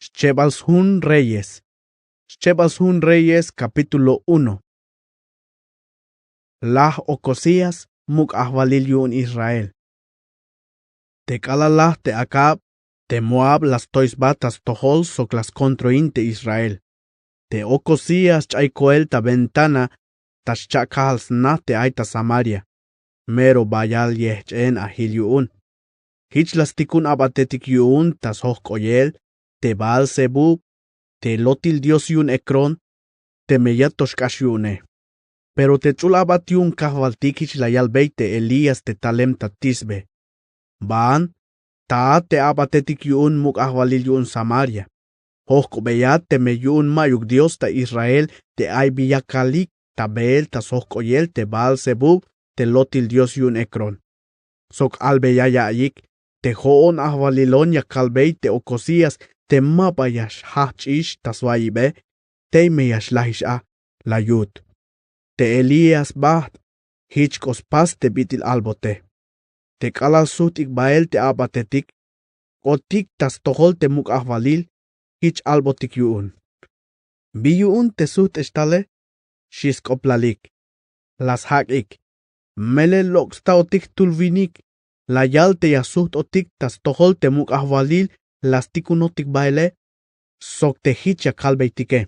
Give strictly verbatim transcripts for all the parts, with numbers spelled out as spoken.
Xchebal sjun reyes. Xchebal sjun reyes kapítulo uno. Laj okosías muk' ajwalil yu'un israel. Te k'alal laj te akab, te moab la stoy sba ta stojol sok la skontroin te israel. Te okosías ch'ay koel ta ventana ta xcha'kajal sna te ay ta samaria, mero bayal yejch'en ajil yu'un. Jich la stikun ab'atetik yu'un ta sjojk'oyel te baal-zebub, te lotil dios yu'un ekrón, teme ya to xk'ax yu'une. Pero te ch'ul ab'at yu'un kajwaltik jich la yalbey te elías te talem ta tisbe. Baan, taat te ab'atetik yu'un muk' ajwalil yu'un samaria. Jojk'obeyat teme yu'un ma'yuk dios ta israel te ay bi yakalik ta beel ta sjojk'oyel te baal-zebub, te lotil dios yu'un ekrón. Sok albey ya ya'iyik, te jo'on ajwalilon ya kalbey te okosías te ma ba ya xjajch'ix ta swa'ibe, tey me ya xlajix a, la yut. Te elías bajt', jich k'o spas te bit'il albote. Te k'alal sujt'ik bahel te ab'atetik, k'otik ta stojol te muk' ajwalil, jich albotik yu'un. Bi yu'un te sujt'ex tale? Xi sk'oplalik. La sjak'ik. Melel lok' staotik jtul winik la yal te ya sujt'otik ta stojol te muk' ajwalil la stikunotik bahele, sok te jich ya kalbeytike.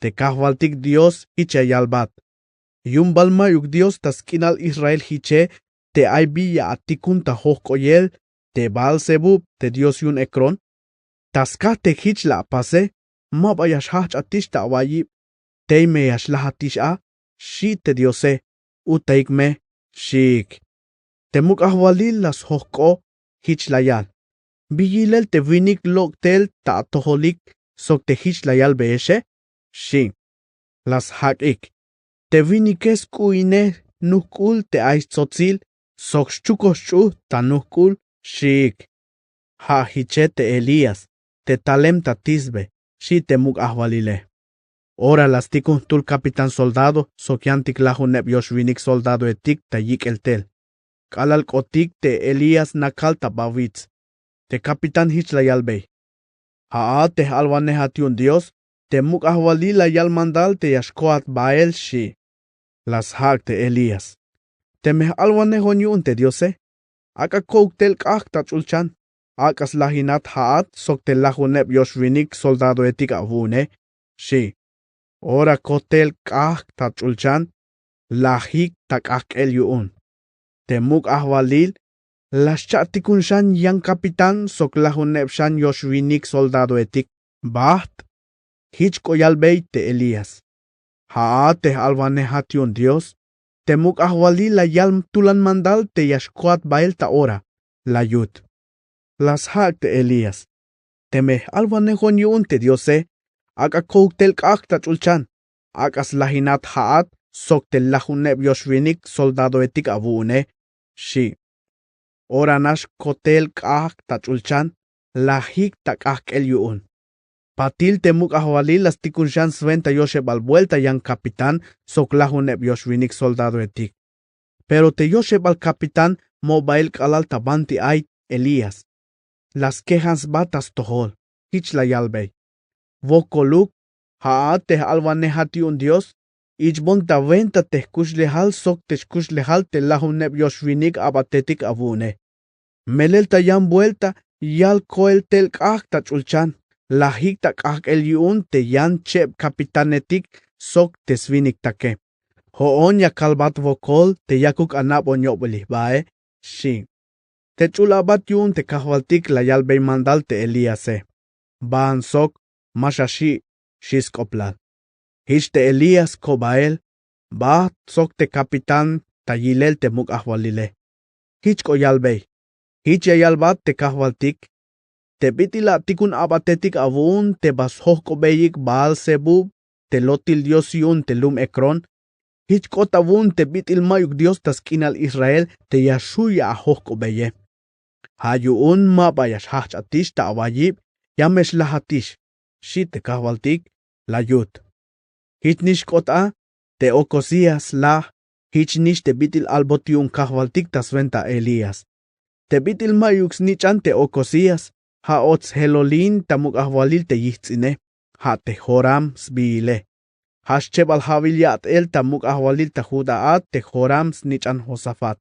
Te kajwaltik dios jich ya yalbat. Yu'un bal ma'yuk dios ta sk'inal israel jiche te ay bi ya atikun ta jojk'oyel te baal-zebub te dios yu'un ekrón? Ta skaj te jich la apase, ma ba ya xjajch'atix ta awa'yib. Tey me ya xlajatix a, xi te diose. Utayik me, xiik. Te muk' ajwalil la sjojk'o, jich la yal. Bi yilel te winik lok' tel ta atojolik sok te jich la yalbeyexe? Xi. La sjak'ik. Te winike sk'u'inej nujk'ul te ay stsotsil sok xchukoj sch'uht ta nujk'ul, xiik. Ja' jiche te elías te talem ta tisbe, xi te muk' ajwalile. Ora la stikun jtul kapitán soldado sok yantik lajuneb yoxwinik soldadoetik ta yik'el tel. K'alal k'otik te elías nakal ta bawits, te kapitán jich la yalbey. Ja'at te j'alwanejat yu'un dios, te muk' ajwalil la yal mandal te ya xkoat bahel, xi. La sjak' te elías. Teme j'alwanejon yu'un te diose, ak'a ko'uk tel k'ajk' ta ch'ulchan, ak'a slajinat ja'at sok te lajuneb yoxwinik soldadoetik awu'une, xi. Ora ko tel k'ajk' ta ch'ulchan, la jik ta k'ajk'el yu'un. Te muk' ajwalil la xcha'tikun xan yan kapitán sok lajuneb xan yoxwinik soldadoetik. Bajt'. Jich k'o yalbey te elías. Ja'at te j'alwanejat yu'un dios, te muk' ajwalil la yal tulan mandal te ya xkoat bahel ta ora, la yut. La sjak' te elías. Teme j'alwanejon yu'un te diose, ak'a ko'uk tel k'ajk' ta ch'ulchan, ak'a slajinat ja'at sok te lajuneb yoxwinik soldadoetik awu'une, xi. Ora nax ko tel k'ajk' ta ch'ulchan, la jik ta k'ajk'el yu'un. Patil te muk' ajwalil la stikun xan swenta yoxebal buelta yan kapitán sok lajuneb yoxwinik soldadoetik. Pero te yoxebal kapitán mo bahel k'alal ta banti ay elías. La skejan sba ta stojol, jich la yalbey. Wokoluk, ja'at te j'alwanejat yu'un dios, ich'bon ta wenta te jkuxlejal sok te xkuxlejal te lajuneb yoxwinik ab'atetik awu'une. Melel ta yan buelta yal koel tel k'ajk' ta ch'ulchan, la jik ta k'ajk'el yu'un te yan cheb kapitánetik sok te swiniktake. Jo'on ya kalbat wokol te yakuk anabon yo'bolil jbae, xi. Te ch'ul ab'at yu'un te kajwaltik la yalbey mandal te elíase. Baan sok, ma xaxi', xi sk'oplal. Jich te elías ko bahel, bajt' sok te kapitán ta yilel te muk' ajwalile. Jich k'o yalbey. Jich ya yalbat te kajwaltik. Te bit'il atikun ab'atetik awu'un te ba sjojk'obeyik baal-zebub, te lotil dios yu'un te lum ekrón, jich k'ot awu'un te bit'il ma'yuk dios ta sk'inal israel te ya xju' ya ajojk'obeye. Ja' yu'un ma ba ya xjajch'atix ta awa'yib, ya me xlajatix, xi te kajwaltik, la yut. Jich nix k'ot a, te okosías laj, jich nix te bit'il albot yu'un kajwaltik ta swenta elías. Te bit'il ma'yuk snich'an te okosías, Ja' och sjelolin ta muk' ajwalil te yijts'ine, ja' te Joram sbiile. Ja' schebal ja'bil ya'tel ta muk' ajwalil ta Juda'at te Joram snich'an Josafat.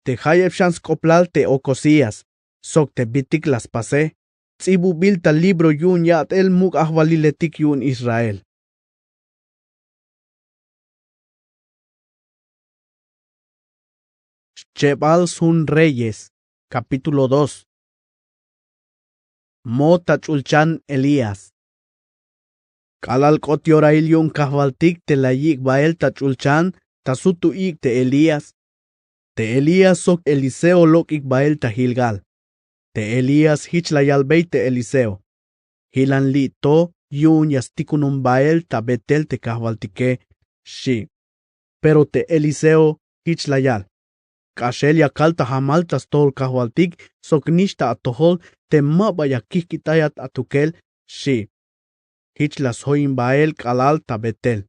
Te jayeb xan sk'oplal te Okosías sok te bitik la spase, ts'ibubil ta libro yu'un ya'tel muk' ajwaliletik yu'un Israel. Xchebal sjun Reyes, capítulo dos. Mo ta ch'ulchan Elías. K'alal k'ot yorail yu'un kajwaltik te la yik' bael ta ch'ulchan ta sut u ik' te Elías. Te Elías sok Eliseo lok'ik bael ta Gilgal. Te Elías jich la yalbey te Eliseo: Jilan li' to yu'un ya stikunon bael ta Betel te kajwaltike, xchi. Pero te Eliseo jich la yal: K'axel ya kal ta jamal ta stojol kajwaltik sok nix ta atojol te ma ba ya kijk'itayat atukel, xchi. Jich la sjoyin bael k'alal ta Betel.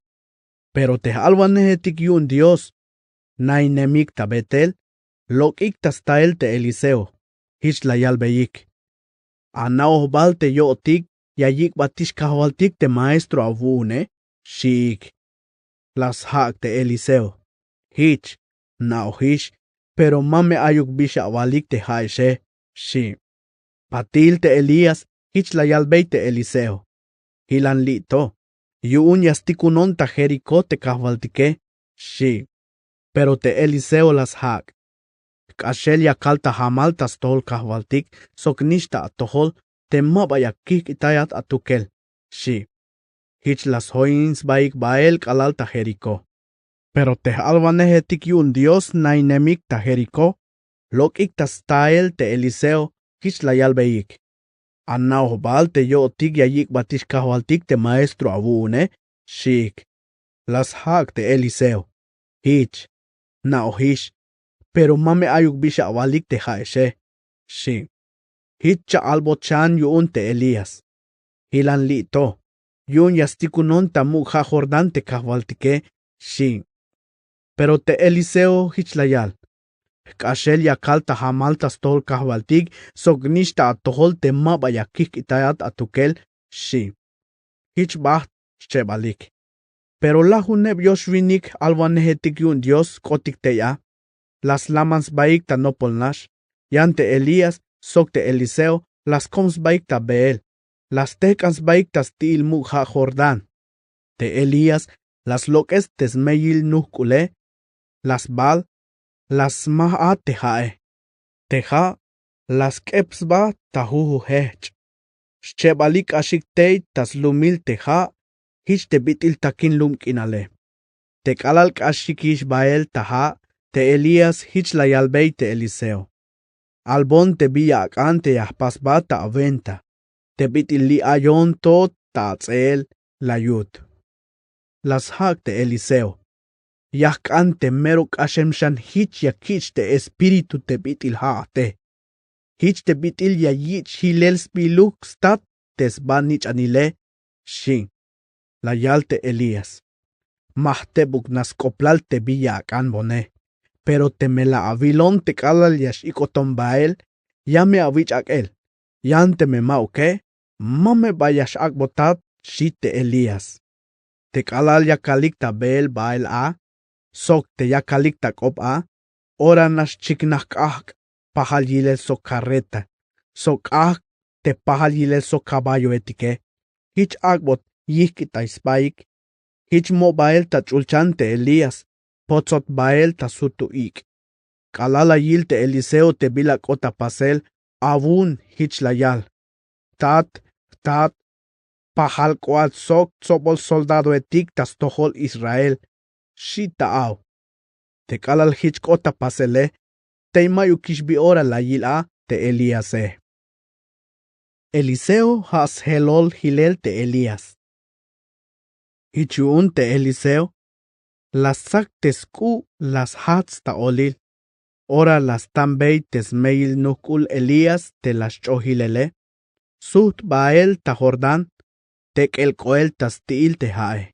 Pero te j-alwanejetik yu'un Dios nainemik ta Betel, lok'ik ta stael te Eliseo, jich la yalbeyik: Ana'oj bal te yo'tik ya yik'batix kajwaltik te maestro awu'une, xchiik. La sjak' te Eliseo: Jich, na'ojix, pero ma me ayuk bi xawalik te ja'exe, xchi. Patil te Elías jich la yalbey te Eliseo: Jilan li' to yu'un ya stikunon ta Jericó te kajwaltike, xchi. Pero te Eliseo la sjak': K'axel ya kal ta jamal ta stojol kajwaltik sok nix ta atojol te ma ba ya kijk'itayat atukel, xchi. Jich la sjoyin sbaik bael k'alal ta Jericó. Pero te j-alwanejetik yu'un Dios nainemik ta Jericó, lok'ik ta stael te Eliseo, jich la yalbeyik: Ana'oj bal te yo'tik ya yik'batix kajwaltik te maestro awu'une, xchiik. La sjak' te Eliseo: Jich, na'ojix, pero ma me ayuk bi xawalik te ja'exe, xchi. Jich cha'albot xan yu'un te Elías: Jilan li' to yu'un ya stikunon ta muk' ja' Jordán te kajwaltike, xchi. Pero te Eliseo jich la yal: Jk'axel ya kal ta jamal ta stojol kajwaltik sok nix ta atojol te ma ba ya kijk'itayat atukel, xchi. Jich bajt xchebalik. Pero lajuneb yoxwinik j-alwanejetik yu'un Dios k'otik tey a, la slaman sbaik ta nopol nax. Yan te Elías sok te Eliseo la skom sbaik ta Betel, la stejk'an sbaik ta sti'il muk' ja' Jordán. Te Elías la slok'es te smeyil nujk'ule, la sbal: La smaj a te ja'e. Te ja' la sk'ep sba ta juju jejch'. Xchebalik k'axik tey ta slumil te ja', jich te bit'il takin lum k'inale. Te k'alal k'axikix bael ta ja', te Elías jich la yalbey te Eliseo: Albon te bi ya ak'an te ya jpasbat ta awenta, te bit'il li' ayon to ta ats'eel la yut. La sjak' te Eliseo: Ya jk'an te mero k'axem xan jich ya kich' te espíritu te bit'il ja' ate. Jich te bit'il ya yich' jilel sbiluj stat te sba nich'anile, xchi. La yal te Elías: Ma jtebuk nax sk'oplal te bi ya ak'anbone, pero teme la awilon te k'alal ya x-ik'oton bael, ya me awich' ak'el. Yan teme ma'uke, ma me ba ya x-ak'botat, xchi te Elías. Te k'alal ya kalik ta Betel bael a sok te ya kalik ta k'op a, ora nax chiknaj k'ajk' pajal yilel sok karreta sok k'ajk' te pajal yilel sok caballoetike. Jich ak'bot yijk'itay sbaik. Jich mo' bael ta ch'ulchan te Elías, potsot bael ta sut u ik'. K'alal la yil te Eliseo te bila k'ot ta pasel awu'un, jich la yal: Jtat, jtat, pajal k'oat sok tsobol soldadoetik ta stojol Israel, xchi ta aw. Te k'alal jich k'ot ta pasele, tey ma'yukix bi ora la yil a te Elíase. Eliseo ja' sjelol jilel te Elías. Jich yu'un te Eliseo la stsak te sk'u', la sjajts ta olil. Ora la stambey te smeyil nujk'ul Elías te la xch'o jilele, sujt' bael ta Jordán, tek'el k'oel ta sti'il te ja'e.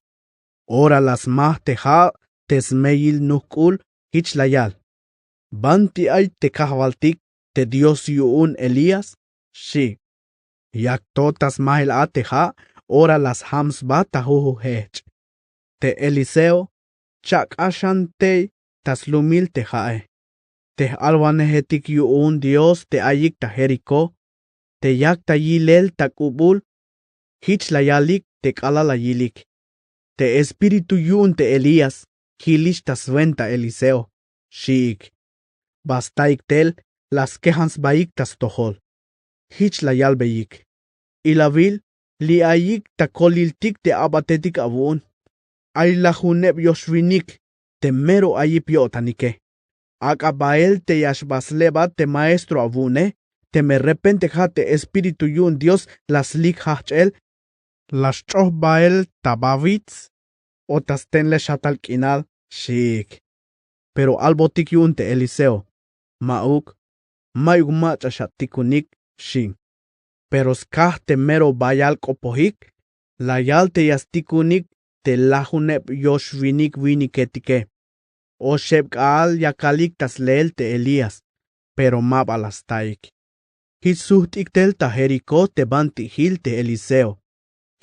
Ora la smaj te ja' te smeyil nujk'ul, jich la yal: Banti ay te kajwaltik te Dios yu'un Elías, xchi. Yak to ta smajel a te ja'. Ora la sjam sba ta jujujech'. Te eliseo cha'k'axan tey ta slumil te ja'e. Te j'alwanejetik yu'un dios te ayik ta jerikó, te yak ta yilel ta k'ubul. Jich la yalik te k'alal la yilik. Te espíritu yu'un te elías jilix ta swenta eliseo, xi'ik. Ba staik tel la skejan sbaik ta stojol. Jich la yalbeyik. Ilawil li ayik ta koliltik te abatetik awu'un. Ay lajuneb yoxwinik te mero ayip yo'tanike. Ak'a bael te ya xba slebat te maestro awu'une. Teme repente ja' te espíritu yu'un dios la slik jajch'el, la xch'oj bael ta bawits o ta stenlej xatal k'inal, xi'ik. Pero albotik yu'un te eliseo, ma'uk, mayuk mach'a xatikunik, xi. Pero skaj te mero bayal k'opojik, la yal te ya stikunik te lajuneb yoxwinik winiketike. Oxeb k'aal yakalik ta sleel te elías, pero ma ba la staik. Jich sujt'ik tel ta jerikó te banti jil te eliseo.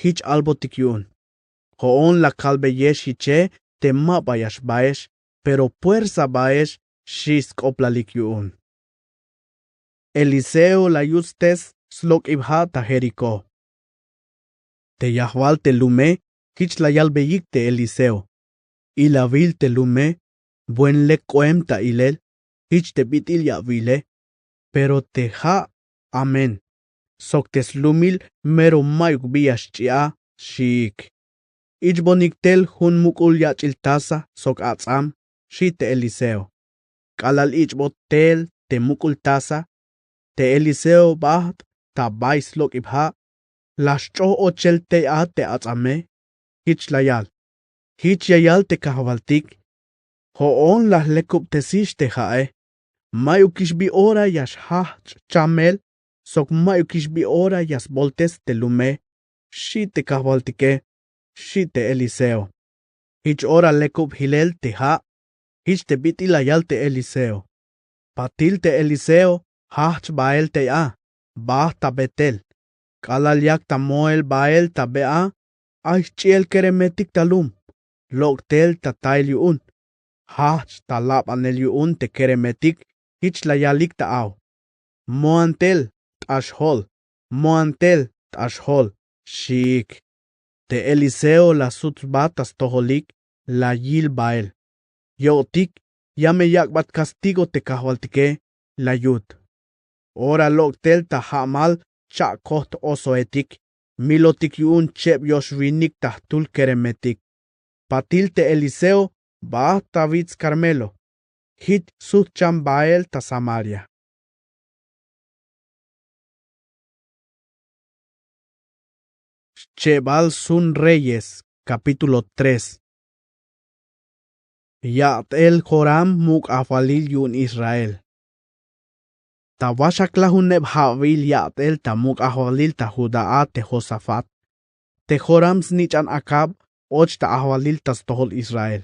Jich albotik yu'un. Jo'on la kalbeyex jiche te ma ba ya xbaex, pero puersa baex, xi sk'oplalik yu'un. Eliseo la yutstes slok'ib ja' ta jerikó. Te yajwal te lume jich la yalbeyik te eliseo. Ilawil te lume buen lek k'oem ta ilel. Jich te bit'il ya awile. Pero te ja' amen sok te slumil mero mayuk bi ya xch'i'a, xi'ik. Ich'bonik tel jun muk'ul yach'il taza sok ats'am, xi te eliseo. K'alal ich'bot tel te muk'ul taza, te eliseo bajt' ta bay slok'ib ja'. La xch'oj ochel tey a te ats'ame. Jich la yal. Jich ya yal te kajwaltik. Jo'on la jlekubtesix te ja'e. Mayukix bi ora ya xjajch' chamel sok mayukix bi ora ya sboltes te lume, xi te kajwaltike. Xi te eliseo. Jich ora lekub jilel te ja'. Jich te bit'il la yal te eliseo. Patil te eliseo jajch' bael tey a. Bajt ta betel. K'alal yak ta moel bael ta be a. Ay jch'iel keremetik ta lum. Lok' tel ta tail yu'un. Jajch' ta labanel yu'un te keremetik. Jich la yalik ta aw. Moan tel t'axjol. Moan tel t'axjol, xi'ik. Te eliseo la sut sba ta stojolik. La yil bael. Yo'tik ya me yak'bat kastigo te kajwaltike. La yut. Ora lok' tel ta ja'mal cha'kojt osoetik. Milotik yu'un cheb yoxwinik ta jtul keremetik. Patil te eliseo bajt ta wits karmelo. Jich sujtchan bael ta samaria. Xchebal sun reyes, kapítulo tres. Ya'tel joram muk' ajwalil yu'un israel. Ta waxaklajuneb ja'wil ya'tel ta muk' ajwalil ta judá a te josafat. Te joram snich'an akab och ta ajwalil ta stojol israel.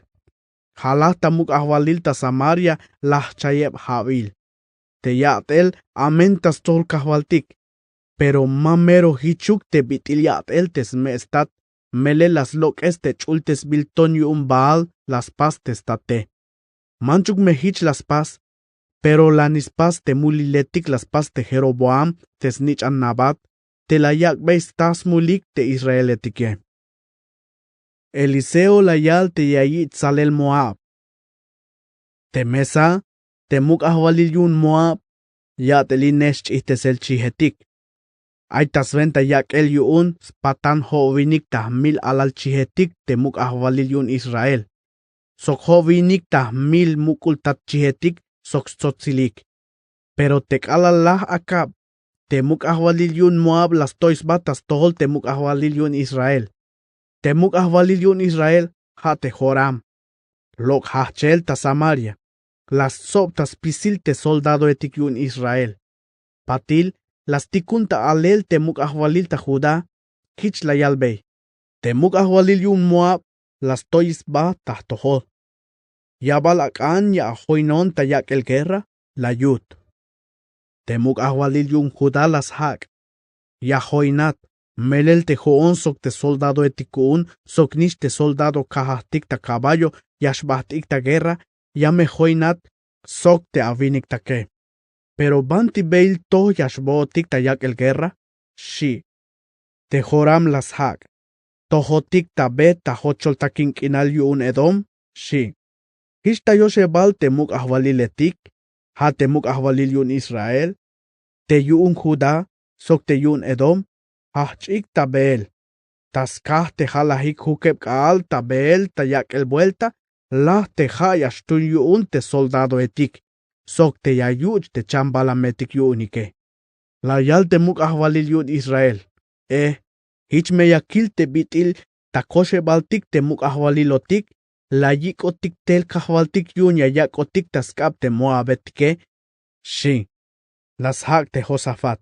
Jalaj ta muk' ajwalil ta samaria. La jchayeb ja'wil. Te ya'tel amen ta stojol kajwaltik. Pero ma mero jichuk te bit'il ya'tel te sme' stat. Melel la slok'es te ch'ultesbil ton yu'un baal la spas te state. Manchuk me jich la spas. Pero la nispas te muliletik la spas te jeroboam te snich'an nabat te la yak'bey sta smulik te israeletike. Eliseo la yal te ya yich' tsalel moab. Te mesa te muk' ajwalil yu'un moab. Ya'tel ine xch'ijtesel chijetik. Ay ta swenta yak'el yu'un spatan jo'winik ta jmil alal chijetik te muk' ajwalil yu'un israel. Sok jo'winik ta jmil muk'ul tat chijetik sok stsotsilik. Pero te k'alal laj akab te muk' ajwalil yu'un moab la stoy sba ta stojol te muk' ajwalil yu'un israel. Te muk' ajwalil yu'un israel ja' te joram. Lok' jajchel ta samaria. La stsob ta spisil te soldadoetik yu'un israel. Patil la stikun ta alel te muk' ajwalil ta judá. Jich la yalbey. Te muk' ajwalil yu'un moab la stoy sba ta jtojol. Ya bal ak'an ya ajoynon ta yak'el guerra. La yut. Te muk' ajwalil yu'un judá la sjak'. Ya joinat. Melel te jo'on sok te soldadoetik ku'un soknix te soldado kajajtik ta kaballo ya xbajt'ik ta guerra, ya me joinat sok te awinik take. Pero banti beel toj ya xbootik ta yak'el guerra? Xchi'. Te joram la sjak', tojotik ta be ta jocholtakin k'inal yu'un edom? Xchi'. Jich ta yoxebal te muk' ajwaliletik, ja' te muk' ajwalil yu'un israel, te yu'un judá sok te yu'un edom, jajch'ik ta beel. Ta skaj te jalajik jukeb k'a'al ta beel ta yak'el buelta, laj te ja' ya xtun yu'un te soldadoetik sok te ya yuch' te chambalametik yu'unike. La yal te muk' ajwalil yu'un israel, e, jich me ya kil te bit'il ta koxebaltik te muk' ajwalilotik, la yik'otik tel kajwaltik yu'un ya yak'otik ta sk'ab te moabetike? Xchi'. La sjak' te josafat,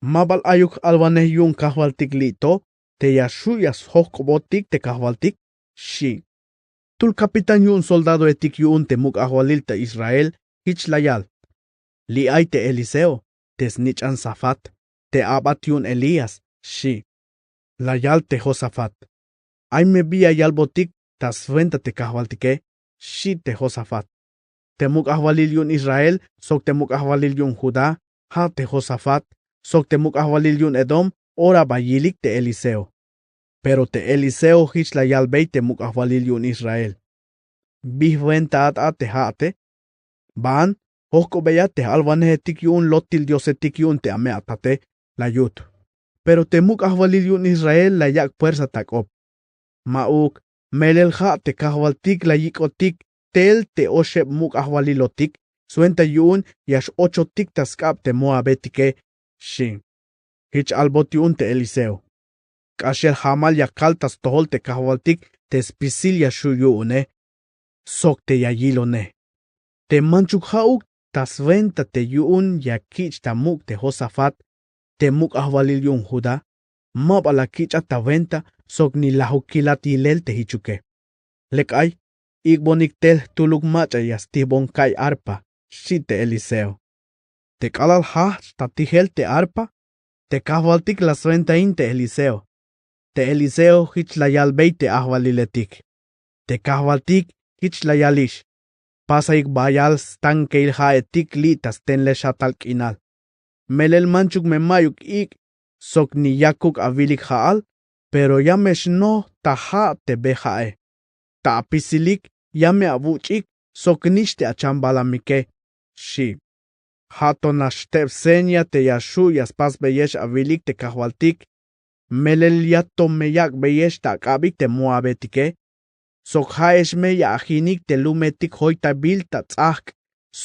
ma bal ayuk j'alwanej yu'un kajwaltik li' to te ya xju' ya sjojk'obotik te kajwaltik? Xchi'. Jtul kapitán yu'un soldadoetik yu'un te muk' ajwalil ta israel jich la yal, li' ay te eliseo, te snich'an safat, te abat yu'un elías. Xchi'. La yal te josafat, ay me bi ya yalbotik ta swenta te kajwaltike? Xchi' te josafat. Te muk' ajwalil yu'un israel sok te muk' ajwalil yu'un judá, ja' te josafat, sok te muk' ajwalil yu'un edom, ora ba yilik te eliseo. Pero te eliseo jich la yalbey te muk' ajwalil yu'un israel, bi jwentaat a te ja'ate? Baan, jojk'obeya te j'alwanejetik yu'un lotil diosetik yu'un te ame'atate, la yut. Pero te muk' ajwalil yu'un israel la yak' puersa ta k'op. Ma'uk, melel ja' te kajwaltik la yik'otik tel te oxeb muk' ajwalilotik swenta yu'un ya x'ochotik ta sk'ab te moabetike. Xchi'. Jich albot yu'un te eliseo, k'axel jamal ya kal ta stojol te kajwaltik te spisil ya xju' yu'une sok te ya yilone. Te manchuk ja'uk ta swenta te yu'un ya kich' ta muk' te josafat, te muk' ajwalil yu'un judá, ma ba la kich'at ta wenta sok ni lajukilat yilel te jichuke. Lek ay, ik'bonik tel jtuluk mach'a ya stijbon ka'iy arpa. Xchi' te eliseo. Te k'alal jajch' ta tijel te arpa, te kajwaltik la swentain te eliseo. Te eliseo jich la yalbey te ajwaliletik, te kajwaltik jich la yalix, pasaik bayal stankeil ja'etik li' ta stenlexatal k'inal. Melel manchuk me ma'yuk ik' sok ni yakuk awilik ja'al, pero ya me xnoj ta ja' te be ja'e. Ta apisilik ya me awuch'ik soknix te achambalamike. Xchi'. Ja' to nax jteb seña te ya xju' ya spasbeyex awilik te kajwaltik, melel ya to me yak'beyex ta ak'abik te moabetike, sok ja'ex me ya ajinik te lumetik joytabil ta ts'ajk'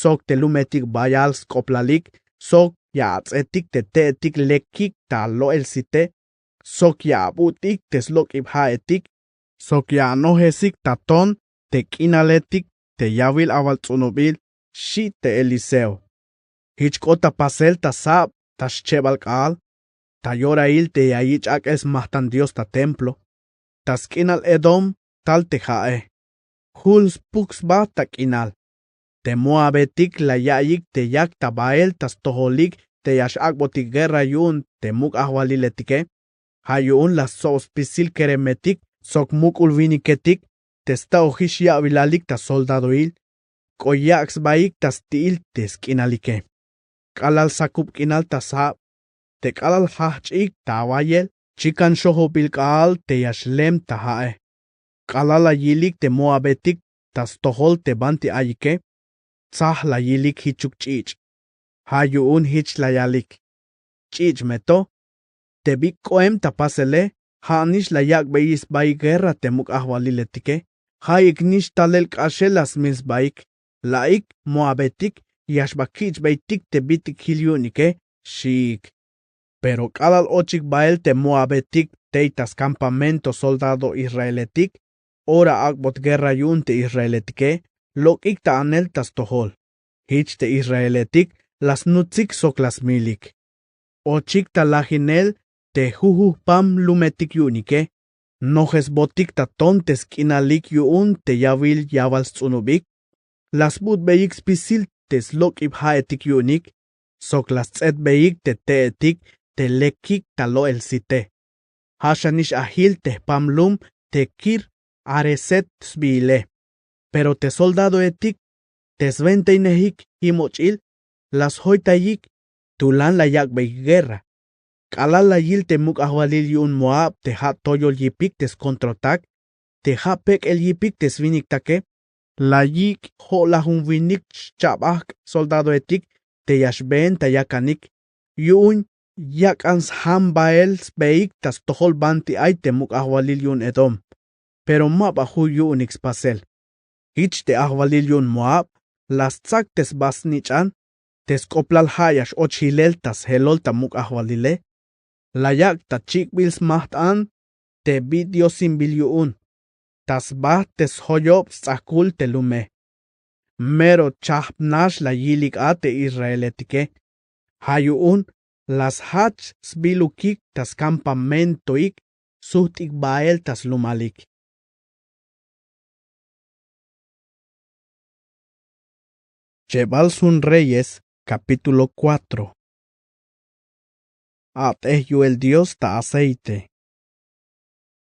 sok te lumetik bayal sk'oplalik, sok ya ats'etik te te'etik lekik ta lo'el site, sok ya abut'ik te slok'ib ja'etik, sok ya anojesik ta ton te k'inaletik te yawil awal ts'unubil. Xchi' te eliseo. Jich k'ot ta pasel ta sab ta schebal k'aal, ta yorail te ya yich' ak'el smajtan dios ta templo, ta sk'inal edom tal te ja'e. Jul spuk sba ta k'inal. Te moabetik la ya'iyik te yak ta bael ta stojolik te ya x'ak'botik guerra yu'un te muk' ajwaliletike. Ja' yu'un la stsob spisil keremetik sok muk'ul winiketik te sta'ojix ya'bilalik ta soldadoil. K'o yak' sbaik ta sti'il te sk'inalike. K'alal sakub k'inal ta sab, te k'alal jajch'ik ta awayel, chikan xojobil k'aal te ya xlem ta ja'e. K'alal la yilik te moabetik ta stojol te banti ayike, tsaj la yilik jichuk ch'ich'. Ja' yu'un jich la yalik: Ch'ich' me to. Te bi k'oem ta pasele, ja' nix la yak'beyi sbaik guerra te muk' ajwaliletike. Ja'ik nix talel k'axel la smil sbaik. La'ik moabetik ya xba kich'beytik te bitik jil yu'unike, xiik. Pero k'alal ochik bael te moabetik tey ta skampamento soldado israeletik, ora ak'bot guerra yu'un te israeletike, lok'ik ta anel ta stojol. Jich te israeletik la snutsik sok la smilik. Ochik ta lajinel te jujujpam lumetik yu'unike, nojesbotik ta ton te sk'inalik yu'un te yawil yawal sts'unubik. La sbut'beyik spisil te slok'ib ja'etik yu'unik, sok la sts'etbeyik te te'etik te lekik ta lo'el site. Ja' xanix ajil te jpam lum te kir Areset sbiile. Pero te soldadoetik te swentainejik jimoch'il la sjoytayik tulan la yak'bey guerra. K'alal la yil te muk' ajwalil yu'un Moab te ja' toyol yipik te skontrotak te ja' pek'el yipik te swiniktake, la yik' jo'lajun winik xcha'bajk' soldadoetik te ya xbeen ta yakanik yu'un yak'an sjam bael sbeik ta stojol banti ay te muk' ajwalil yu'un Edom. Pero ma ba ju' yu'unik spasel. Jich te ajwalil yu'un Moab la stsak te sba snich'an te sk'oplal ja' ya x-och jilel ta sjelol ta muk' ajwalile. La yak' ta chik'bil smajt'an te bi diosinbil yu'un ta sba te sjoyob sts'ajkul te lume. Mero chajp nax la yilik a te israeletike. Ja' yu'un la sjach sbilukik ta skampamentoik sujt'ik bael ta slumalik. Chebal sjun Reyes, kapítulo kuatro. A't'ej yu'el Dios ta aceite.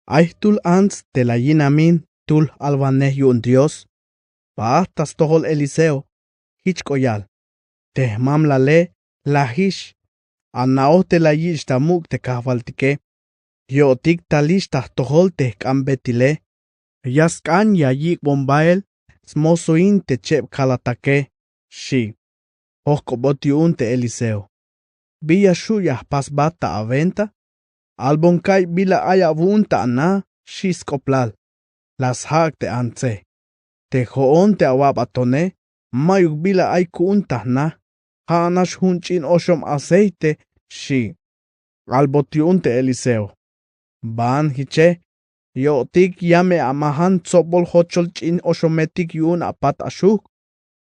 Ay jtul ants te la yinamin jtul j-alwanej yu'un Dios. Baat ta stojol Eliseo. Jich k'oyal. Te jmamlale lajix. Ana'oj te la yich' ta muk' te kajwaltike. Yo'tik talix ta jtojol te jk'anbetile. Ya sk'an ya yik'bon bael smosoin te cheb kalatake, xi'. Jojk'obot yu'un te Eliseo. Bi ya xju' ya jpasbat ta awenta. Albon ka'y bila ay awu'un ta ana, xi' sk'oplal. La sjak' te antse. Te jo'on te awabatone, mayuk bila ay ku'un ta jna. Ja'nax jun ch'in oxom aceite, xi'. Albot yu'un te Eliseo. Baan jiche. Yo'tik ya me amajan tsobol jochol ch'in oxometik yu'un apat axujk'.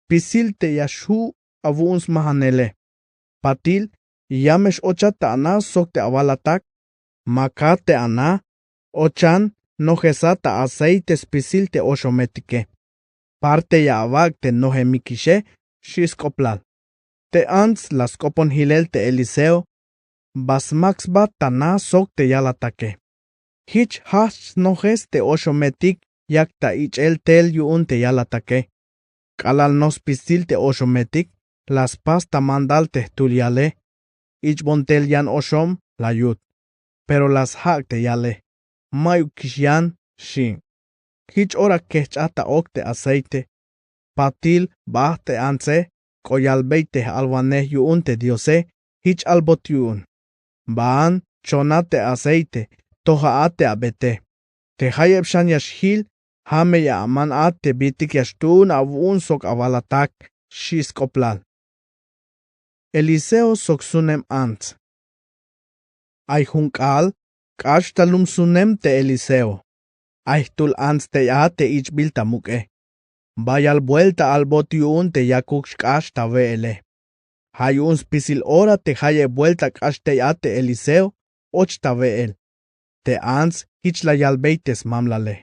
Spisil te ya xju' awu'un smajanele. Patil ya me x-ochat ta ana sok te awalatak. Makat te ana. Ochan nojesat ta aceite spisil te oxometike. Parte ya awak' te nojemikixe, xi' sk'oplal. Te ants la sk'opon jilel te Eliseo. Ba smak sba ta na sok te yalatake. Jich jajch' snojes te oxometik yak ta ich'el tel yu'un te yalatake. K'alal noj spisil te oxometik la spas ta mandal te jtul yale. Ich'bon tel yan oxom la yut. Pero la sjak' te yale. Mayukix yan, xi'. Jich ora kejch'at ta ok te aceite. Patil baat te antse. K'o yalbey te j-alwanej yu'un te Diose. Jich albot yu'un. Baan chonat te aceite. Toja'at te abete. Te jayeb xan ya xjil. Ja' me ya aman a te bitik ya xtuun awu'un sok awalatak, xi' sk'oplal. Eliseo sok sunem ants. Ay jun k'aal k'ax ta lum sunem te Eliseo. Ay jtul ants tey a te ich'bil ta muk'e. Bayal buelta albot yu'un te yakuk xk'ax ta we'ele. Ja' yu'un spisil ora te jayeb buelta k'ax tey a te Eliseo och ta we'el. Te ants jich la yalbey te smamlale.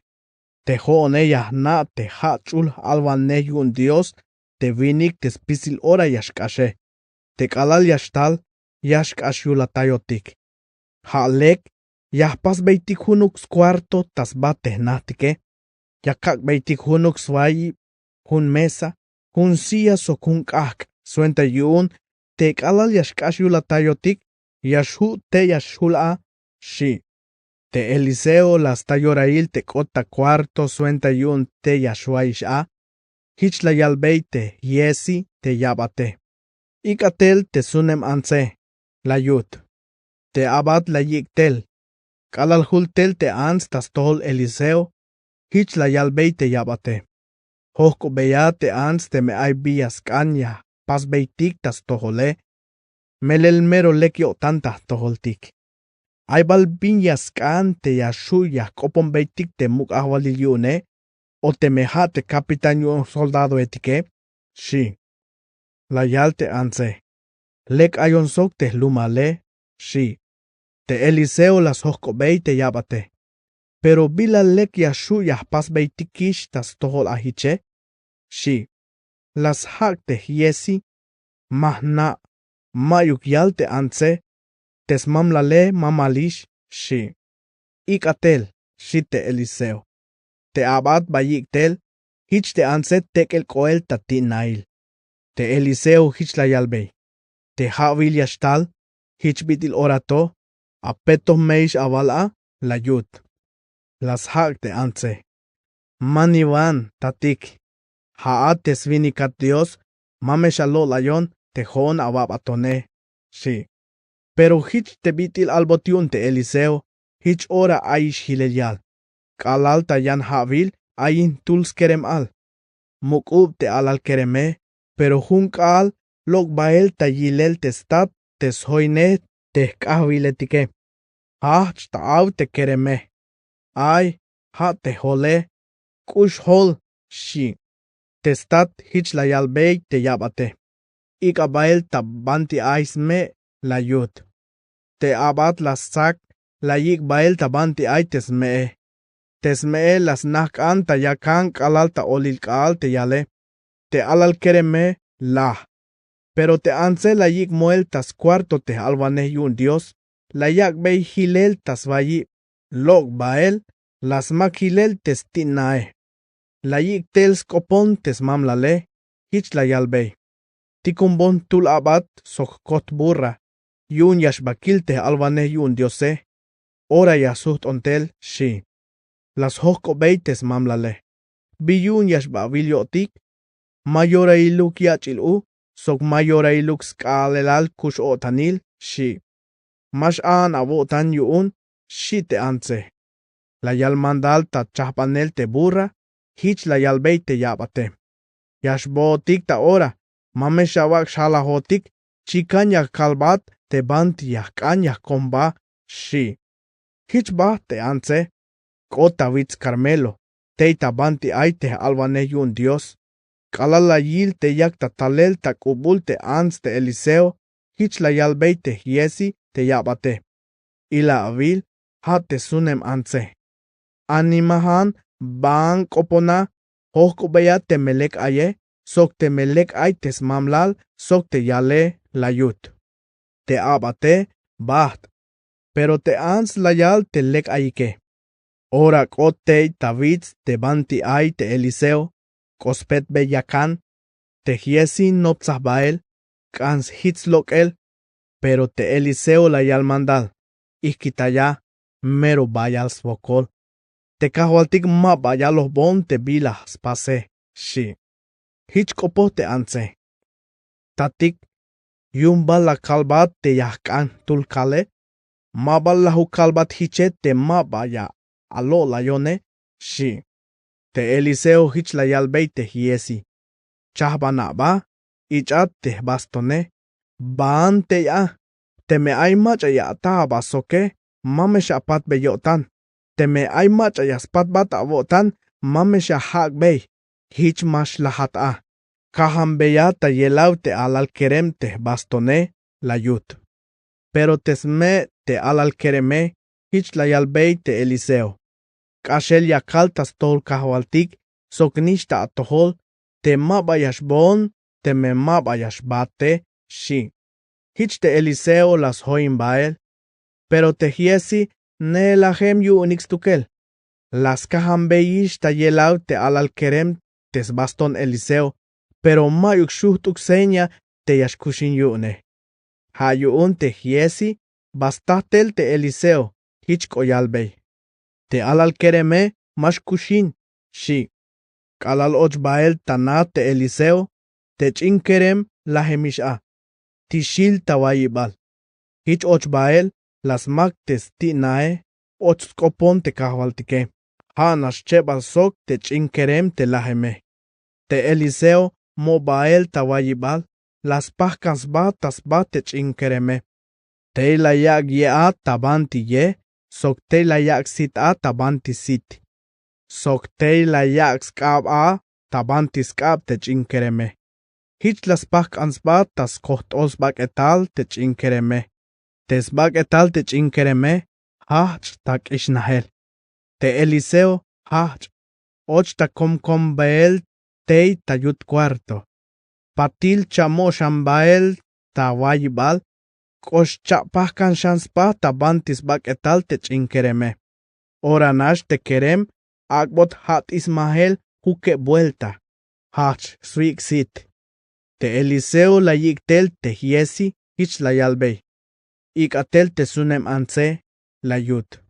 Te jo'one ya jna' te jach'ul j-alwanej yu'un Dios te winik te spisil ora ya xk'axe. Te k'alal ya xtal ya xk'ax yulatayotik. Ja' lek ya jpasbeytik junuk skuarto ta sba te jnajtike. Ya kak'beytik junuk swayib, jun mesa, jun silla sok jun k'ajk'. Swenta yu'un te k'alal ya xk'ax yulatayotik ya xju' tey ya xjul a, xi'. Te Eliseo la sta yorail te k'ot ta kuarto swenta yu'un tey ya xwayix a. Jich la yalbey te Giesi te yabate. Ik'a tel te sunem antse, la yut. Te abat la yik' tel. K'alal jul tel te ants ta stojol Eliseo, jich la yalbey te yabate. Jojk'obeya te ants teme ay bi ya sk'an ya jpasbeytik ta stojole. Melel mero lek yo'tan ta jtojoltik. Ay bal bin ya sk'an te ya xju' ya jk'oponbeytik te muk' ajwalil yu'une, o teme ja' te capitán yu'un jsoldadoetike, xi'. La yal te antse. Lek ayon sok te jlumale, xi'. Te Eliseo la sjojk'obey te yabate. Pero bila lek ya xju' ya jpasbeytikix ta stojol a jiche, xi'. La sjak' te Giesi. Ma jna'. Mayuk yal te antse. te smamlale mamalix, xi'. Ik'a tel, xi' te eliseo. Te a'bat bayik' tel, jich te antse tek'el k'oel ta ti'nail. Te eliseo jich la yalbey, te ja'wil ya xtal, jich bit'il ora to, apetoj me ix awal a, la yut. La sjak' te antse, ma niwan, tatik. Ja'at te swinikat dios, ma me xalo'layon te jo'on awa'batone, xi'. Pero jich te bit'il albot yu'un te eliseo, jich ora ayix jilel yal. K'alal ta yan ja'wil ayin jtul skerem al. Muk'ub te alal kereme, pero jun k'aal lok' bael ta yilel te stat te sjoynej te jk'ajwiletike. Jajch' ta aw te kereme. Ay, ja' te jole, k'ux jol, xi'. Te stat jich la yalbey te ya'bate, ik'a bael ta banti ay sme', la yut. Te a'bat la stsak, la yik' bael ta banti ay te sme'e. Te sme'e la snajk'an ta yakan k'alal ta olil k'aal te yale. Te alal kereme, laj. Pero te antse la yik' moel ta skuarto te j'alwanej yu'un dios, la yak'bey jilel ta swayib. Lok' bael, la smak jilel te sti'nae. La yik' tel sk'opon te smamlale, jich la yalbey, tikonbon jtul a'bat sok jkot burra, yu'un ya xba kil te j'alwanej yu'un diose. Ora ya sjujt'on tel, xi'. La sjojk'obey te smamlale, bi yu'un ya xba awil yo'tik? Ma yorailuk yach'il u, sok ma yorailuk sk'a'alelal kux-o'tanil, xi'. Ma x'a'an awo'tan yu'un, xi' te antse. La yal mandal ta chajbanel te burra, jich la yalbey te ya'bate, ya xbootik ta ora, ma me xawak' xjalajotik, chikan ya kalbat te banti ya jk'an ya jkon jba, xi'. Jich bajt te antse, k'ot ta wits karmelo, tey ta banti ay te j'alwanej yu'un dios. K'alal la yil te yak ta talel ta k'ubul te ants te eliseo, jich la yalbey te giesi te ya'bate, ila awil, ja' te sunem antse. Animajan, baan k'opona, jojk'obeya teme lek aye, sok teme lek ay te smamlal sok te yale, la yut. Te a'bate, bajt. Pero te ants la yal te lek ayike. Ora k'ot tey ta wits te banti ay te eliseo, k'ospetbey yakan. Te giesi noptsaj bael, k'an sjich slok'el. Pero te eliseo la yal mandal, ijkitaya, mero bayal swokol. Te kajwaltik ma ba yalojbon te bila spase, xi'. Jich k'opoj te antse, tatik, yu'un bal la kalbat te ya jk'an jtul kale? Ma bal laju kalbat jiche te ma ba ya alo'layone, xi'. Te eliseo jich la yalbey te giesi, chajban aba, ich'at te jbastone. Baan tey a. Teme ay mach'a ya ataj aba soke, ma me xapatbey yo'tan. Teme ay mach'a ya spatbat awo'tan, ma me xajak'bey. Jich ma xlajat a. Kajanbeya ta yelaw te alal kerem te jbastone, la yut. Pero te sme' te alal kereme, jich la yalbey te eliseo, k'axel ya kal ta stojol kajwaltik, sok nix ta atojol, te ma ba ya xboon teme ma ba ya xbaate, xi'. Jich te eliseo la sjoin bael. Pero te giesi neelajem yu'unik stukel. La skajanbeyix ta yelaw te alal kerem te sbaston eliseo, pero ma'yuk xujt'uk seña te ya xkuxin yu'une. Ja' yu'un te giesi ba staj tel te eliseo, jich k'o yalbey, te alal kereme ma xkuxin, xi'. K'alal och bael ta na te eliseo, te ch'in kerem lajemix a, ti xil ta wayibal. Jich och bael, la smak te sti' nae, och sk'opon te kajwaltike, ja' nax chebal sok te ch'in kerem te lajeme. Te eliseo mo bael ta wayibal, la spajk'an sba ta sba te ch'in kereme. Tey la yak' ye a ta banti ye, sok tey la yak' sit a ta banti sit, sok tey la yak' sk'ab a ta banti sk'ab te ch'in kereme. Jich la spajk'an sba ta skojt'ol sbak'etal te ch'in kereme. Te sbak'etal te ch'in kereme, jajch' ta k'ixnajel. Te eliseo, jajch', och ta komkom bael tey ta yut kuarto. Patil cha' mo xan bael ta wayibal. k'ox cha'pajkan xan spa ta banti sbak'etal te ch'in kereme. Ora nax te kerem ak'bot ja't'ismajel jukeb buelta. Jajch swi'ik sit. Te eliseo la yik' tel te giesi jich la yalbey. Ik'a tel te sunem antse. La yut.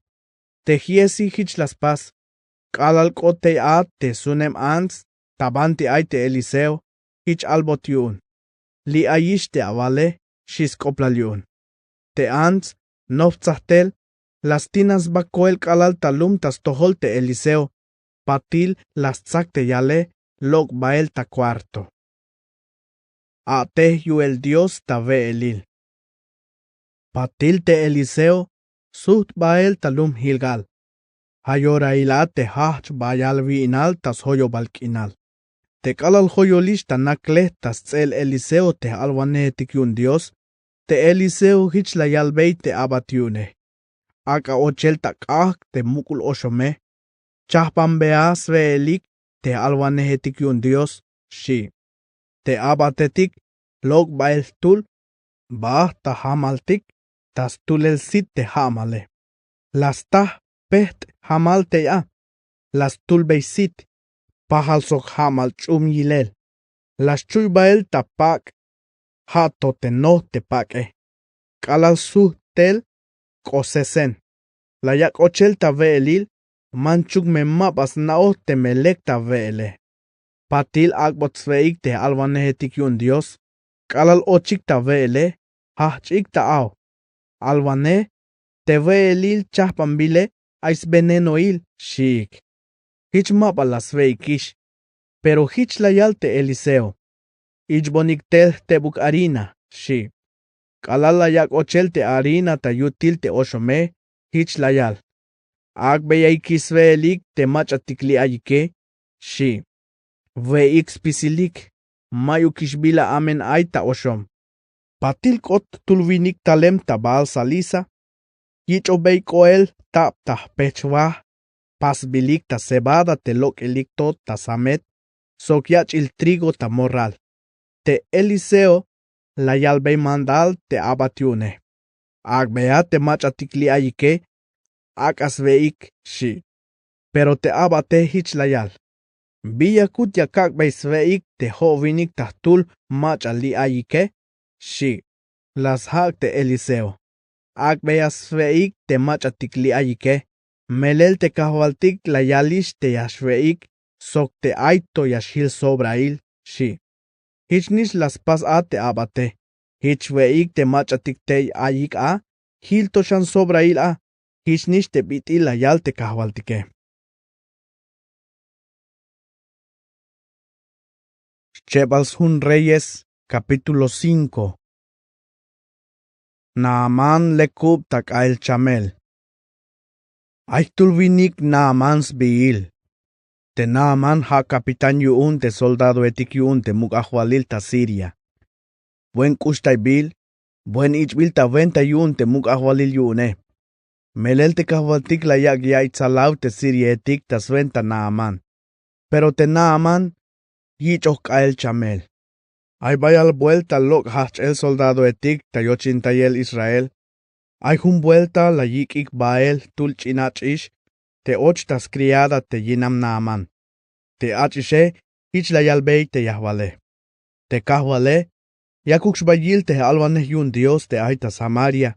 Te giesi jich la spas. K'alal k'ot tey a te sunem ants ta banti ay te eliseo, jich albot yu'un. Li' ayix te awale. Xi sk'oplal yu'un. Te ants noptsaj tel. La stinan sba koel k'alal ta lum ta stojol te eliseo. Patil la stsak te yale. Lok' bael ta kuarto. A'tej yu'el dios ta we'elil. Patil te eliseo. Sujt' bael ta lum gilgal. Ja yorail a te jajch' bayal wi'nal ta sjoyobal k'inal. Te k'alal joyolix ta naklej ta sts'e'el eliseo te j'alwanejetik yu'un dios, te eliseo jich la yalbey te a'bat yu'une. Ak'a ochel ta k'ajk' te muk'ul oxome. Chajpanbey a swe'elik te j'alwanejetik yu'un dios. Xi'. Te a'batetik lok' bael jtul. Bajt ta jamaltik ta stulel sit te ja'male. La staj pejt' jamal tey a. La stulbey sit. Pajal sok ja'mal ch'um yilel. La xchuy bael ta pak'. Ja' to te noj te pak'e. K'alal sujt tel k'osesen. La yak' ochel ta we'elil. Manchuk me ma ba sna'oj teme lek ta we'ele. Patil ak'bot swe'ik te j'alwanejetik yu'un dios. K'alal ochik ta we'ele. Jajch'ik ta aw. Alwanej te we'elil chajpanbile ay svenenoil. Xiik. Jich ma ba la swe'ikix. Pero jich la yal te eliseo. Ich'bonik tel jtebuk harina. Xi'. K'alal la yak' ochel te harina ta yutil te oxome. Jich la yal. Ak'beyaikix swe'elik te mach'atik li' ayike. Xi'. We'ik spisilik. Mayukix bila amen ay ta oxom. Patil k'ot jtul winik talem ta baal salisa. Yich'ojbey k'oel jtab ta jpejch' waj. Pasbilik ta cebada te lok'ilik to ta samet. Sok yach'il trigo ta morral. Te eliseo la yalbey mandal te a'bat yu'une. Ak'bey a te mach'atik li' ayike. Ak'a swe'ik. Xi'. Pero te a'bate jich la yal. Bi yakut ya kak'bey swe'ik te jo'winik ta jtul mach'a li' ayike. Xi'. La sjak' te eliseo. Ak'bey a swe'ik te mach'atik li' ayike. Melel te kajwaltik la yalix te ya xwe'ik sok te ay to ya xjil sobrail. Xi'. Jich nix la spas a te a'bate. Jich we'ik te mach'atik tey ayik a. Jil to xan sobrail a. Jich nix te bit'il la yal te kajwaltike. Xchebal sjun reyes. Kapítulo cinko. Naamán lekub ta k'a'el chamel. Ay jtul winik naamán sbiil. Te naamán ja' kapitán yu'un te soldadoetik yu'un te muk' ajwalil ta siria. Buen k'uxtaybil. Buen ich'bil ta wenta yu'un te muk' ajwalil yu'une. Melel te kajwaltik la yak' ya'iy tsalaw te siriaetik ta swenta naamán. Pero te naamán yich'oj k'a'el chamel. Ay bayal buelta lok' jajch'el soldadoetik ta yochintayel israel. Ay jun buelta la yik'ik bael jtul ch'in ach'ix te och ta skriada te yinam naamán. Te ach'ixe jich la yalbey te yajwale. Te kajwale yakuk xba yil te j'alwanej yu'un dios te ay ta samaria.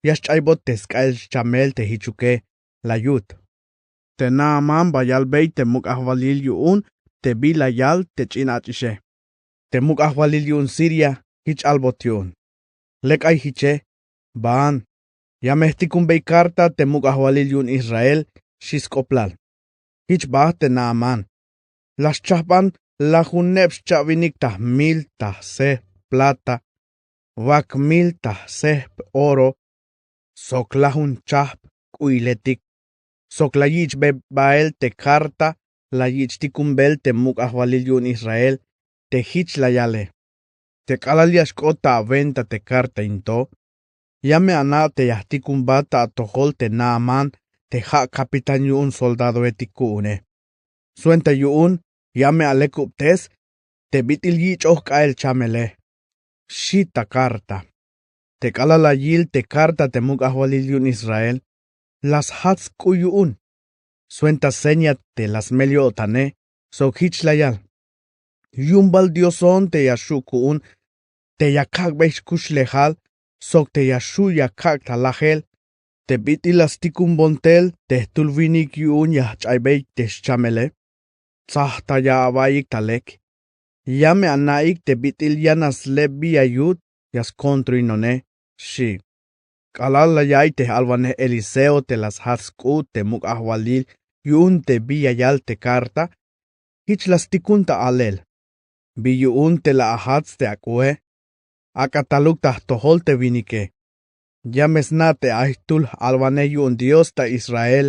Ya xch'aybot te sk'a'el chamel te jichuke. La yut. Te naamán ba yalbey te muk' ajwalil yu'un te bi la yal te ch'in ach'ixe. Te muk' ajwalil yu'un siria jich albot yu'un. Lek ay jiche. Baan. Ya me jtikunbey karta te muk' ajwalil yu'un israel. Xi' sk'oplal. Jich bajt te naamán. La xchajban lajuneb xcha'winik ta jmil ta jsejp plata, wak mil ta jsejp oro, sok lajun chajp k'u'iletik. Sok la yich'be bael te karta la yich' tikunbel te muk' ajwalil yu'un israel. Te jich la yale. Te k'alal ya xk'ot ta awenta te karta in to, ya me ana' te ya jtikunbat ta atojol te naamán te ja' kapitán yu'un soldadoetik ku'une. Swenta yu'un ya me alekubtes te bit'il yich'oj k'a'el chamele. Xi' ta karta. Te k'alal la yil te karta te muk' ajwalil yu'un Israel, la sjat sk'u' yu'un. Swenta seña te la smel yo'tane, sok jich la yal: Yu'un bal dioson te ya xju' ku'un, te ya kak'bey xkuxlejal, sok te ya xju' ya kak' ta lajel, te bit'il la stikunbon tel te jtul winik yu'un ya jch'aybey te xchamele. Tsajtaya awaiyik ta lek. Ya me ana'ik te bit'il yan a sleb bi ya yut ya skontroinone, xchi. K'alal la ya'iy te j-alwanej Eliseo te la sjat sk'u' te muk' ajwalil yu'un te bi ya yal te karta, jich la stikun ta alel: Bi yu'un te la ajats te ak'u'e? Ak'a taluk ta jtojol te winike. Ya me sna' te ay jtul j-alwanej yu'un Dios ta Israel,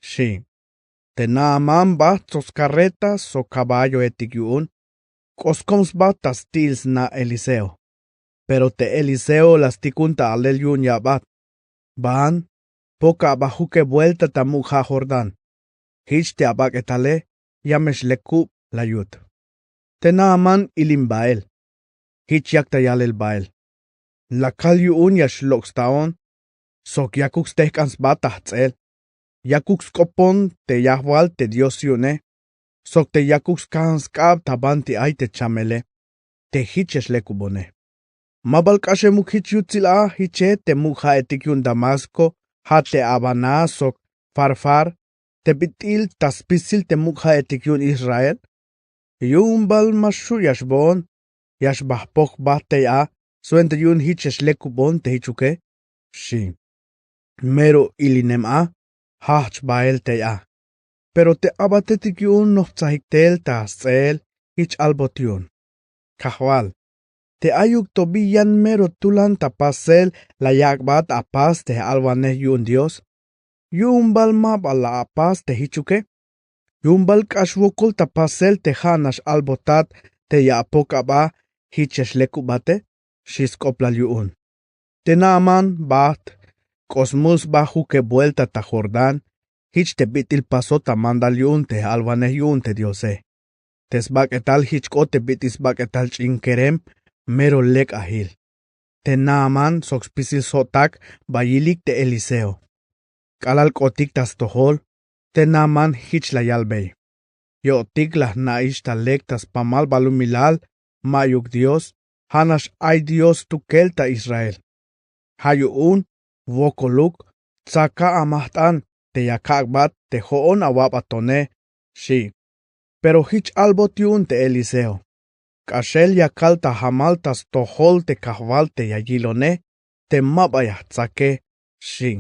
xchi. Te Naamán bajt sok skarreta sok caballoetik yu'un, k'oskom sba ta sti'il sna Eliseo. Pero te Eliseo la stikun ta alel yu'un yabat: Baan, pok aba jukeb buelta ta muk' ja' Jordán. Jich te abak'etale, ya me xlekub, la yut. Te Naamán ilim bael. Jich yak ta yalel bael: La kal yu'un ya xlok' staon, sok yakuk stejk'an sba ta jts'el. Yakuk sk'opon te yajwal te Dios yu'une, sok te yakuk skajan sk'ab ta banti ay te chamele, te jich ya xlekubone. Ma bal k'axemuk jich yutsil a jiche te muk' ja'etik yu'un Damasco, ja' te Abana sok Farfar, te bit'il ta spisil te muk' ja'etik yu'un Israel? Yu'un bal ma xju' ya xboon, ya xba jpok jba tey a, swenta yu'un jich ya xlekubon te jichuke, xchi. Mero ilinem a, jajch bael tey a. Pero te abatetik yu'un noptsajik tel ta sts'eel, jich albot yu'un: Kajwal, te ayuk to bi yan mero tulan ta pasel la yak'bat apas te j-alwanej yu'un Dios, yu'un bal ma ba la apas te jichuke? Yu'un bal k'ax wokol ta pasel te ja'nax albotat te ya apok aba jich ya xlekubate, xchi sk'oplal yu'un. Te Naamán bajt, k'o smul sba jukeb buelta ta Jordán, jich te bit'il pasot ta mandal yu'un te j-alwanej yu'un te Diose. Te sbak'etal jich k'ot te bit'il sbak'etal ch'in kerem, mero lek a jil. Te Naamán sok spisil sjo'tak ba yilik te Eliseo. K'alal k'otik ta stojol, te Naamán jich la yalbey: Yo'tik la jna'ix ta lek ta spamal balumilal, ma'yuk Dios, ja'nax ay Dios stukel ta Israel. Ja' yu'un, wokoluk, tsaka amajt'an te ya kak'bat te jo'on awabatone, xchi. Pero jich albot yu'un te Eliseo: K'axel ya kal ta jamal ta stojol te Kajwal te ya yilone, te ma ba ya jtsake, xchi.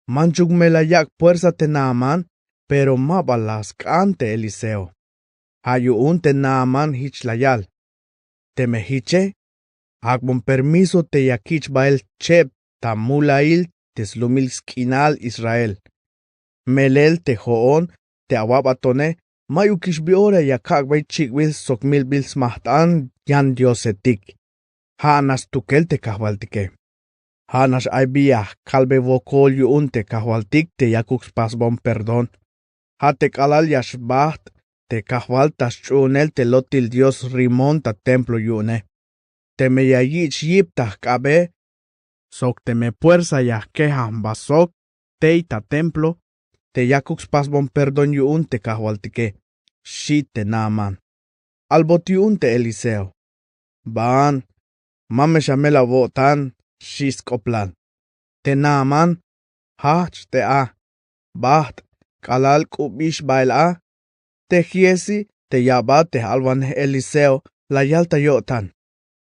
Manchuk me la yak' puersa te Naamán, pero ma ba la sk'an te Eliseo. Ja' yu'un te Naamán jich la yal: Teme jiche, ak'bon permiso te ya kich' bael cheb ta mulahil te slumil sk'inal Israel. Melel te jo'on te awabatone, ma'yukix bi ora ya kak'bey chik'bil sok milbil smajt'an yan diosetik, ja'nax stukel te Kajwaltike. Ja'nax ay bi ya jkalbey wokol yu'un te Kajwaltik te yakuk spasbon perdón. Ja' te k'alal ya xbajt te Kajwal ta sch'uunel te lotil Dios Rimón ta templo yu'une. Teme ya yich' yip ta jk'abe, sok teme puersa ya jkejan jba sok tey ta templo, te yakuk spasbon perdón yu'un te Kajwaltike, xchi te Naamán. Albot yu'un te Eliseo: Baan, ma me xamel awo'tan, xchi sk'oplal. Te Naamán jajch te a, bajt, k'alal k'ubix bael a. Te Giesi te yabat te j-alwanej Eliseo la yal ta yo'tan: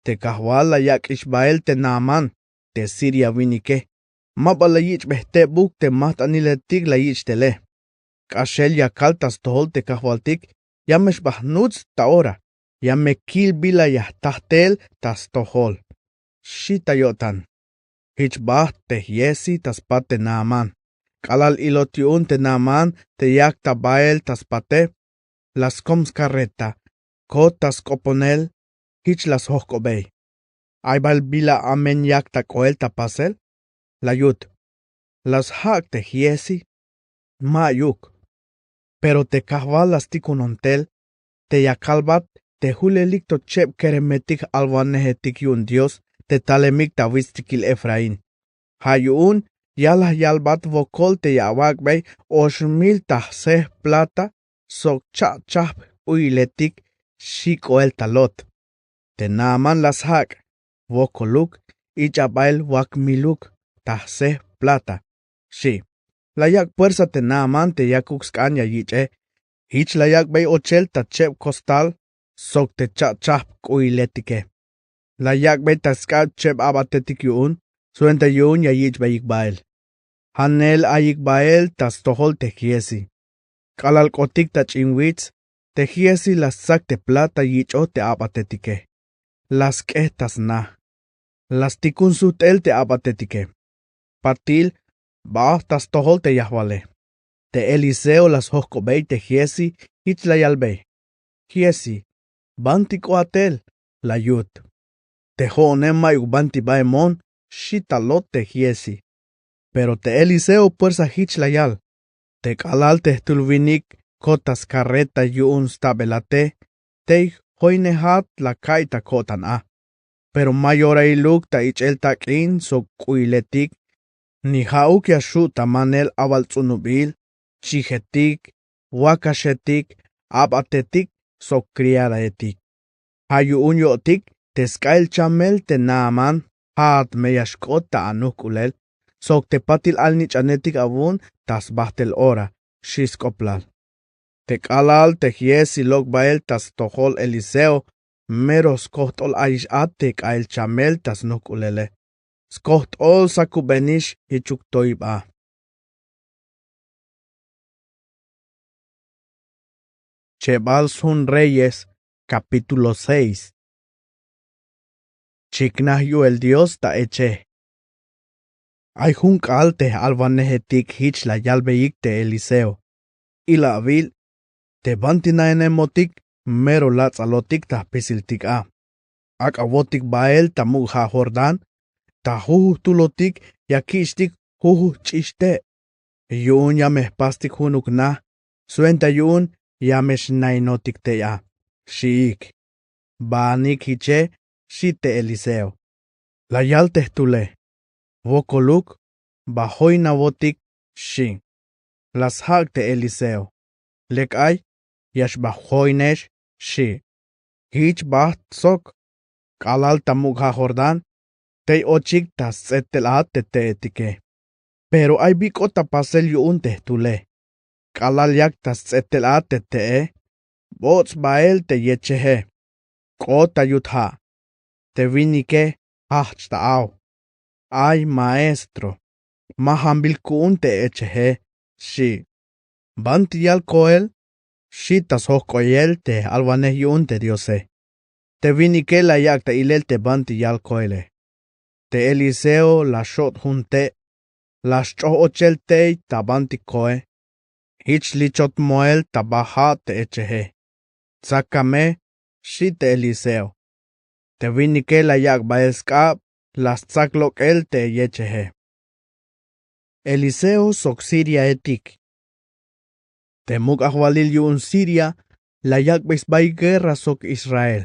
Te Kajwal la yak'ix bael te Naamán te Siria winike. Ma ba la yich'bey jtebuk te majt'aniletik la yich' tele. K'axel ya kal ta stojol te Kajwaltik, ya me xba jnuts ta ora, ya me kil bila ya jta tel ta stojol, xchi ta yo'tan. Jich bajt te Giesi ta spat te Naamán. K'alal ilot yu'un te Naamán te yak ta bael ta spate, la skom skarreta, kot ta sk'oponel, jich la sjojk'obey: ¿Ay bal bila amen yak ta k'oel ta pasel? La yut: ¿La sjak' te Giesi? Ma'yuk. Pero te Kajwal la stikunon tel te ya kalbat te julelik to cheb keremetik j-alwanejetik yu'un Dios te talemik ta witstikil Efraín. Ja' yu'un ya la yalbat wokol te ya awak'bey ox mil ta jse plata sok cha'chajp k'u'iletik, xi' k'oel ta Lot. Te Naamán la sjak': Wokoluk ich'a bael wak miluk ta jse plata, xi'. La yak' puersa te Naamán te yakuk sk'an ya yich'e. Jich la yak'bey ochel ta cheb kostal sok te cha'chajp k'u'iletike. La yak'bey ta sk'ab cheb a'batetik yu'un, swenta yu'un ya yich'beyik bael. Janel ayik bael ta stojol te Giesi. K'alal k'otik ta ch'in wits, te Giesi la stsak te plata yich'oj te a'batetike. La sk'ej ta sna. La stikun sujt'el te a'batetike. Patil baaj ta stojol te yajwale. Te Eliseo la sjojk'obey te Giesi, jich la yalbey: Giesi, ¿banti k'oat tel? La yut. Te jo'one ma'yuk banti baemon, xi' ta Lot te Giesi. Pero te Eliseo puersa jich la yal: Te k'alal te jtul winik kot ta skarreta yu'un stabelate, tey joynejat la ka'iy ta ko'tan a. Pero ma yorailuk ta ich'el tak'in sok k'u'iletik, ni ja'uk ya xju' ta manel awal ts'unubil, chijetik, wakaxetik, a'batetik sok kriadaetik. Ja' yu'un yo'tik te sk'a'el chamel te Naamán, ja'at me ya xk'ot ta anujk'ulel sok te patil alnich'anetik awu'un ta sbajtel ora, xi' sk'oplal. Te k'alal te Giesi lok' bael ta stojol Eliseo, mero skojt'ol ayix a te k'a'el chamel ta snujk'ulele. Skojt'ol sakubenix jichuk toyba. Chebal sjun Reyes, capítulo seis. Chiknaj yu'el Dios ta echej. Ay jun k'aal te j'alwanejetik jich la yalbeyik te Eliseo: Ila awil, te banti nayanemotik mero lats'alotik ta jpisiltik a. Ak'a awotik bael ta muk' ja' Jordán, ta jujuj jtulotik ya kich'tik jujuj ch'ix te'. Yu'un ya me jpastik junuk na, swenta yu'un ya me xnayinotik tey a, xiik. Baanik jiche, xi' te Eliseo. La yal te jtule: Wokoluk, ba joynawotik, xi'. La sjak' te Eliseo: Lek ay, ya xba joynex, xi'. Jich bajt sok. K'alal ta muk' ja' Jordán, tey ochik ta sts'etel a te te'etike. Pero ay bi k'ot ta pasel yu'un te jtule. K'alal yak ta sts'etel a te te'e, bots' bael te yecheje. K'ot ta yut ja'. Te winike jajch' ta aw: Ay maestro, ma jambil ku'un te echeje, xi'. Banti yal koel, xi' ta sjojk'oyel te j'alwanej yu'un te Diose. Te winike la yak' ta ilel te banti yal koele. Te Eliseo la xot' jun te', la xch'oj ochel tey ta banti koe. Jich lichot moel ta ba ja' te echeje. Tsaka me, xi' te Eliseo. Te winike la yak' bael sk'ab, la stsak lok'el te yecheje. Eliseo sok Siriaetik. Te muk' ajwalil yu'un Siria la yak'bey sbaik guerra sok Israel.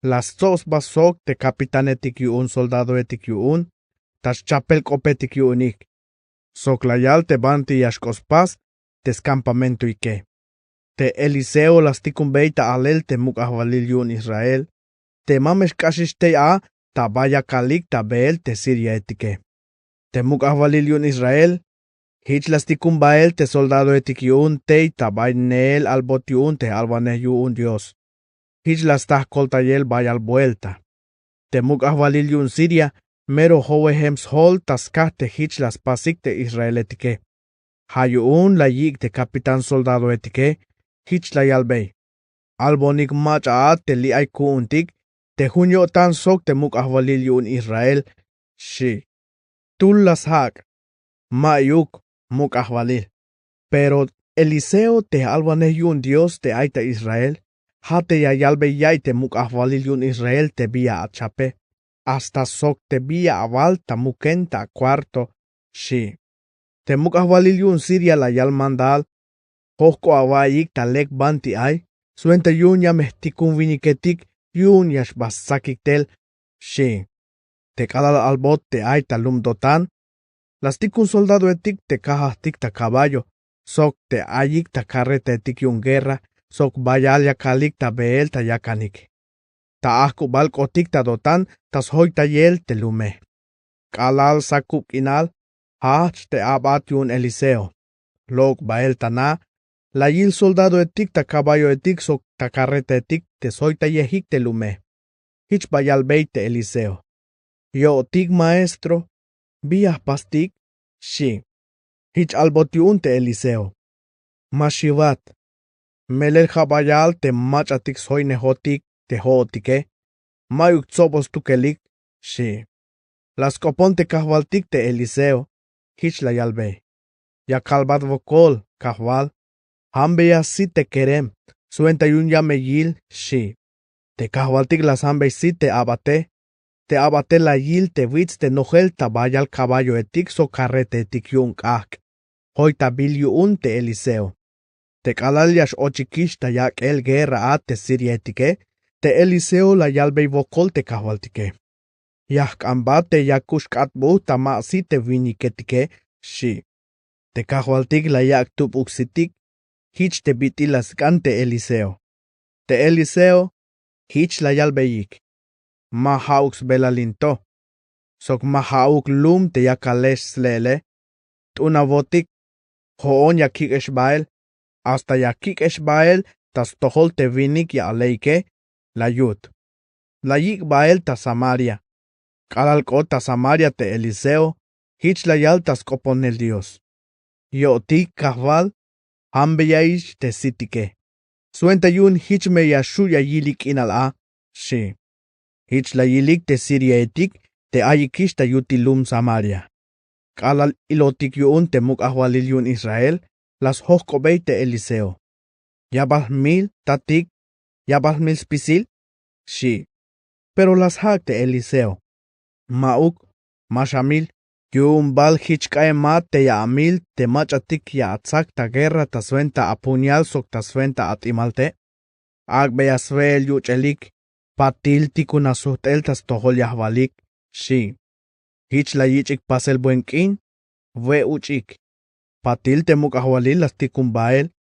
La stsob sba sok te capitanetik yu'un soldadoetik yu'un ta schapel k'opetik yu'unik. Sok la yal te banti ya xk'ot spas te scampamentoike. Te Eliseo la stikunbey ta alel te muk' ajwalil yu'un Israel te ma me xk'axix tey a ta ba yakalik ta beel te Siriaetike. Te muk' ajwalil yu'un Israel, jich la stikun bael te soldadoetik yu'un tey ta bay neel albot yu'un te j'alwanej yu'un Dios. Jich la sta jkoltayel bayal buelta. Te muk' ajwalil yu'un Siria mero jowejem sjol ta skaj te jich la spasik te israeletike. Ja' yu'un la yik' te capitán soldadoetike, jich la yalbey: Albonik mach'a a te li' ay ku'untik te jun yo'tan sok te muk' ajwalil yu'un Israel, xi'. Jtul la sjak': Ma'yuk muk' ajwalil. Pero Eliseo te j'alwanej yu'un Dios te ay ta Israel, ja' te ya yalbey ya'iy te muk' ajwalil yu'un Israel te bi ya achape, hasta sok te bi ya awal ta muken ta akuarto, xi'. Te muk' ajwalil yu'un Siria la yal mandal: Jojk'o awa'iyik ta lek banti ay, swenta yu'un ya me jtikun winiketik yu'un ya xba stsakik tel, xi'. Te k'alal albot te ay ta lum Dotán, la stikun soldadoetik te kajajtik ta kaballo sok te ayik ta karretaetik yu'un guerra sok bayal yakalik ta beel ta yakanik. Ta ajk'ubal k'otik ta Dotán ta sjoytayel te lume. K'alal sakub k'inal, jajch te a'bat yu'un Eliseo. Lok' bael ta na, la yil soldadoetik ta kaballoetik sok ta karretaetik te sjoytayejik te lume. Jich ba yalbey te Eliseo: —Yo'tik, maestro, ¿bi ya jpastik? —xchi. Jich albot yu'un te Eliseo: —Ma xiwat. Melel ja' bayal te mach'atik sjoynejotik te jo'otike, mayuk tsobol stukelik —xchi. La sk'opon te kajwaltik te Eliseo. Jich la yalbey: —Ya kalbat wokol, kajwal. Jambeyas sit te kerem, swenta yu'un ya me yil —xchi. Te kajwaltik la sjambey sit te a'bate. Te a'bate la yil te wits te nojel ta bayal kaballoetik sok karretaetik yu'un k'ajk'. Joytabil yu'un te Eliseo. Te k'alal ya x-ochikix ta yak'el guerra a te siriaetike, te Eliseo la yalbey wokol te kajwaltike: —Ya jk'anbat te yakuk xk'atbuj ta ma sit te winiketike —xchi. Te kajwaltik la yak' tubuk sitik. Jich te bit'il la sk'an te Eliseo. Te Eliseo jich la yalbeyik: —Ma ja'uk sbelalin to sok ma ja'uk lum te yakalex sle'ele. T'unawotik, jo'on ya kik'ex bael, hasta ya kik'ex bael ta stojol te winik ya aleike, la yut. La yik' bael ta Samaria. K'alal k'ot ta Samaria te Eliseo, jich la yal ta sk'oponel Dios: —Yo'tik, kajwal, jambeyaix te sitike, swenta yu'un jich me ya xju' ya yilik k'inal a —xchi. Jich la yilik te siriaetik te ayikix ta yutil lum Samaria. K'alal ilotik yu'un te muk' ajwalil yu'un Israel, la sjojk'obey te Eliseo: —¿Ya bal jmil, tatik? ¿Ya bal jmil spisil? —xchi. Pero la sjak' te Eliseo: —Ma'uk, ma xamil. Yu'un bal jich k'aemat te ya amil te mach'atik ya atsak ta guerra ta swenta apuñal sok ta swenta at'imal te'. Ak'beya swe'el yuch'elik, patil tikunas sujt'el ta stojol yajwalik —xchi. Jich la yich'ik pasel buen k'in, we' uch'ik. Patil te muk' ajwalil la stikun bael.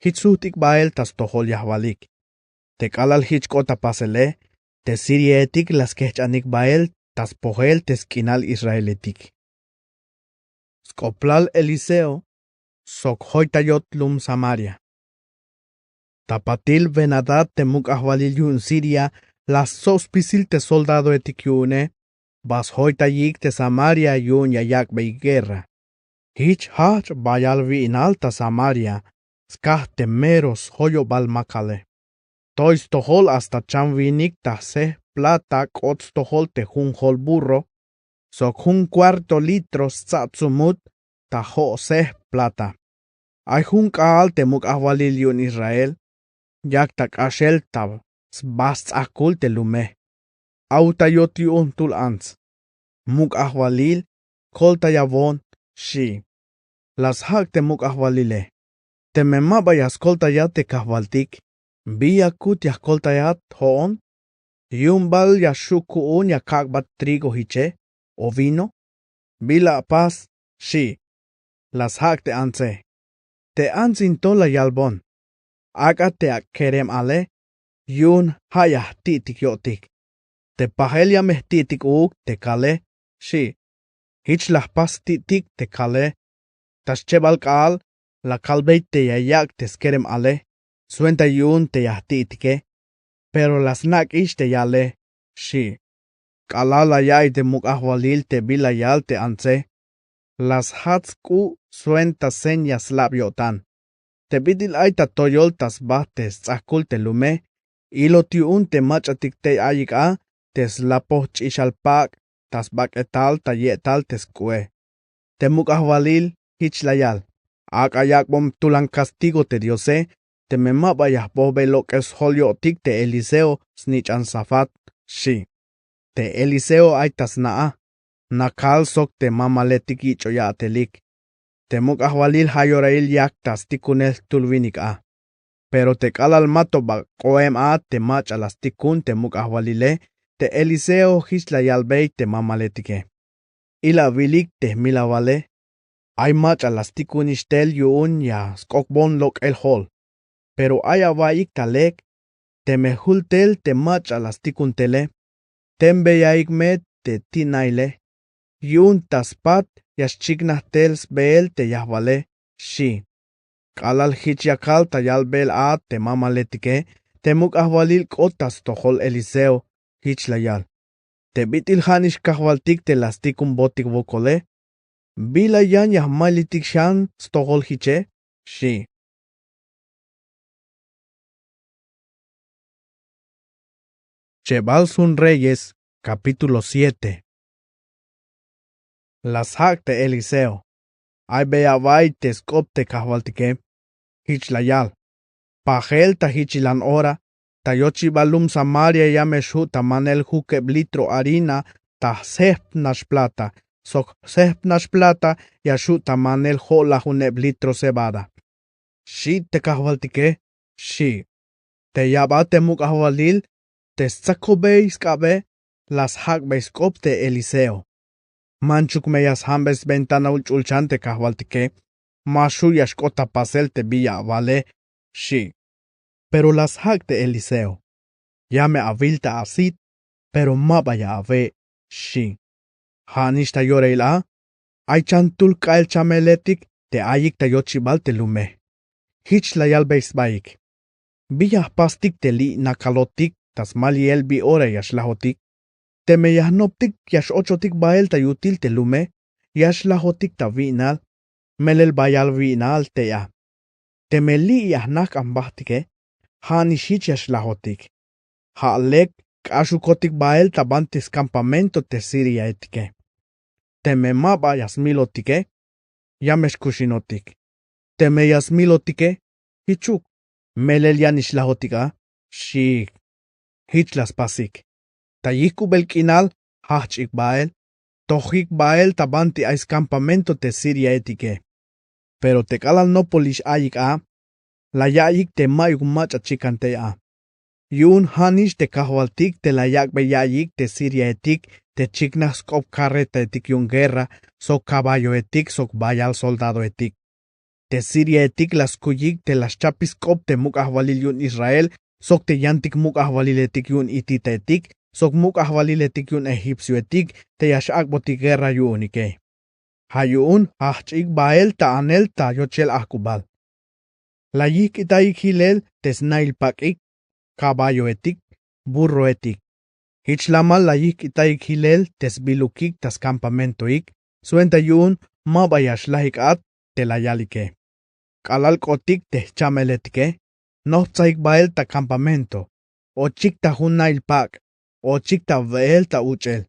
Jich sujt'ik bael ta stojol yajwalik. Te k'alal jich k'ot ta pasele, te siriaetik la skejch'anik bael ta spojel te sk'inal israeletik. Sk'oplal Eliseo sok joytayot lum Samaria. Ta patil Ben-hadad te muk' ajwalil yu'un Siria la stsob spisil te soldadoetik yu'une, ba sjoytayik te Samaria yu'un ya yak'bey guerra. Jich jajch' bayal wi'inal ta Samaria skaj te mero sjoyobal makale. Toy stojol hasta cham winik ta sejp plata k'ot stojol te jun jol burro, sok jun cuarto litro stsa' tsumut ta jo' sejp plata. Ay jun k'aal te muk' ajwalil yu'un Israel yak ta k'axel ta sba sts'ajkul te lume. Awtayot yu'un jtul ants: —Muk' ajwalil, koltayawon —xchi. La sjak' te muk' ajwalile: —Teme ma ba ya skoltayat te kajwaltik, ¿bi yakut ya jkoltayat jo'on? ¿Yu'un bal ya xju' ku'un ya kak'bat trigo jiche o vino? ¿Bi la apas? —xchi. La sjak' te antse: —Te ants in to la yalbon: Ak'a te akerem ale, yu'un ja' ya jti'tik yo'tik. Te pajel ya me jti'tik uuk te kale —xchi. Jich la jpas jti'tik te kale. Ta schebal k'aal la kalbey te ya yak' te skerem ale swenta yu'un te ya jti'tike. Pero la snak'ix te yale —xchi. K'alal la ya'iy te muk' ajwalil te bila yal te antse, la sjats k'u' swenta seña slab yo'tan. Te bit'il ay ta toyol ta sba te sts'ajkul te lume, ilot yu'un te mach'atik tey ayik a te slapoj ch'ixal pak' ta sbak'etal ta ye'tal te sk'u'e. Te muk' ajwalil jich la yal: Ak'a yak'bon tulan castigo te Diose teme ma ba ya jpojbey lok'el sjol yo'tik te Eliseo snich'an Safat —xchi. Te Eliseo ay ta sna a, nakal sok te mamaletik yich'oy a'telik. Te muk' ajwalil ja' yorail yak ta stikunel jtul winik a. Pero te k'alal ma to ba k'oem a te mach'a la stikun te muk' ajwalile, Te eliseo jich la yalbey te mamaletike: Ila awilik te jmilawale. Ay mach'a la stikunix tel yu'un ya sk'opbon lok'el jo'ol. Pero ay awa'iyik ta lek. Teme jul tel te mach'a la stikun tele, tenbeyaik me te ti'naile. Yu'un ta spat ya xchiknaj tel sbeel te yajwale, xchi. K'alal jich yakal ta yalbel a te mamaletike, te muk' ajwalil k'ot ta stojol eliseo, jich la yal: Te bit'il ja' nix kajwaltik te la stikunbotik wokole, bila yan ya jmaylitik xan stojol jiche, xchi. Chebal sjun reyes, kapítulo siete. La sjak' te eliseo: Ay bey awa'ay te sk'op te kajwaltike. Jich la yal: Pajel ta jichilan ora, ta yochibal lum samaria ya me xju' ta manel jukeb litro harina ta sjejp nax plata, sok sjejp nax plata ya xju' ta manel jo'lajuneb litro cebada, xchi te kajwaltike, xchi. Te yabal te muk' ajwalil te stsakobey sk'abe, la sjak'bey sk'op te eliseo: Manchuk me ya sjambey sventanaul ch'ulchan te kajwaltike, ma xju' ya xk'ot ta pasel te bi ya awale, xchi. Pero la sjak' te eliseo: Ya me awil ta asit, pero ma ba ya awe', xchi. Ja' nix ta yorail a, ay chantul k'a'el chameletik te ayik ta yochibal te lume. Jich la yalbey sbaik: Bi ya jpastik te li' nakalotik ta smaliel bi ora ya xlajotik? Teme ya jnoptik ya x-ochotik bael ta yutil te lume, ya xlajotik ta wi'nal, melel bayal wi'nal tey a. Teme li' ya jnaj k'an jbahtike, ja' nix jich ya xlajotik. Ja' lek k'axukotik bael ta banti skampamento te siriaetike. Teme ma ba ya smilotike, ya me xkuxinotik. Teme ya smilotike, jichuk, melel ya nix lajotik a, xchiik. Jich la spasik. Ta yijk'ubel k'inal, jajch'ik bael, tojik bael ta banti ay skampamento te siriaetike. Pero te k'alal nopolix ayik a, la ya'iyik te mayuk mach'a chikan tey a. Yu'un ja' nix te kajwaltik te la yak'bey ya'iyik te siriaetik te chiknaj sk'op karretaetik yu'un guerra, sok caballoetik sok bayal soldadoetik. Te siriaetik la skuyik te la xchapik sk'op te muk' ajwalil yu'un israel, sok te yantik muk' ajwaliletik yu'un hititaetik, sok muk' ajwaliletik yu'un egipcioetik te ya x-ak'botik guerra yu'unike. Ja' yu'un jajch'ik bael ta anel ta yochel ajk'ubal. La yijk'itayik jilel te sna'il pak'ik, caballoetik, burroetik. Jich lamal la yijk'itayik jilel te sbilukik ta skampamentoik, swenta yu'un ma ba ya xlajik at te la yalike. K'alal k'otik te jchameletike, nojptsajik bael ta kampamento, ochik ta jun na'il pak', ochik ta we'el ta uch'el.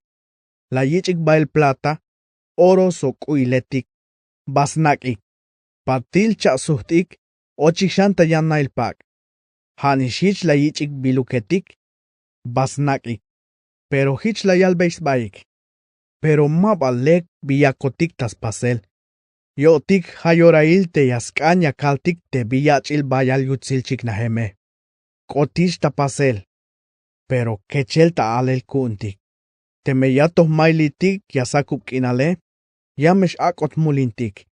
La yich'ik bael plata, oro sok k'u'iletik. Ba snak'ik. Patil cha' sujt'ik, ochik xan ta yan na'il pak'. Ja' nix jich la yich'ik biluketik. Ba snak'ik. Pero jich la yalbey sbaik: Pero ma ba lek bi yakotik ta spasel. Yo'tik ja' yorail te ya sk'an ya kaltik te bi yach'il bayal yutsil chiknajeme. K'otix ta pasel, pero kechel ta a'lel ku'untik. Teme ya to jmaylitik ya sakub k'inale, ya me x-ak'ot jmulintik.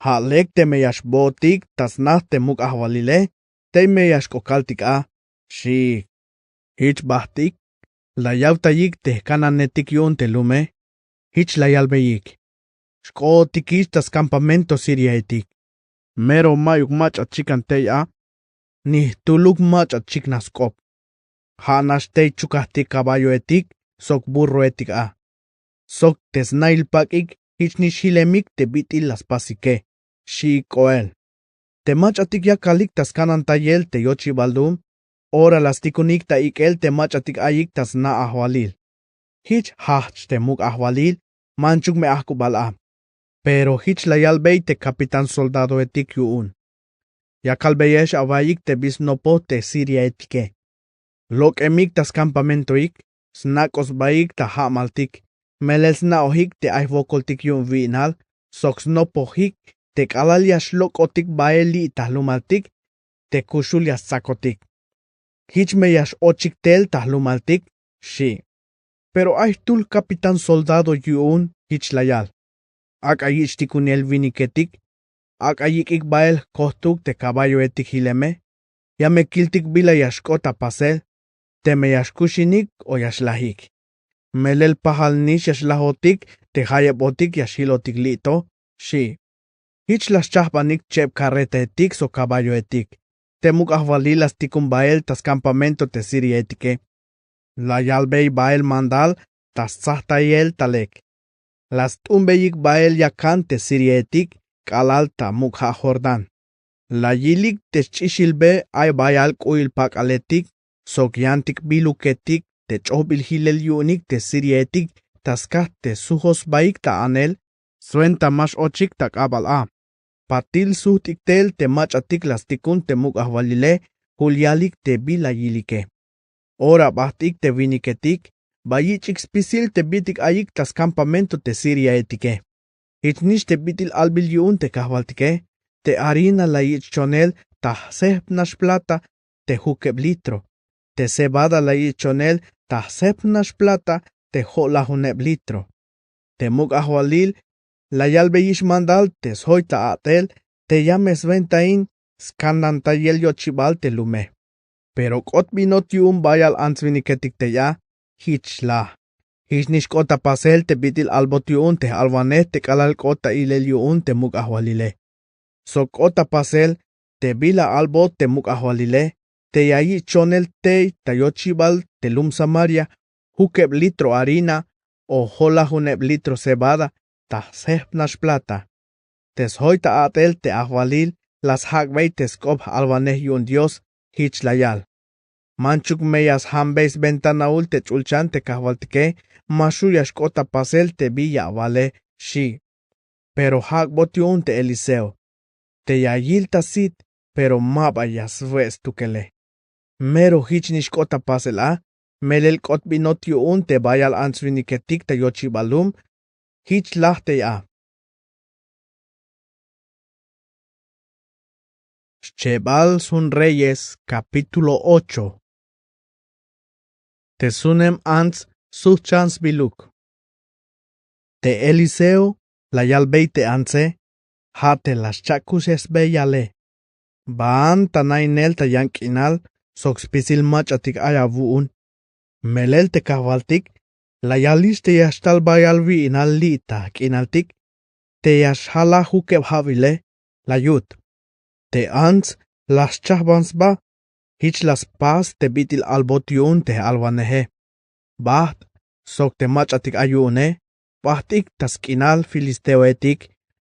Ja' lek teme ya xbootik ta sna te muk' ajwalile, tey me ya xk'okaltik a, xchiik. Jich bajt'ik, la yawtayik te jkananetik yu'un te lume. Jich la yalbeyik: Xk'ootikix ta skampamento siriaetik. Mero mayuk mach'a chikan tey a, ni jtuluk mach'a chiknaj sk'op. Ja' nax tey chukajtik caballoetik sok burroetik a. Sok te sna'il pak'ik jich nix jilemik te bit'il la spasike, xchiik k'oel. Te mach'atik yakalik ta skanantayel te yochibal lum, ora la stikunik ta ik'el te mach'atik ayik ta sna ajwalil. Jich jajch te muk' ajwalil, manchuk me ajk'ubal a. Pero jich la yalbey te capitán soldadoetik yu'un: Ya kalbeyex awa'iyik te bi snopoj te siriaetike. Lok'emik ta skampamentoik, snak'oj sbaik ta ja'maltik, melel sna'ojik te ay jwokoltik yu'un wi'nal, sok snopojik te k'alal ya xlok'otik bael li' ta jlumaltik, te kuxul ya stsakotik. Jich me ya x-ochik tel ta jlumaltik, xchi. Pero ay jtul capitán soldado yu'un jich la yal: Ak'a yich' tikunel winiketik, ak'a yik'ik bahel jkojtuk te caballohetik jileme. Ya me kiltik bila ya xk'ot ta pasel, teme ya xkuxinik o ya xlajik. Melel pajal nix ya xlajotik te jayebotik ya xjilotik li' to, xi'. Jich la xchajbanik cheb carretahetik sok caballohetik. Te muk' ajwalil la stikun bahel ta scampamento te siriahetike. La yalbey bahel mandal ta stsajtayel ta lek. La st'umbeyik bahel yakan te siriahetik k'alal ta muk' ja' Jordán. La yilik te sch'ixilbe ay bayal k'u'il pak'aletik sok yantik biluketik te ch'ojbil jilel yu'unik te siriahetik ta skaj te sujoj sbaik ta anel swenta ma x-ochik ta k'abal a. Patil sujt'ik tel te mach'atik la stikun te muk' ajwalile jul yalik te bila yilike. Ora bajt'ik te winiketik ba yich'ik spisil te bit'il ayik ta scampamento te siriahetike. Jich nix te bit'il albil yu'un te kajwaltike: Te harina la yich'chonel ta sjepnax plata te jukeb litro. Te cebada la yich'chonel ta sjepnax plata te jo'lajuneb litro. Te muk' ajwalil la yalbeyix mandal te sjoy ta a'tel te ya me swentain skandantayel yochibal te lume. Pero k'ot binot yu'un bayal ants winiketik tey a. Jich laj: Jich nix k'ot ta pasel te bit'il albot yu'un te j-alwanej te k'alal k'ot ta ilel yu'un te muk' ajwalile. Sok k'ot ta pasel te bila albot te muk' ajwalile te ya yich'chonel tey ta yochibal te lum Samaria jukeb litro harina o jo'lajuneb litro cebada ta sjepnax plata. Te sjoy ta a'tel te ajwalil la sjak'bey te sk'op j-alwanej yu'un Dios. Jich la yal: Manchuk me ya sjambey swentanaul te ch'ulchan te kajwaltike, ma xju' ya xk'ot ta pasel te bi ya awale, xi'. Pero jak'bot yu'un te Eliseo: Te ya yil ta sit, pero ma ba ya swe' stukele. Mero jich nix k'ot ta pasel a. Melel k'ot binot yu'un te bayal ants winiketik ta yochibal lum. Jich laj tey a. Xchebal sjun Reyes, capítulo ocho. Te sjunem ants sjujchan sbiluk. Te Eliseo la yalbey te antse: Ja' te la xcha'kuxesbey yale. Baan ta nainel ta yan k'inal sok spisil mach'atik ay awu'un. Melel te kajwaltik la yalix te ya xtal bayal wi'inal li' ta jk'inaltik te ya xjalaj jukeb ja'wile. La yut: Te ants la xchajban sba. Jich la spas te bit'il albot yu'un te j-alwaneje. Bajt' sok te mach'atik ay yu'une bajt'ik ta sk'inal filisteohetik,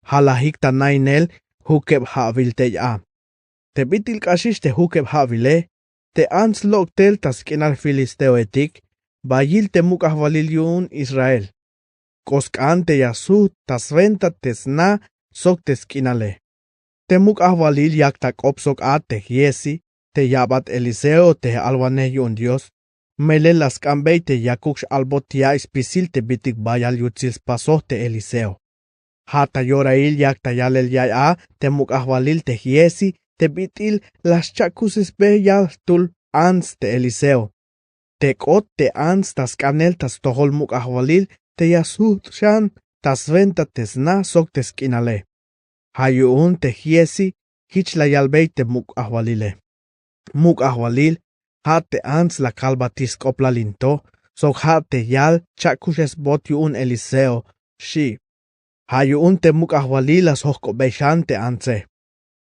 jalajik ta nainel jukeb ja'wil tey a. Te bit'il k'axix te jukeb ja'wile te ants lok' tel ta sk'inal filisteohetik ba yil te muk' ajwalil yu'un Israel. K'o sk'an te ya sjujt' ta swenta te sna sok te sk'inale. Te muk' ajwalil yak ta k'op sok a te Giesi te ya'bat Eliseo te j-alwanej yu'un Dios. Melel la sk'anbey te yakuk x-albot ya'iy spisil te bit'il bayal yutsil spasoj te Eliseo. Ja' ta yorail yak ta yalel ya'iy a te muk' ajwalil te Giesi te bit'il la xcha'kuxesbey yal jtul ants te Eliseo. Te k'ot te ants ta sk'anel ta stojol muk' ajwalil te ya sjujt' xan ta swenta te sna sok te sk'inale. Ja' yu'un te Giesi jich la yalbey te muk' ajwalile: Muk' ajwalil, ja' te ants la kalbatix sk'oplal in to sok ja' te yal cha'kuxesbot yu'un Eliseo, xi'. Ja' yu'un te muk' ajwalil la sjojk'obey xan te antse.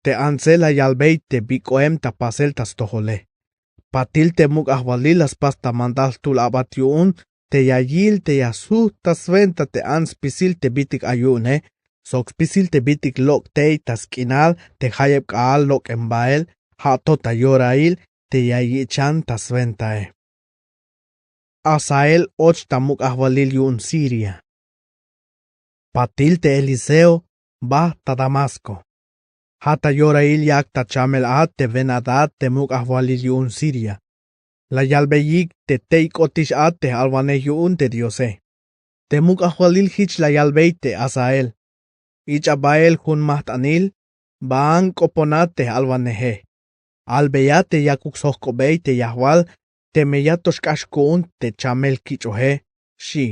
Te antse la yalbey te bi k'oem ta pasel ta stojole. Patil te muk' ajwalil la spas ta mandal jtul a'bat yu'un te ya yil te ya sjujt' ta swenta te ants spisil te bit'il ay yu'une sok spisil te bit'il lok' tey ta sk'inal te jayeb k'a'al lok'en bael, ja' to ta yorail te ya yich'an ta swentae. Hazael och ta muk' ajwalil yu'un Siria. Patil te Eliseo bajt' ta Damasco. Ja' ta yorail yak ta chamel a te Ben-hadad te muk' ajwalil yu'un Siria. La yalbeyik te tey k'otix a te j-alwanej yu'un te Diose. Te muk' ajwalil jich la yalbey te Hazael: Ich'a bael jun majt'anil, baan k'opon a te j-alwaneje. Albeya te yakuk sjojk'obey te yajwal teme ya to xk'ax ku'un te chamel kich'oje. xchi.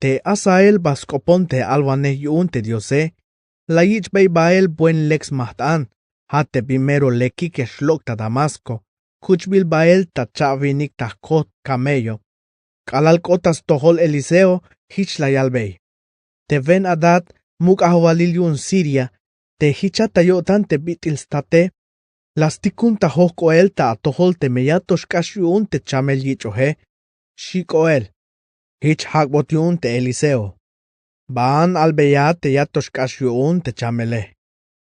Te asael ba sk'opon te alwanej yu'un te diose, la yich'bey bael buen lek smajt'an. Ja' te bin mero lekik ya xlok' ta damasko, kuch'bil bael ta cha'winik ta jkojt' kamello. K'alal k'ot ta stojol eliseo, jich la yalbey: Te ben-adad, muk' ajwalil yu'un siria, te jichat ta yo'tan te bit'il state, la stikun ta jojk'oel ta atojol teme ya to xk'ax yu'un te chamel yich'oje, xchi k'oel. Jich jak'bot yu'un te eliseo: Baan albeyat te ya to xk'ax yu'un te chamele.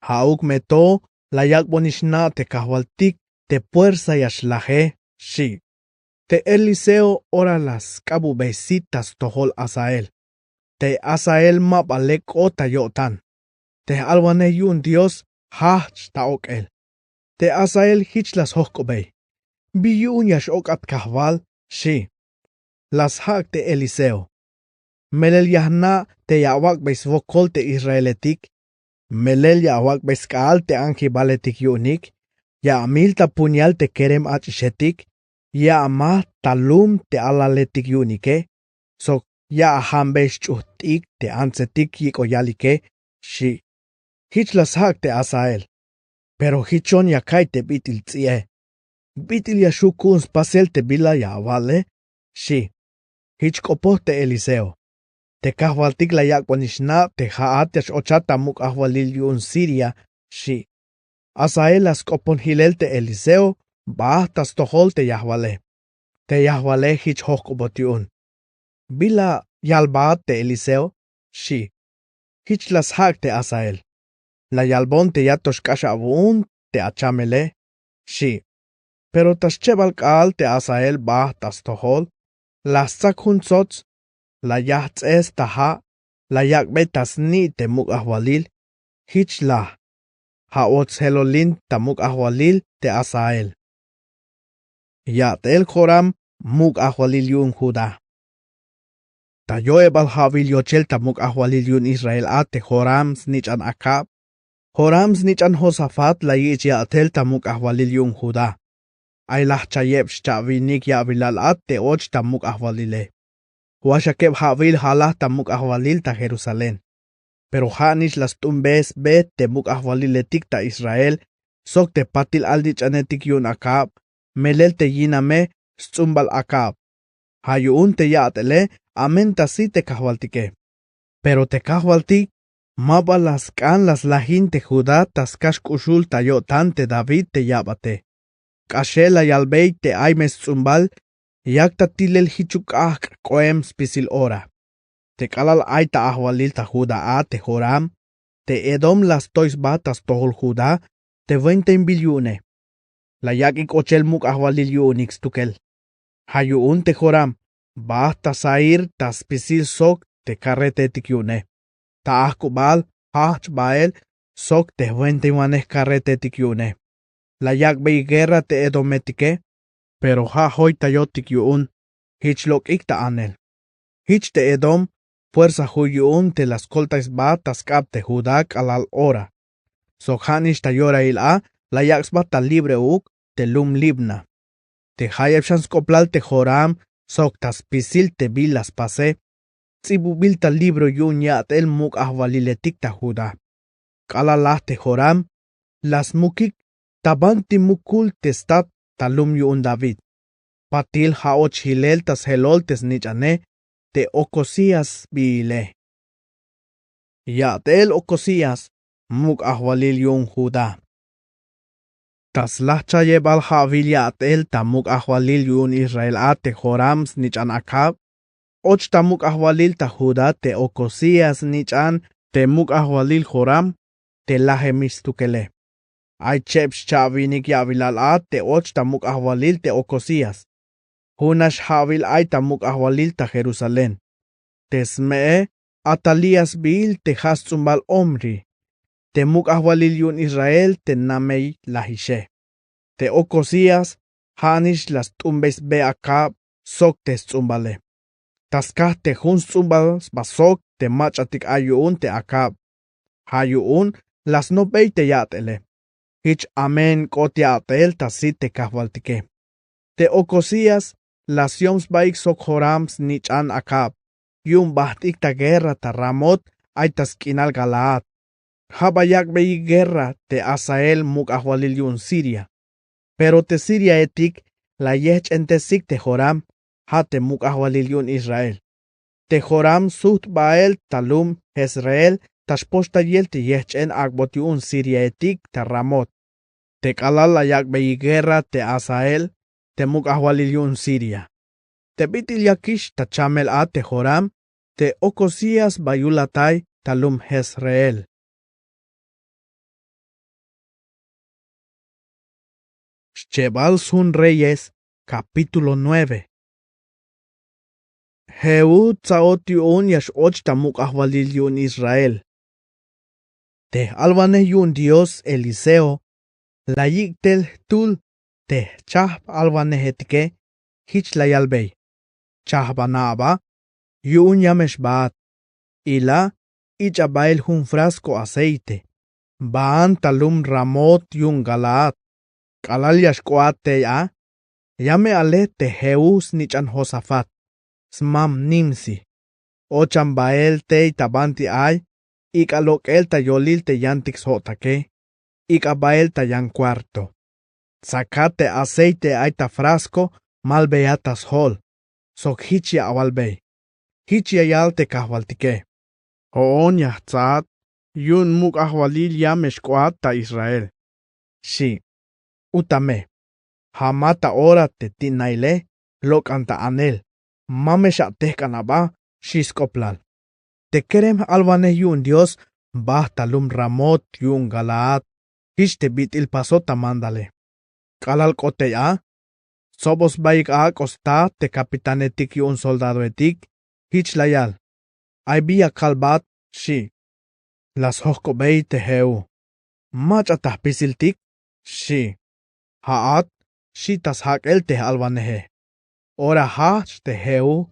Ja'uk me to la yak'bonix na' te kajwaltik te puersa ya xlaje, xchi. Te eliseo ora la sk'abubey sit ta stojol asael. Te asael ma ba lek k'ot ta yo'tan. Te j-alwanej yu'un dios jajch' ta ok'el. Te asael jich la sjojk'obey: Bi yu'un ya x-ok'at kajwal, xchi. La sjak' te eliseo: Melel ya jna' te ya awak'bey swokol te israeletik? Melel ya awak'bey sk'aal te anjibaletik yu'unik? Ya amil ta puñal te kerem ach'ixetik? Ya amajt ta lum te alaletik yu'unike? Sok ya ajambey xch'ujt'ik te antsetik yik'oyalike, xchi. Jich la sjak' te asael: Pero jichon ya ka'iy te bit'il ts'i'e. Bit'il ya xju' ku'un spasel te bila ya awale, xchi. Jich k'opoj te eliseo: Te kajwaltik la yak'bonix na' te ja'at ya x-ochat ta muk' ajwalil yu'un siria, xchi. Asael la sk'opon jilel te eliseo baht ta stojol te yajwale. Te yajwale jich jojk'obot yu'un: Bila yalbat te eliseo, xchi. Jich la sjak' te asael: La yalbon te ya to xk'ax awu'un te achamele, xchi. Pero ta schebal k'aal te asael baht ta stojol, la stsak jun tsots, la yajts'es ta ja', la yak'bey ta sni' te muk' ajwalil. Jich laj. Ja' och sjelolin ta muk' ajwalil te asael. Ya'tel joram, muk' ajwalil yu'un judá. Ta yo'ebal ja'wil yochel ta muk' ajwalil yu'un israel a te joram snich'an akab, joram snich'an josafat la yich' ya'tel ta muk' ajwalil yu'un judá. Ay la jchayeb xcha'winik ya'wilal a te och ta muk' ajwalile. Waxakeb ja'wil jalaj ta muk' ajwalil ta jerusalén. Pero ja' nix la st'unbe sbe te muk' ajwaliletik ta israel sok te patil alnich'anetik yu'un akab, melel te yiname sts'umbal akab. Ja' yu'un te ya'tele amen ta sit te kajwaltike. Pero te kajwaltik ma ba la sk'an la slajin te judá ta skax k'uxul ta yo'tan te david te yabate. K'axel la yalbey te ay me sts'umbal yak ta tilel jichuk k'ajk' k'oem spisil ora. Te k'alal ay ta ajwalil ta judá a te joram, te edom la stoy sba ta stojol judá te wentenbil yu'une. La yak'ik ochel muk' ajwalil yu'unik stukel. Ja' yu'un te joram baht ta sair ta spisil sok te karretetik yu'une, ta ajk'ubal jajch' bael sok te jwentenwanej karretetik yu'une. La yak'bey guerra te edometike. Pero ja' joytayotik yu'un, jich lok'ik ta anel. Jich te edom puersa ju' yu'un te la skoltay sba ta sk'ab te judá k'alal ora. Sok ja' nix ta yorail a la yak' sba ta libre uuk te lum libna. Te jayeb xan sk'oplal te joram sok ta spisil te bila spase, ts'ibubil ta libro yu'un ya'tel muk' ajwaliletik ta judá. K'alal laj te joram, la smukik ta banti mukul te stat ta lum yu'un david. Patil ja' och jilel ta sjelol te snich'ane te okosías sbiile. Ya'tel okosías, muk' ajwalil yu'un judá. Ta slajchayebal ja'wil ya'tel ta muk' ajwalil yu'un israel a te joram snich'an akab, och ta muk' ajwalil ta judá te okosías snich'an te muk' ajwalil joram te lajemix stukele. Ay cheb xcha'winik ya'wilal a te och ta muk' ajwalil te okosías. Jun nax ja'wil ay ta muk' ajwalil ta jerusalén. Te sme'e atalías sbiil te ja' sts'umbal omri. Te muk' ajwalil yu'un israel te namey lajixe. Te okosías ja' nix la st'unbey sbe akab sok te sts'umbale. Ta skaj te jun sts'umbal sba sok te mach'atik ay yu'un te akab. Ja' yu'un la snopbey te ya'tele. Jich amen k'ot ya'tel ta sit te kajwaltike. Te okosías la syom sbaik sok joram snich'an akab. yu'un bajt'ik ta guerra ta ramot ay ta sk'inal galaad. Ja' ba yak'beyik guerra te hazael muk' ajwalil yu'un siria. Pero te siriaetik la yejch'entesik te joram, ja' te muk' ajwalil yu'un israel. Te joram sujt' bael ta lum jezreel ta xpoxtayel te yejch'en ak'bot yu'un siriaetik ta ramot. Te k'alal la yak'beyik guerra te hazael te muk' ajwalil yu'un siria. Te bit'il yakix ta chamel a te joram te okosías ba yulatay ta lum jezreel. Xchebal sjun reyes, kapítulo nueve. Jehú tsa'ot yu'un ya x'och ta muk' ajwalil yu'un israel. Te j'alwanej yu'un dios eliseo la yik' tel jtul te jchajp alwanejetike. Jich la yalbey: chajbana aba yu'un ya me xbaat. Ila, ich'a bael jun frasco aceite baan ta lum ramot yu'un galaad. K'alal ya xk'oat tey a, ya me ale te jehú snich'an josafat, smam nimsi. Ochan bael tey ta banti ay, ik'a lok'el ta yolil te yantik sjo'take, ik'a bael ta yan kuarto. Tsakat te aceite ay ta frasco, malbeyat ta sjol. Sok jich ya awalbey: jich ya yal te kajwaltike: jo'on ya jtsa'at yu'un muk' ajwalil ya me xk'oat ta israel, xi'. Utame, ja' ma ta ora te ti'naile lok'an ta anel, ma me xatejk'an aba, xi' sk'oplal. Te kerem j'alwanej yu'un dios bajt ta lum ramot yu'un galaad. Jich te bit'il pasot ta mandale. K'alal k'ot tey a, stsoboj sbaik a k'ot sta te kapitanetik yu'un soldadoetik. Jich la yal: ay bi ya kalbat, xi'. La sjokobey te jehú: mach'a ta jpisiltik, xi'. Ja'at, xi' ta sjak'el te j'alwaneje. Ora jajch te jehú,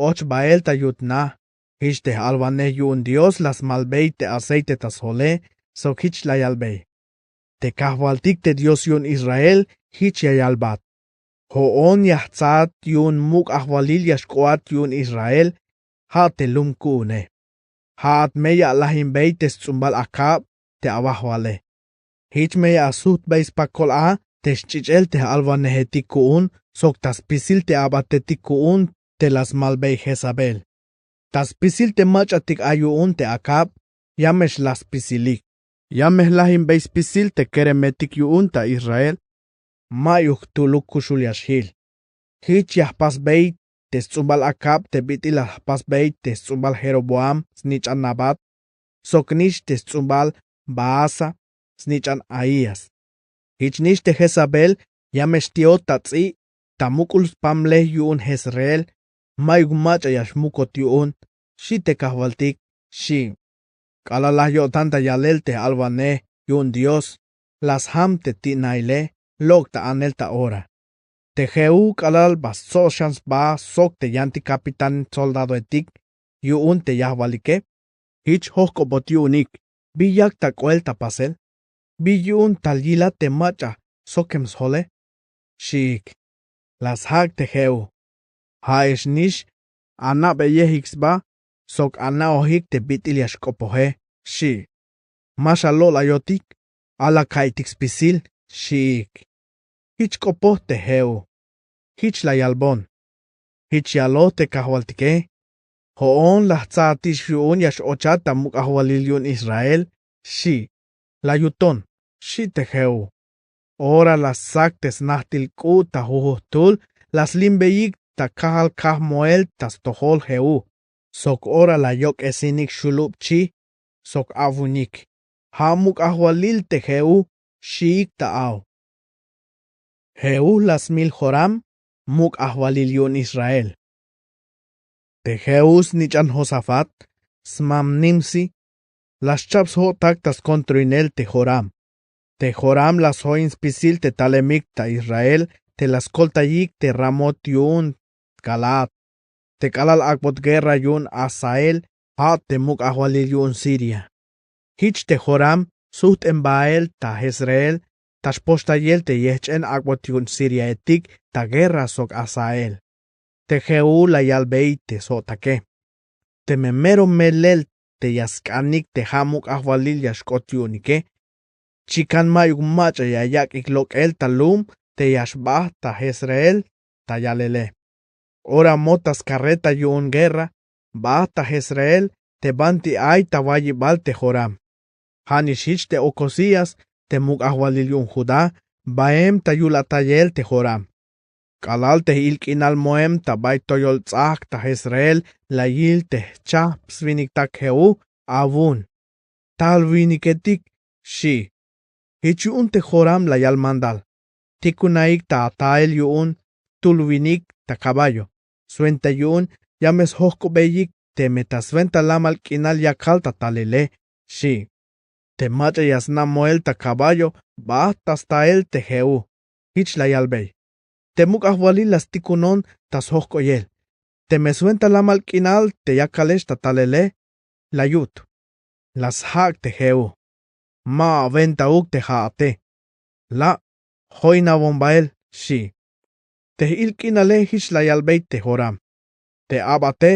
och bael ta yut na. Jich te j'alwanej yu'un dios la smalbey te aceite ta sjole, sok jich la yalbey: te kajwaltik te dios yu'un israel jich ya yalbat: jo'on ya jtsat yu'un muk' ajwalil ya xk'oat yu'un israel, ja' te lum ku'une. Ja'at me ya alajimbey te sts'umbal akab te awajwale. Jich me ya asujtbey spakol a te sch'ich'el te j'alwanejetik ku'un, sok ta spisil te abatetik ku'un te la smalbey jezabel. Ta spisil te mach'atik ay yu'un te akab, ya me xlaj spisilik. Ya me jlajimbey spisil te keremetik yu'un ta israel. Ma'yuk jtuluk kuxul ya xjil. Jich ya jpasbey te sts'umbal akab te bit'il la jpasbey te sts'umbal jeroboam snich'an nabat, sok nix te sts'umbal baasa snich'an ahías. Jich nix te jezabel ya me xti'ot ta ts'i' ta muk'ul spamlej yu'un jezreel. Ma'yuk mach'a ya xmukot yu'un, xi' te kajwaltik, xi'. K'alal la yo'tan ta yalel te j'alwanej yu'un dios, la sjam te ti'naile lok' ta anel ta ora. Te jehú k'alal ba stsob xan sba sok te yantik kapitán soldadoetik yu'un te yajwalike: jich jojk'obot yu'unik, bi yak ta k'oel ta pasel? Bi yu'un tal yilat te mach'a sokem sjole? Xi'ik. La sjak' te jehú: ja'ex nix ana'beyejik sba sok ana'ojik te bit'il ya xk'opoje, xi'. Ma xalo'layotik, ala ka'iytik spisil, xi'ik. Jich k'opoj te jehú. Jich la yalbon: jich yaloj te kajwaltike: jo'on la jtsa'atix yu'un ya x'ochat ta muk' ajwalil yu'un israel, xi'. La yuton, xi' te jehú. Ora la ssak te snajtil k'u' ta jujujtul, la slimbeyik ta kajal kaj moel ta stojol jehú. Sok ora la yok'esinik xulub chi sok awunik: ja' muk' ajwalil te jehú, xi'ik ta aw. Jehú la smil joram muk' ajwalil yu'un israel. Te jehú snich'an josafat, smam nimsi, la xcha'p sjo'tak ta skontroinel te joram. Te joram la sjoin spisil te talemik ta israel te la skoltayik te ramot yu'un galaad, te k'alal ak'bot guerra yu'un hazael, ja' te muk' ajwalil yu'un siria. Jich te joram sujt'en bael ta jezreel ta xpoxtayel te yejch'en ak'bot yu'un siriaetik ta guerra sok hazael. Te jehú la yalbey te sjo'take: Teme mero melel te ya sk'anik te ja' muk' ajwalil ya xk'ot yu'unike, chikan ma'yuk mach'a ya yak'ik lok'el ta lum te ya xbajt ta Jezreel ta yalele. Ora mot ta skarreta yu'un guerra bajt ta Jezreel te banti ay ta wayibal te Joram. Ja' nix jich te Okosías te muk' ajwalil yu'un Judá baem ta yul atayel te Joram. K'alal te ilk'inal moem ta bay toyol ts'ajk' ta Jezreel la yil te jchajp swiniktak Jehú, awu'un: Tal winiketik, xchi'. Jich yu'un te Joram la yal mandal: Tikunaik ta atael yu'un jtul winik ta caballo, swenta yu'un ya me sjojk'obeyik teme ta swenta lamal k'inal yakal ta talele, xchi'. Te mach'a ya sna' moel ta caballo bajt ta stael te Jehú, jich la yalbey: Te muk' ajwalil la stikunon ta sjojk'oyel. Teme swenta lamal k'inal te yakalex ta talele, la yut. La sjak' te Jehú: Ma awentauk te ja'ate. La' joynawon bael, xchi'. Te ilk'inale jich la yalbey te Joram: Te abate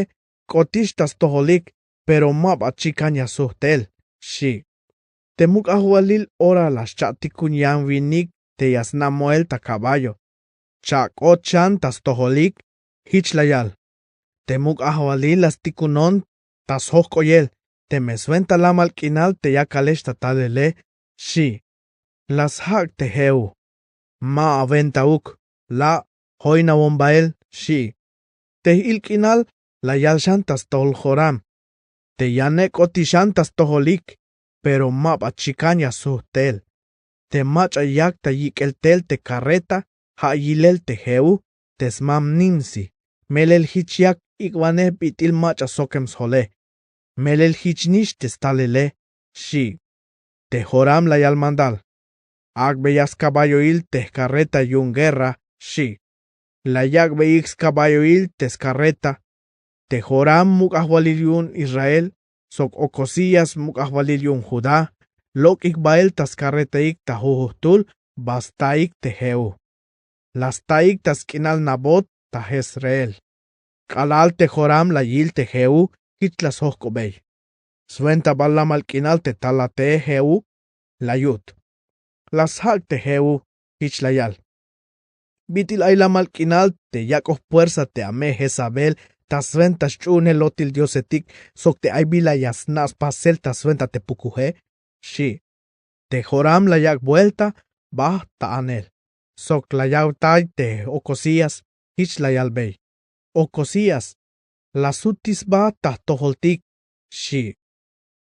k'otix ta stojolik, pero ma ba chikan ya sujt tel, xchi'. Te muk' ajwalil ora la xcha'tikun yan winik te ya sna' moel ta caballo, cha'k'ot xan ta stojolik, jich la yal: Te muk' ajwalil la stikunon ta sjojk'oyel, teme swenta lamal k'inal te yakalex ta talele, xchi'. La sjak' te Jehú: Ma awentauk. La' joynawon bael, xchi'. Te ilk'inal la yal xan ta stojol Joram: Te yane k'otix xan ta stojolik, pero ma ba chikan ya sujt tel. Te mach'a yak ta yik'el tel te carreta ja' yilel te Jehú te smam Nimsi. Melel jich yak ik'wanej bit'il mach'a sokem sjole. Melel jich nix te stalele, xchi'. Te Joram la yal mandal: Ak'beya scaballoil te jcarreta yu'un guerra, xchi'. La yak'beyik scaballoil te scarreta. Te Joram muk' ajwalil yu'un Israel sok Okosías muk' ajwalil yu'un Judá lok'ik bael ta scarretaik ta jujujtul ba staik te Jehú. La staik ta sk'inal Nabot ta Jezreel. K'alal te Joram la yil te Jehú jich la sjojk'obey: Swenta ba lamal k'inal te tal ateel Jehú, la yut. La sjak' te Jehú jich la yal: Bit'il ay lamal k'inal te yak'oj puersa te ame' Jezabel ta swenta sch'uhunel lotil diosetik sok te ay bila ya sna' spasel ta swenta te pukuje, xchi'. Te Joram la yak' buelta bajt ta anel sok la yawtay te Okosías jich la yalbey: Okosías, la sutis sba ta jtojoltik, xchi'.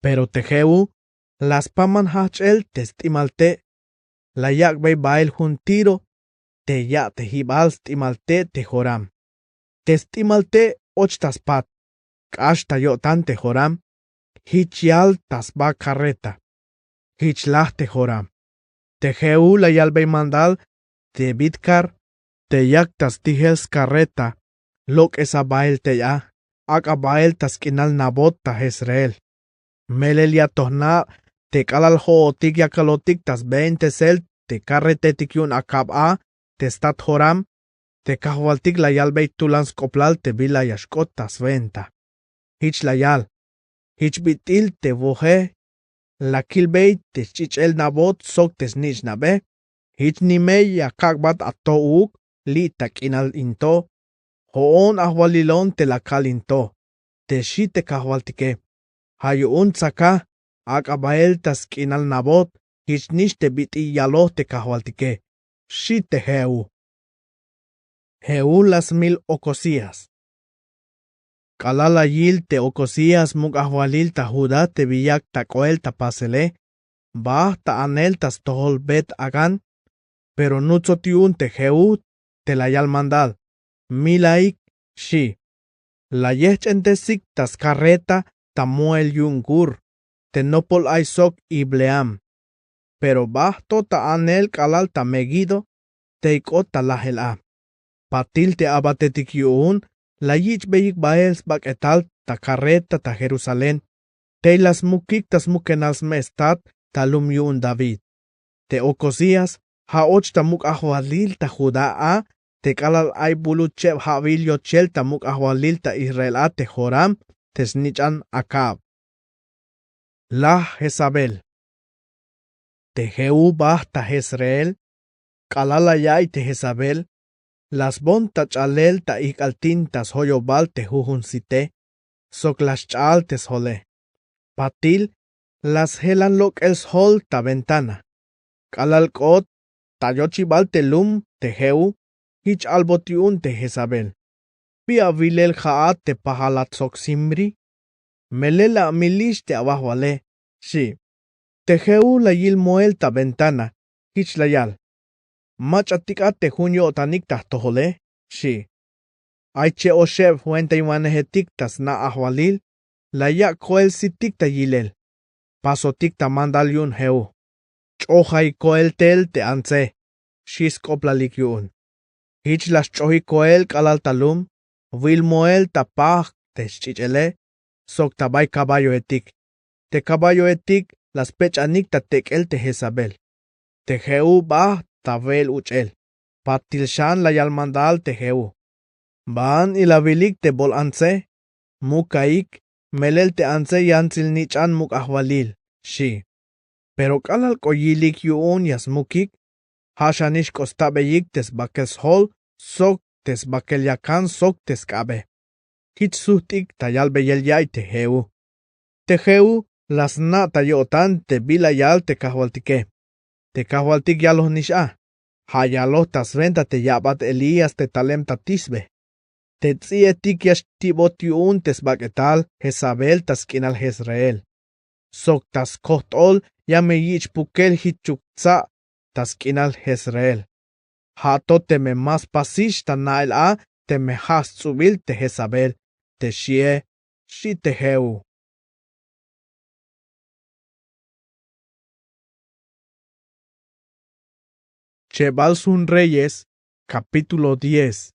Pero te Jehú la spaman jajch'el te st'imal te'. La yak'bey bael jun tiro te ya'tejibal st'imal te' te Joram. Te st'imal te' och ta spat. K'ax ta yo'tan te Joram, jich yal ta sba carreta. Jich laj te Joram: Te Jehú la yalbey mandal te Bidkar te yak ta stijel scarreta: Lok'esa bael tey a, ak'a bael ta sk'inal Nabot ta Jezreel. Melel ya to jna' te k'alal jo'otik yakalotik ta sbeentesel te carretetik yu'un Acab a te stat Joram, te kajwaltik la yalbey tulan sk'oplal te bila ya xk'ot ta swenta. Jich la yal: Jich bit'il te woje la kilbey te sch'ich'el Nabot sok te snich'nabe. Jich nimey ya kak'bat ato uuk li' ta k'inal in to. Jo'on ajwalilon te la kal in to, te xi' te kajwaltike. Ja' yu'un tsaka, ak'a bael ta sk'inal Nabot, jich nix te bit'il yaloj te kajwaltike, xi' te Jehú. Jehú la smil Okosías. K'alal la yil te Okosías muk' ajwalil ta Judá te bi yak ta k'oel ta pasele, bajt ta anel ta stojol Bet-agán. Pero nutsot yu'un te Jehú te la yal mandal: Milaik, xi'. La yejch'entesik ta scarreta ta moel yu'un Gur te nopol ay sok Ibleam. Pero bajt to ta anel k'alal ta Meguido tey k'ot ta lajel a. Patil te abatetik yu'un la yich'beyik bael sbak'etal ta carreta ta Jerusalén tey la smukik ta smukenal sme' stat ta lum yu'un David. Te Okosías ja' och ta muk' ajwalil ta Judá a te k'alal ay bulut cheb ja'wil yochel ta muk' ajwalil ta Israel a te Joram te snich'an Acab. Laj Jezabel. Te Jehú bajt ta Jezreel. K'alal la ya'iy te Jezabel, la sbon ta ch'alel ta ijk'altin ta sjoyobal te jujun site, sok la sch'aal te sjole. Patil la sjelan lok'el sjol ta ventana. K'alal k'ot ta yochibal te lum te Jehú, jich albot yu'un te Jezabel: ¿Bi awilel ja'at te pajalat sok Simri? Melel la amilix te awajwale, xi'. Te Jehú la yil moel ta ventana, jich la yal: Mach'atik a te jun yo'tanik ta jtojole, xi'. Ay che oxeb jwentainwanejetik ta sna' ajwalil, la yak' koel sitik ta yilel. Pasotik ta mandal yu'un Jehú. Ch'ojay koel tel te antse, xi' sk'oplalik yu'un. Jich la sch'ojik koel k'alal ta lum, wil moel ta pajk' te sch'ich'ele, sok ta bay caballoetik. Te caballoetik la spech'anik ta tek'el te Jezabel. Te Jehú bajt ta we'el uch'el. Patil xan la yal mandal te Jehú: Ban il awilik te bol antse, mukaik, melel te antse yantsil nich'an muk' ajwalil, xi'. Pero k'alal k'o yilik yu'un ya smukik, ja' xanix k'o stabeyik te sbakel sjol, sok te sbakel yakan, sok te sk'abe. Jich sujt'ik ta yalbeyel ya'iy te Jehú. Te Jehú la sna' ta yo'tan te bi la yal te Kajwaltike. Te Kajwaltik yaloj nix a, ja' yaloj ta swenta te ya'bat Elías te talem ta Tisbe. Te ts'i'etik ya xtibot yu'un te sbak'etal Jezabel ta sk'inal Jezreel. Sok ta skojt'ol ya me yich' pukel jichuk tsa' ta sk'inal Jezreel. Ja' to teme ma spasix ta na'el a teme ja' sts'ubil te Jezabel te xi'e, xi' te Jehú. Chebal Sun Reyes, capítulo diez.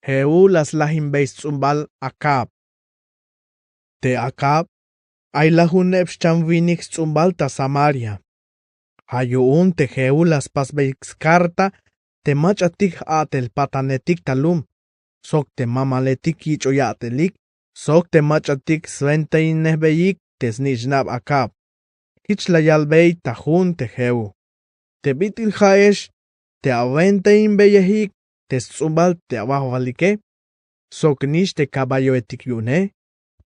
Jehú la slajinbey sts'umbal Acab. Te Acab ay lajuneb xchan winik sts'umbal ta Samaria. Ja' yu'un te Jehú la spasbey skarta te mach'atik j'a'tel patanetik ta lum, sok te mamaletik yich'o ya'telik, sok te mach'atik swentainejbeyik te snich'nab Acab. Jich la yalbey ta jun te Jehú: Te bit'il ja'ex te awentainbeyejik te sts'umbal te awajwalike, sok nix te caballoetik yu'une,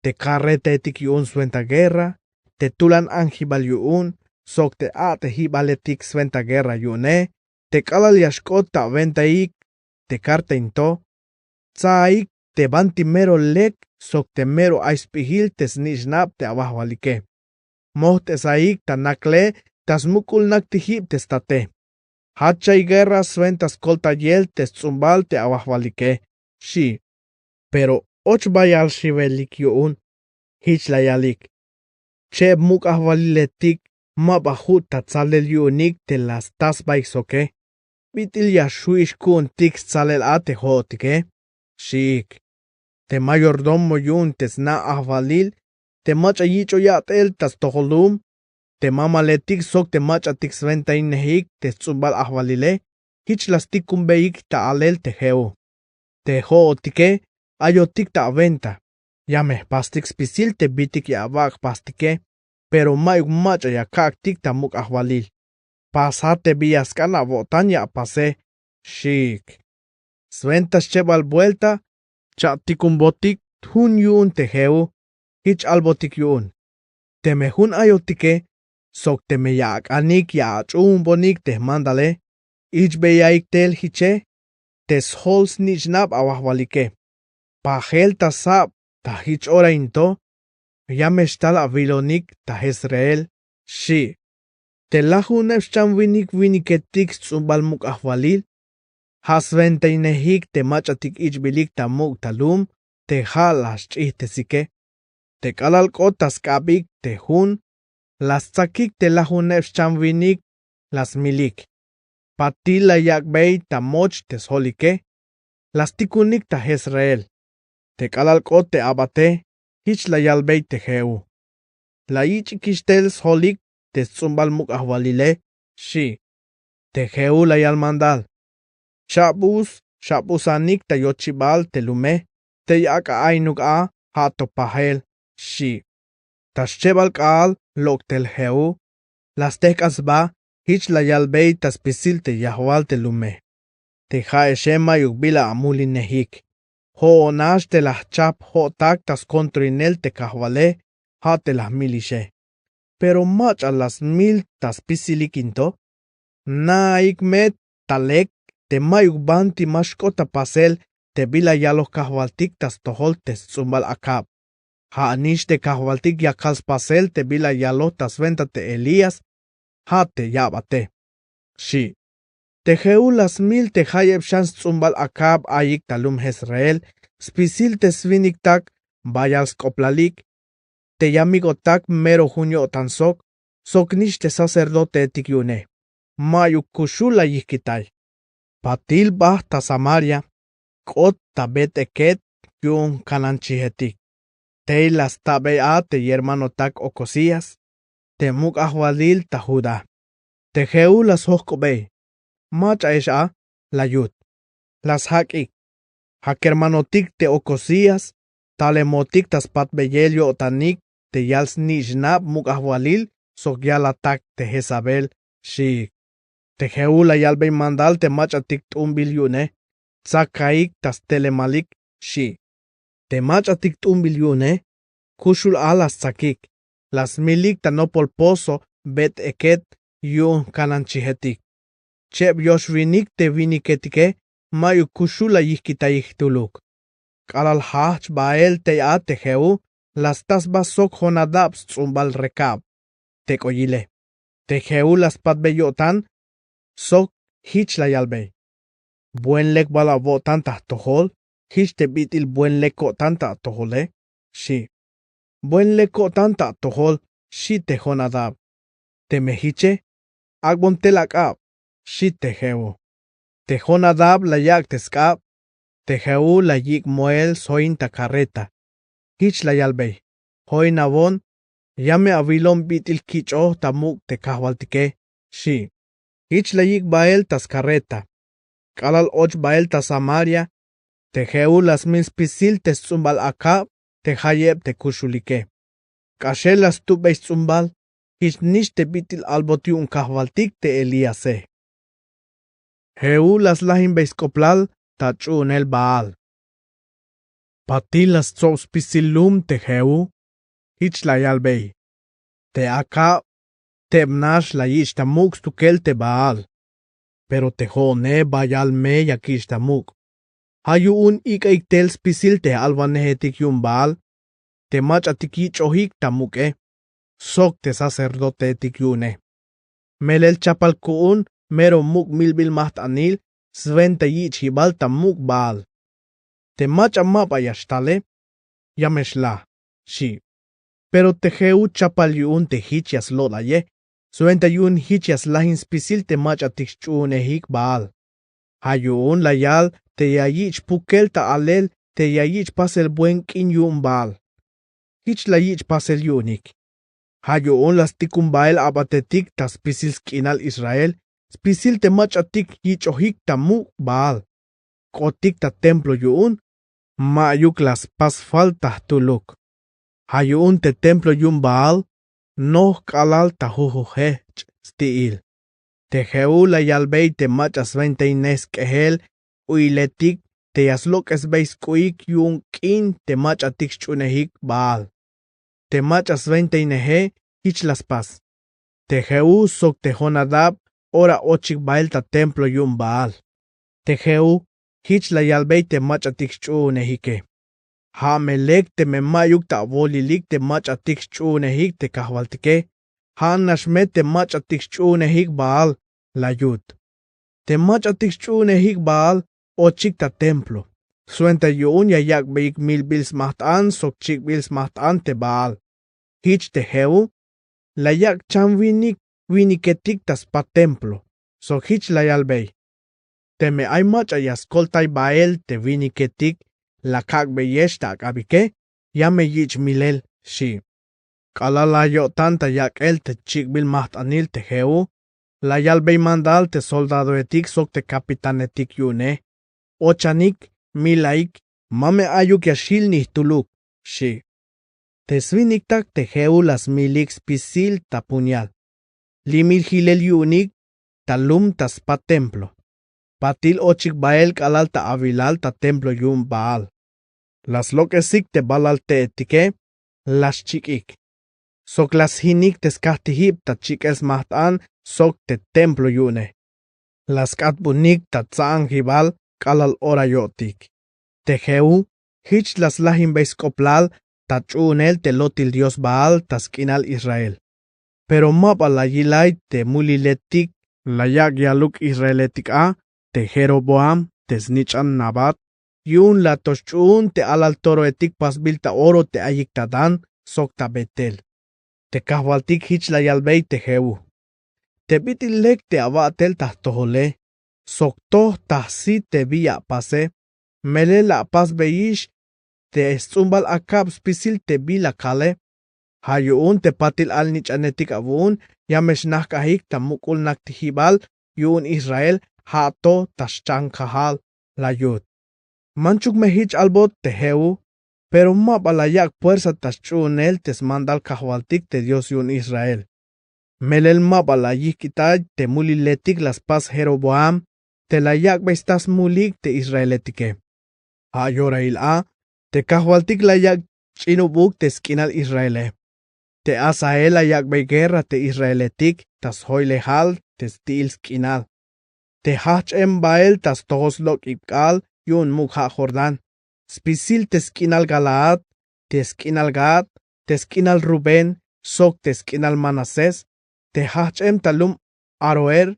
te carretaetik yu'un swenta guerra, te tulan anjibal yu'un, sok te a'tejibaletik swenta guerra yu'une, te k'alal ya xk'ot ta awentaik te karta in to, tsaik te banti mero lek sok te mero ay sp'ijil te snich'nab te awajwalike. Mojt'esaik ta nakle ta smuk'ul nak tijib te state. Jachchayik guerra swenta skoltayel te sts'umbal te awajwalike, xi'. Pero och bayal xiwelik yu'un, jich la yalik: Cheb muk' ajwaliletik ma ba jut ta tsalel yu'unik te la sta sbaik soke. Bit'il ya xju' ix ku'untik stsalel a te jo'otike, xiik. Te mayordomo yu'un te sna' ajwalil, te mach'a yich'o ya'tel ta stojol lum, te mamaletik sok te mach'atik swentainejik te sts'umbal ajwalile, jich la stikunbeyik ta alel te Jehú: Te jo'otike ayotik ta awenta. Ya me jpastik spisil te bitik ya awak' jpastike, pero ma'yuk mach'a ya kak'tik ta muk' ajwalil. Pasat te bi ya sk'an awo'tan ya apase, xiik. Swenta schebal buelta cha'tikunbotik jun yu'un te Jehú, jich albotik yu'un: Teme jun ayotike sok teme ya ak'anik ya ach'uunbonik te jmandale, ich'beyaik tel jiche te sjol snich'nab awajwalike. Pajel ta sab ta jich ora in to, ya me xtal awilonik ta Jezreel, xi'. Te lajuneb xchan winik winiketik sts'umbal muk' ajwalil, ja' swentainejik te mach'atik ich'bilik ta muk' ta lum te ja' la xch'ijtesike. Te k'alal k'ot ta sk'abik te jun, la stsakik te lajuneb xchan winik, la smilik. Patil la yak'bey ta moch te sjolike, la stikunik ta Jezreel. Te k'alal k'ot te abate, jich la yalbey te Jehú: La yich'ikix tel sjolik te sts'umbal muk' ajwalile, xi'. Te Jehú la yal mandal: Cha'bus xa'busanik ta yochibal te lume, tey ak'a aynuk a, ja' to pajel, xchi'. Ta schebal k'aal lok' tel Jehú, la stejk'an sba jich la yalbey ta spisil te yajwal te lume: Te ja'exe ma'yuk bila amulinejik. Jo'on nax te la jchajp jo'tak ta skontroinel te kajwale, ja' te la jmilixe. Pero mach'a la smil ta spisilik in to. Naik me ta lek te ma'yuk banti ma xk'ot ta pasel te bila yaloj kajwaltik ta stojol te sts'umbal Acab. Ja'nix te kajwaltik yakal spasel te bila yaloj ta swenta te Elías, ja' te ya'bate, xchi'. Te Jehú la smil te jayeb xan sts'umbal Acab ayik ta lum Jezreel spisil te swiniktak bayal sk'oplalik, te yamikotak mero jun yo'tan sok, soknix te sacerdoteetik yu'une. Ma'yuk kuxul la yijkitay. Patil bajt ta Samaria, k'ot ta Bet-eket yu'un jkananchijetik. Tey la stabey a te yermanotak Ocozías, te muk' ajwalil ta Judá. Te Jehú la sjojk'obey: Mach'aex a, la yut. La sjak'ik: Ja' kermanotik te Ocozías talemotik ta spatbeyel yo'tanik te yal snich'nab muk' ajwalil sok yalatak te Jezabel, xchiik. Te Jehú la yalbey mandal te mach'atik t'unbil yu'une: Tsakaik ta stelemalik, xchi'. Te mach'atik t'unbil yu'une kuxul a la stsakik, la smilik ta nopol pozo Bet-eket yu'un jkananchijetik. Cheb yoxwinik te winiketike ma'yuk kuxul la yijkitayik jtuluk. K'alal jajch bael tey a te Jehú, la sta sba sok Jonadab sts'umbal Recab te k'oyile. Te Jehú la spatbey yo'tan sok jich la yalbey: Buen lek bal awo'tan ta jtojol jich te bit'il buen lek ko'tan ta atojole, xchi'. Buen lek ko'tan ta atojol, xchi te Jonadab. Teme jiche, ak'bon tel ak'ab, xchi te Jehú. Te Jonadab la yak' te sk'ab. Te Jehú la yik' moel sjoin ta karreta. Jich la yalbey: Joinawon, ya me awilon bit'il kich'oj ta muk' te kajwaltike, xchi'. Jich la yik' bael ta skarreta. K'alal och bael ta Samaria, te Jehú la smil spisil te sts'umbal Acab te jayeb te kuxulike. K'axel la stupbey sts'umbal, jichnix te bit'il albot yu'un kajwaltik te Elíase. Jehú la slajinbey sk'oplal ta ch'u'unel Baal. Patil la stsob spisil lum te Jehú, jich la yalbey: Te Acab tebnax la yich' ta muk' stukel te Baal. Pero te jo'one bayal me ya kich' ta muk'. Ja' yu'un ik'aik tel spisil te jalwanejetik yu'un Baal, te mach'atik yich'ojik ta muk'e, sok te sacerdoteetik yu'une. Melel chapal ku'un mero muk' milbil majt'anil swenta yich'jibal ta muk' Baal. Te mach'a ma ba ya xtale, ya me xlaj, xchi'. Pero te Jehú chapal yu'un te jich ya slo'laye, swenta yu'un jich ya slajin spisil te mach'atik sch'uhunejik Baal. Ja' yu'un la yal te ya yich' pukel ta alel te ya yich' pasel buen k'in yu'un Baal. Jich la yich' pasel yu'unik. Ja' yu'un la stikun bael abatetik ta spisil sk'inal Israel, spisil te mach'atik yich'ojik ta muk' Baal. K'otik ta templo yu'un, ma'yuk la spas falta jtuluk. Ja' yu'un te templo yu'un Baal noj k'alal ta jujujejch' sti'il. Te Jehú la yalbey te mach'a swentainej sk'ejel k'u'iletik te ya slok'esbey sk'u'ik yu'un k'in te mach'atik sch'uhunejik Baal. Te mach'a swentaineje jich la spas: Te Jehú sok te Jonadab ora ochik bael ta templo yu'un Baal. Te Jehú jich la yalbey te mach'atik sch'uhunejike: Ja' me lek teme ma'yuk ta awolilik te mach'atik sch'uhunejik te kajwaltike, ja'nax me te mach'atik sch'uhunejik Baal, la yut. Te mach'atik sch'uhunejik Baal ochik ta templo, swenta yu'un ya yak'beyik milbil smajt'an sok chik'bil smajt'an te Baal. Jich te Jehú la yak' chamwinik winiketik ta spat templo, sok jich la yalbey: Teme ay mach'a ya skoltay bael te winiketik la kak'beyex ta ak'abike, ya me yich' milel, xchi'. K'alal la yo'tan ta yak'el te chik'bil majt'anil te Jehú, la yalbey mandal te soldadoetik sok te capitanetik yu'une: Ochanik, milaik, Ma me ayuk ya xjil ni jtuluk, xchi. Te swiniktak te jehú la smilik spisil ta puñal limil jilel yu'unik ta lum ta spat templo. Patil ochik bahel k'alal ta awilal ta templo yu'un baal. La slok'esik te balal te'etike. La xchik'ik sok la sjinik te skajtijib ta chik'el smajt'an sok te templo yu'une. La sk'atbunik ta tsa'anjibal k'alal ora yo'tik. Te jehú jich la slajinbey sk'oplal ta ch'u'unel te lotil dios baal ta sk'inal israel. Pero ma ba la yilay te muliletik la yak' yaluk israeletik a te jeroboam te snich'an nabat yu'un la to xch'u'un te alal toroetik pasbil ta oro te ayik ta dan sok ta betel. Te kajwaltik jich la yalbey te jehú. Te bit'il lek te awa'tel ta jtojole sok toj ta jsi te bi ya apase. Melel la apasbeyix te sts'umbal akab spisil te bi la kale. Ja' yu'un te patil alnich'anetik awu'un ya me xnajk'ajik ta muk'ul naktijibal yu'un israel ja' to ta xchankajal la yut. Manchuk me jich albot te jehú. Pero ma ba la yak' puersa ta xch'u'unel te smandal kajwaltik te dios yu'un israel. Melel ma ba la yijk'itay te muliletik la spas jeroboam te la yak'bey sta smulik te israeletike. Ja' yorail a te kajwaltik la yak' ch'inubuk te sk'inal israele. Te asael la yak'bey guerra te israeletik ta sjoylejal te sti'il sk'inal. Te jajch'em bael ta stojol slok'ib k'aal yu'un muk' ja' jordán spisil te sk'inal galaad, te sk'inal gad, te sk'inal rubén sok te sk'inal manasés, te jajch'em ta lum aroer,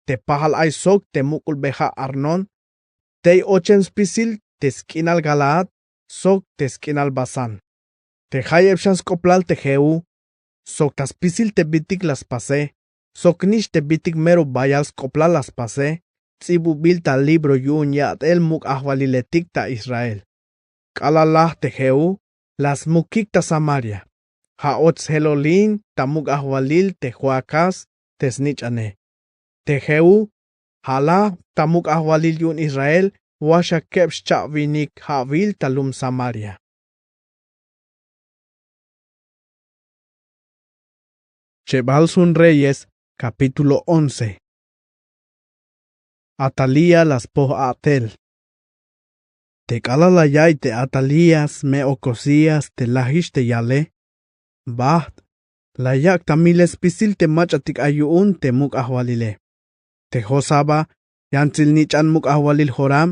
te pajal ay sok te muk'ulbeja' arnón, tey ochem spisil te sk'inal galaad sok te sk'inal basán. Te jayeb xan sk'oplal te jehú sok ta spisil te bitik la spase sok nix te bitik mero bayal sk'oplal la spase ts'ibubil ta libro yu'un ya'tel muk' ajwaliletik ta israel. K'alal laj te jehú la smukik ta samaria. Ja' och sjelolin ta muk' ajwalil te joacas te snich'ane. Te jehú ja' laj ta muk' ajwalil yu'un israel. Waxakeb xcha'winik ja'wil ta lum samaria. Chebal sun reyes kapítulo once. Atalía la spoj a'tel. Te k'alal la ya'iy te atalías me okosías te lajix te yale. Bajt' la yak' ta milel spisil te mach'atik ay yu'un te muk' ajwalile. Te josaba yantsil nich'an muk' ajwalil joram.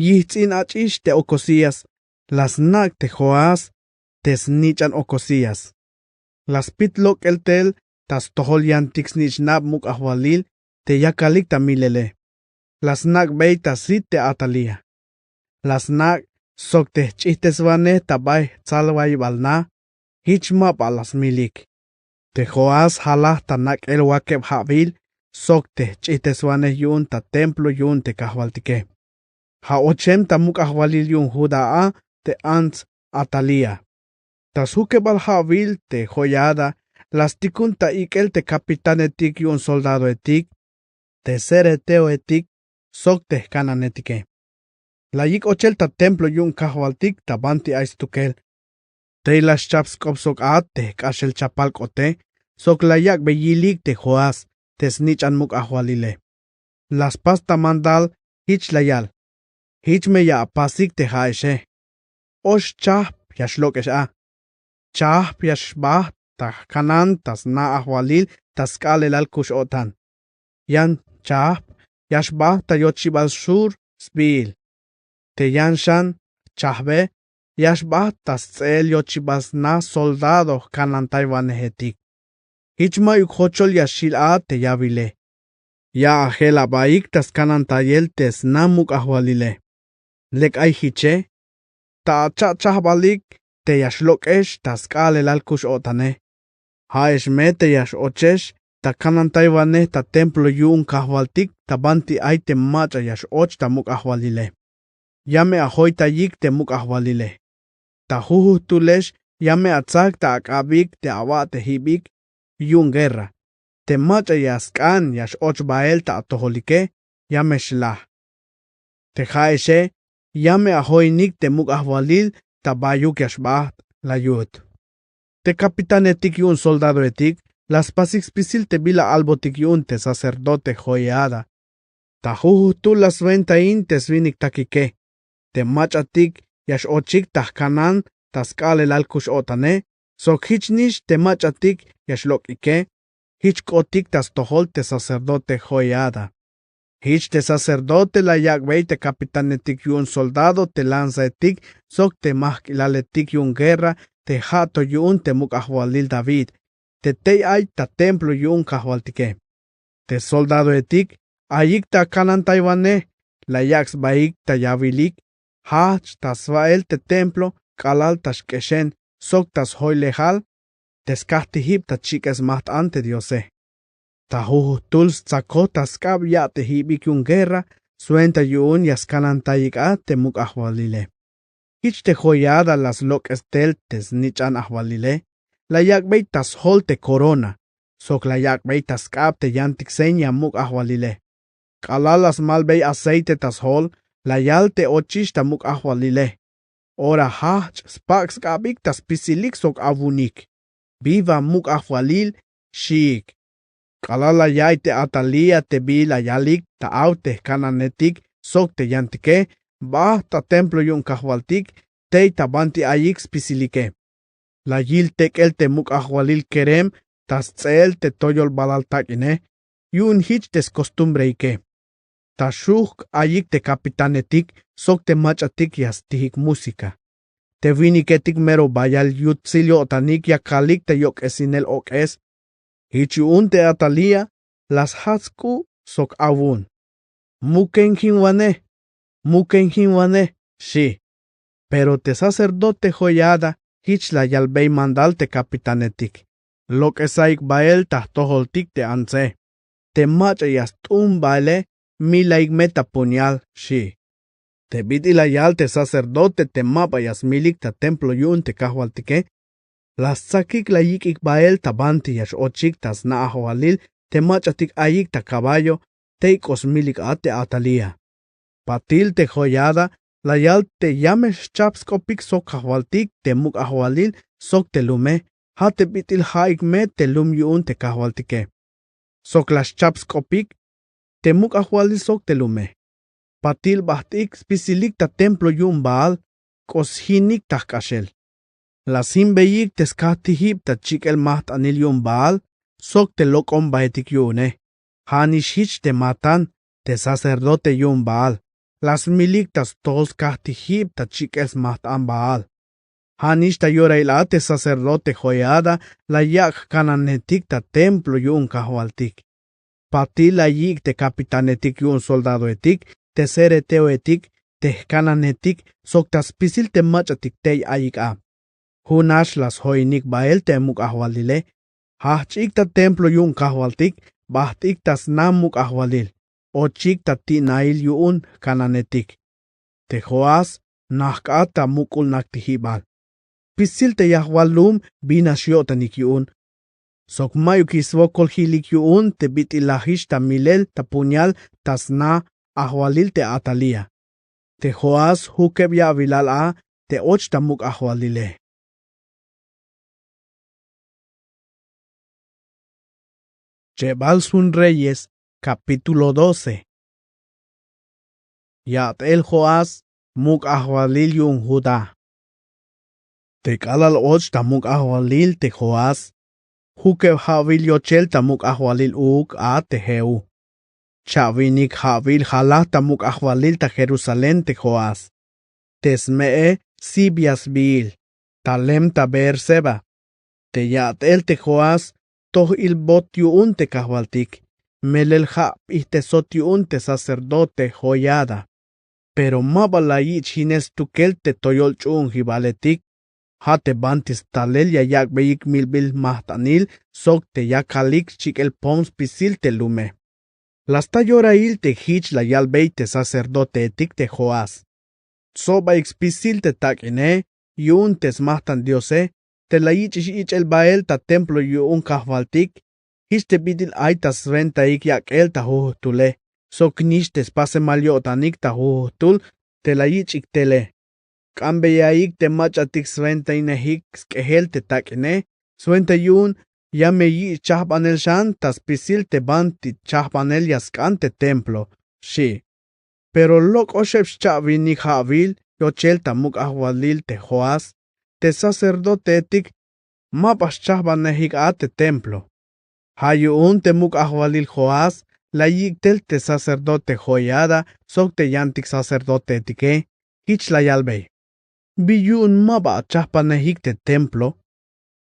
Yijts'in ach'ix te okosías la snak' te joás te snich'an okosías. La spit lok'el tel ta stojol yantik snich'nab muk' ajwalil te yakalik ta milele. La snak'bey ta sit te atalía. La snak' sok te jch'ijteswanej ta bay jtsalwayibal na. Jich ma ba la smilik. Te joás jalaj ta nak'el wakeb ja'bil sok te jch'ijteswanej yu'un ta templo yu'un te kajwaltike. Ja' ochem ta muk' ajwalil yu'un judá a te ants atalía. Ta sjukebal ja'wil te joyada la stikun ta ik'el te kapitanetik yu'un soldadoetik te cereteoetik sok te jkananetike. La yik' ochel ta templo yu'un kajwaltik ta banti ay stukel. Tey la xchap sk'op sok a te jk'axel chapal k'ote sok la yak'bey yilik te joás te snich'an muk' ajwalile. La spas ta mandal jich la yal. Jich me ya apasik te ja'exe. Och chajp ya xlok'ex a. Chajp ya xbajt ta jkanan ta sna ajwalil ta sk'aalelal kux-o'tan. Yan chajp ya xbajt ta yochibal xur sbiil. Te yan xan jchajbe ya xbajt ta sts'eel yochibal sna soldado jkanantaywanejetik. Jich mayuk jochol ya xjil a te yawile. Ya ajel abaik ta skanantayel te sna muk' ajwalile. Lek ay jiche. Ta acha'chajbalik te ya xlok'ex ta sk'aalelal kux-o'tane. Ja'ex me te ya x-ochex ta kanantaywanej ta templo yu'un kajwaltik ta banti ay te mach'a ya x-och ta muk' ajwalile. Ya me ajoytayik te muk' ajwalile. Ta jujujtulex ya me atsak ta ak'abik te awa'tejibik yu'un guerra. Te mach'a ya sk'an ya x-och bael ta atojolike ya me xlaj. Te ja'exe ya me ajoinik te muk' ajwalil ta bayuk ya xbaht, la yut. Te kapitanetik yu'un soldadoetik la spasik spisil te bila albotik yu'un te sacerdote Joiada. Ta jujujtul la swentain te swiniktakike. Te mach'atik ya x'ochik ta jkanan ta sk'aalelal kux-o'tane sok jich nix te mach'atik ya xlok'ike. Jich k'otik ta stojol te sacerdote Joiada. Jich te sacerdote la yak'bey te kapitanetik yu'un soldado te lanzaetik sok te majk'ilaletik yu'un guerra te ja' to yu'un te muk' ajwalil David te tey ay ta templo yu'un kajwaltike. Te soldadoetik ayik ta kanantaywanej la yak' sbaik ta yawilik jajch' ta swa'el te templo k'alal ta xk'exen sok ta sjoylejal te skajtijib ta chik'el smajt'an te Diose. Ta jujujtul stsakoj ta sk'ab ya'tejibik yu'un guerra swenta yu'un ya skanantayik a te muk' ajwalile. Jich te Joiada la slok'es tel te snich'an ajwalile. La yak'bey ta sjol te korona sok la yak'bey ta sk'ab te yantik seña muk' ajwalile. K'alal la smalbey aceite ta sjol, la yal te ochix ta muk' ajwalile: Ora jajch' spak' sk'abik ta spisilik sok awu'unik: Viva muk' ajwalil, xiik. K'alal la ya'iy te Atalía te bi la yalik ta aw te jkananetik sok te yantike, baht ta templo yu'un kajwaltik tey ta banti ayik spisilike. La yil tek'el te muk' ajwalil kerem ta sts'eel te toyol balal tak'ine. Yu'un jich te skostumbreike. Ta xujk' ayik te kapitanetik sok te mach'atik ya stijik música. Te winiketik mero bayal yutsil yo'tanik ya kalik ta yok'esinel ok'es. Jich yu'un te Atalía la sjats k'u' sok awu'un: Mukenjinwanej, mukenjinwanej, xi'. Pero te sacerdote Joiada jich la yalbey mandal te kapitanetik: Lok'esaik bael ta jtojoltik te antse. Te mach'a ya st'un baele, milaik me ta puñal, xi'. Te bit'il la yal te sacerdote te ma ba ya smilik ta templo yu'un te kajwaltike, la stsakik la yik'ik bael ta banti ya x-ochik ta sna ajwalil te mach'atik ayik ta caballo tey k'o smilik a te Atalía. Patil te Joiada la yal te ya me xchap sk'opik sok kajwaltik te muk' ajwalil sok te lume, ja' te bit'il ja'ik me te lum yu'un te kajwaltike. Sok la xchap sk'opik te muk' ajwalil sok te lume. Patil bajt'ik spisilik ta templo yu'un Baal, k'o sjinik ta jk'axel. La sjinbeyik te skajtijib ta chik'el majt'anil yu'un Baal sok te lok'ombaetik yu'une. Ja'nix jich te Matán, te sacerdote yu'un Baal, la smilik ta stojol skajtijib ta chik'el smajt'an Baal. Ja'nix ta yorail a te sacerdote Joiada la yak' jkananetik ta templo yu'un kajwaltik. Patil la yik' te kapitanetik yu'un soldadoetik, te cereteoetik, te jkananetik sok ta spisil te mach'atik tey ayik a. Jun nax la sjoinik bael te muk' ajwalile. Jajch'ik ta templo yu'un kajwaltik, bajt'ik ta sna muk' ajwalil, ochik ta ti'nail yu'un jkananetik. Te Joás najk'at ta muk'ul naktijibal. Spisil te yajwal lum bi nax yo'tanik yu'un. Sok ma'yukix swokol jilik yu'un te bit'il lajix ta milel ta puñal ta sna ajwalil te Atalía. Te Joás jukeb ya'wilal a te och ta muk' ajwalile. Chebal sjun Reyes, capítulo doce. Ya'tel Joás muk' ajwalil yu'un Judá. Te k'alal och ta muk' ajwalil te Joás, jukeb ja'wil yochel ta muk' ajwalil uuk a te Jehú. Cha'winik ja'wil jalaj ta muk' ajwalil ta Jerusalén te Joás. Te sme'e Sibia sbiil, ta lem ta Beerseba. Te ya'tel te Joás toj ilbot yu'un te kajwaltik, melel ja' p'ijtesot yu'un te sacerdote Joiada. Pero ma ba la yich' jinel stukel te toyol ch'u'unjibaletik, ja' te banti stalel ya yak'beyik milbil jmajt'anil sok te yakalik xchik'el pom spisil te lume. La sta yorail te jich la yalbey te sacerdoteetik te Joás: Tsobaik spisil te tak'ine yu'un te smajt'an Diose te la yich'ix ich'el bael ta templo yu'un kajwaltik. Jich te bit'il ay ta swentaik yak'el ta jujujtule, sok nix te spasemal yo'tanik ta jujujtul te la yich'ik tele. K'anbeyayik te mach'atik swentainejik sk'ejel te tak'ine, swenta yu'un ya me yich' chajbanel xan ta spisil te banti chajbanel ya sk'an te templo, xchi'. Pero lok'oxeb xcha'winik ha'wil yochel ta muk' ajwalil te Joás, te sacerdotehetik ma ba xchajbanejik a te templo. Ja' yu'un te muk' ajwalil Joás la yik' tel te sacerdote Joiada sok te yantik sacerdotehetike, jich la yalbey: Bi yu'un ma ba achajbanejik te templo.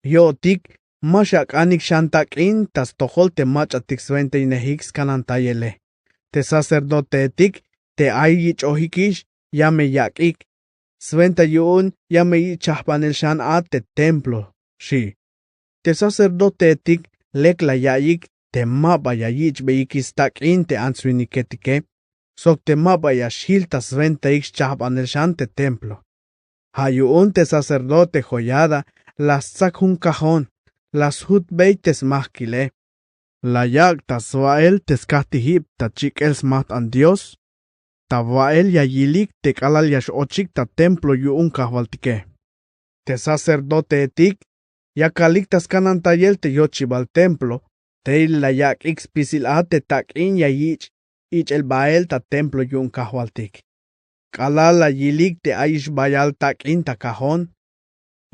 Yo'tik ma xak'anik xan tak'in ta stojol te mach'atik swentainejik skanantayele. Te sacerdotehetik te ay yich'ojikix ya me yak'ik. Swenta yu'un ya me yich' chajbanel xan a te templo, xchi'. Te sacerdotehetik lek la ya'iyik te ma ba ya yich'beyikix stak'in te ants winiketike, sok te ma ba ya xjil ta swentaik xchajbanel xan te templo. Ja' yu'un te sacerdote Joiada la stsak jun cajón, la sjutbey te smajkile: La yak' ta swa'el te skajtijib ta chik'el smajt'an Dios, ta wa'el ya yilik te k'alal ya x-ochik ta templo yu'un kajwaltike. Te sacerdotehetik yakalik ta skanantayel te yochibal templo, tey la yak'ik spisil a te tak'in ya yich' ich'el bael ta templo yu'un kajwaltik. K'alal la yilik te ayix bayal tak'in ta cajón,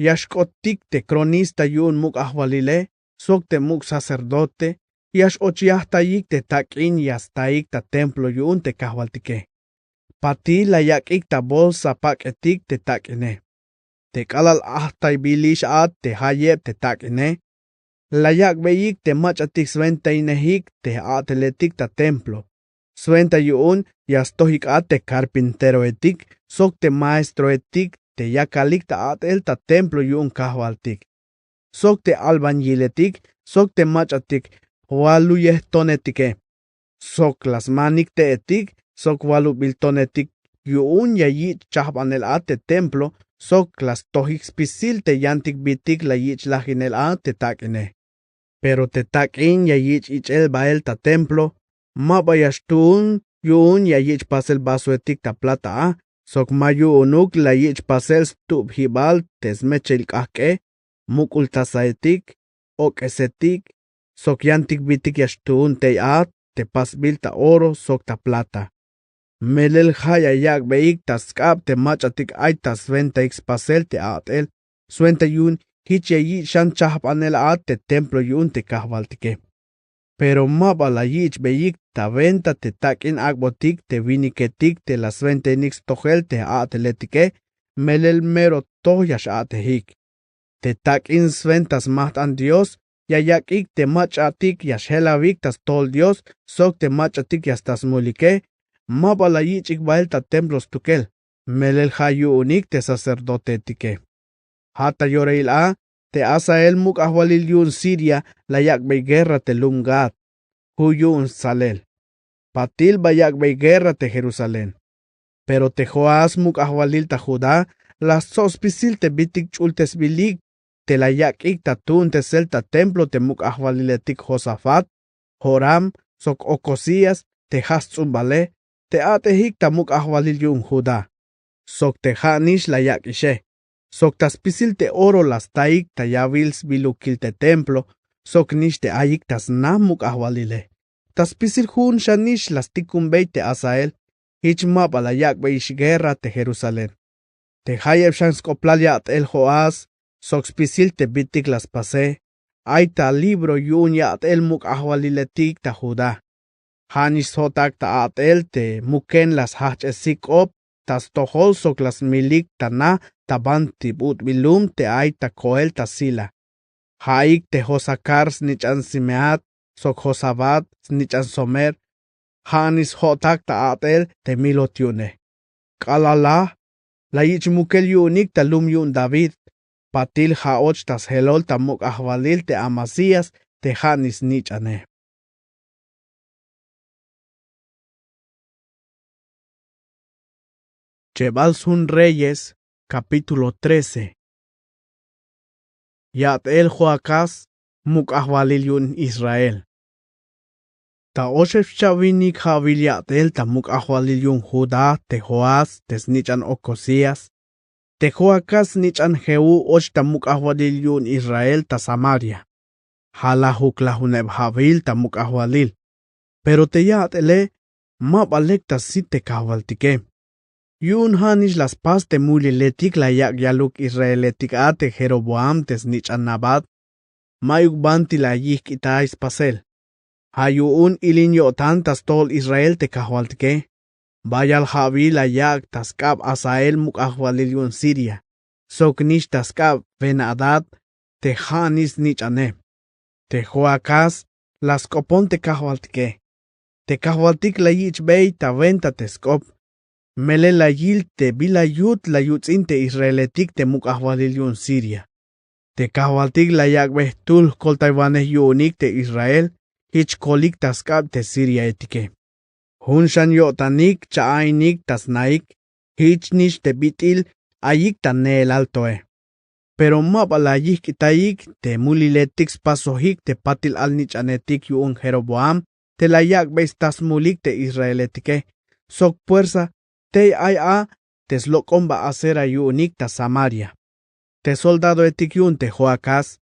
ya xk'ottik te cronista yu'un muk' ajwalile sok te muk' sacerdote, ya x-och yajtayik te tak'in ya staik ta templo yu'un te kajwaltike. Patil la yak'ik ta bolsa pak'etik te tak'ine. Te k'alal ajtaybilix a te jayeb te tak'ine, la yak'beyik te mach'atik swentainejik te a'teletik ta templo. Swenta yu'un ya stojik a te carpinterohetik sok te maestrohetik te yakalik ta a'tel ta templo yu'un kajwaltik, sok te albañiletik sok te mach'atik waluyejtonetike, sok la smanik te'etik sok walubiltonetik yu'un ya yich' chajbanel a te templo, sok la stojik spisil te yantik bitik la yich' lajinel a te tak'ine. Pero te tak'in ya yich' ich'el bael ta templo ma ba ya xtuun yu'un ya yich' pasel vasohetik ta plata a, sok ma yu'unuk la yich' pasel stubjibal te smecheil k'ajk'e, muk'ul tazahetik, ok'esetik, sok yantik bitik ya xtuun tey a te pasbil ta oro sok ta plata. Melel ja' ya yak'beyik ta sk'ab te mach'atik ay ta swentaik spasel te a'tel, swenta yu'un jich ya yich' xan chajbanel a te templo yu'un te kajwaltike. Pero ma ba la yich'beyik ta wenta te tak'in ak'botik te winiketik te la swentainik stojel te a'teletike, melel mero toj ya x-a'tejik. Te tak'in swenta smajt'an Dios ya yak'ik te mach'atik ya xjelawik ta stojol Dios sok te mach'atik ya sta smulike, ma ba la yich'ik bael ta templo stukel, melel ja' yu'unik te sacerdotehetike. Ja' ta yorail a te Hazael muk' ajwalil yu'un Siria la yak'bey guerra te lum Gat, ju' yu'un stsalel. Patil ba yak'bey guerra te Jerusalén. Pero te Joás muk' ajwalil ta Judá la stsob spisil te bitik ch'ultesbilik te la yak'ik ta tuuntesel ta templo te muk' ajwaliletik Josafat, Joram sok Ocozías te ja' sts'umbale, te a'tejik ta muk' ajwalil yu'un Judá. Sok te ja'nix la yak'ixe, sok ta spisil te oro la staik ta yawil sbilukil te templo, sok nix te ayik ta sna muk' ajwalile. Ta spisil ju'un xanix la stikumbey te Hazael, jich ma ba la yak'beyix guerra te Jerusalén. Te jayeb xan sk'oplal ya'tel Joás sok spisil te bitik la spase, ay ta libro yu'un ya'tel muk' ajwaliletik ta Judá. Ja'nix sjo'tak ta a'tel te muken la sjajch'esik k'op ta stojol sok la smilik ta na ta banti but'bil lum te ay ta koel ta Sila. Ja'ik te Josacar snich'an Simeat sok Jozabad snich'an Somer, ja'nix sjo'tak ta a'tel te milot yu'une. K'alal laj la yich' mukel yu'unik ta lum yu'un David, patil ja'och ta sjelol ta muk' ajwalil te Amasías te ja'nix snich'ane. Chebal sjun Reyes, capítulo trece. Ya'tel Joacaz muk' ajwalil yu'un Israel. Ta oxeb xcha'winik ja'wil ya'tel ta muk' ajwalil yu'un judá te joás te snich'an okosías, te joacás snich'an jehú och ta muk' ajwalil yu'un israel ta samaria. Ja' la juklajuneb ja'wil ta muk' ajwalil. Pero te ya'tele ma ba lek ta sit te kajwaltike. Yu'un ja' nix la spas te muliletik la yak' yaluk israeletik a te jeroboam te snich'an nabat. Ma'yuk banti la yijk'itay spasel. Ja' yu'un ilin yo'tan ta stojol israel te kajwaltike. Bayal ja'wil la yak' ta sk'ab hazael muk' ajwalil yu'un siria, sok nix ta sk'ab ben-hadad te ja' nix snich'ane. Te joacás la sk'opon te kajwaltike. Te kajwaltik la yich'bey ta wenta te sk'op. Melel la yil te bila yut la yuts'in te israeletik te muk' ajwalil yu'un siria. Te kajwaltik la yak'bey jtul jkoltaywanej yu'unik te israel jich kolik ta sk'ab te siriaetike. Jun xan yo'tanik cha'ainik ta snaik. Jich nix te bit'il ayik ta neelal toe. Pero ma ba la yijk'itayik te muliletik spasojik te patil alnich'anetik yu'un jeroboam te la yak'bey sta smulik te israeletike, sok puersa tey ay a te slok'omba acera yu'unik ta samaria. Te soldadoetik yu'un te joacás.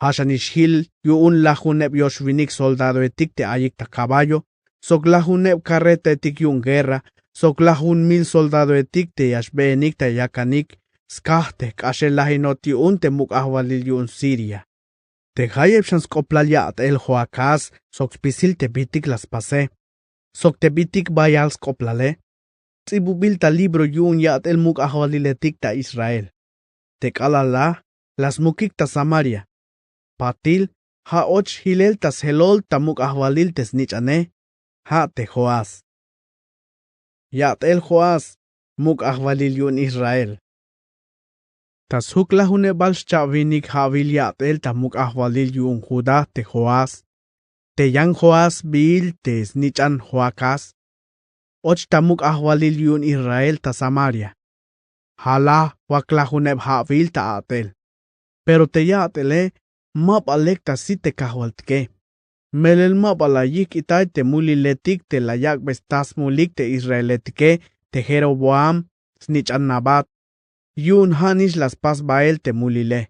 Ja' xanix jil yu'un lajuneb yoxwinik soldadoetik te ayik ta kaballo, sok lajuneb karretaetik yu'un guerra, sok lajun mil soldadoetik te ya xbeenik ta yakanik skaj te jk'axel lajinot yu'un te muk' ajwalil yu'un siria. Te jayeb xan sk'oplal ya'tel joacás sok spisil te bitik la spase, sok te bitik bayal sk'oplale, ts'ibubil ta libro yu'un ya'tel muk' ajwaliletik ta israel. Te k'alal la la smukik ta samaria. Patil ja' och jilel ta sjelol ta muk' ajwalil te snich'ane. Ja' te joás. Ya'tel joás muk' ajwalil yu'un israel. Ta sjuklajunebal xcha'winik ja'wil ya'tel ta muk' ajwalil yu'un judá te joás, te yan joás sbiil te snich'an joacás, och ta muk' ajwalil yu'un israel ta samaria. Ja' la jwaklajuneb ja'wil ta a'tel. Pero te ya'tele ma ba lek ta sit te kajwaltike. Melel ma ba la yijk'itay te muliletik te la yak'bey sta smulik te israeletike te jeroboam snich'an nabat. Yu'un ja' nix la spas bael te mulile.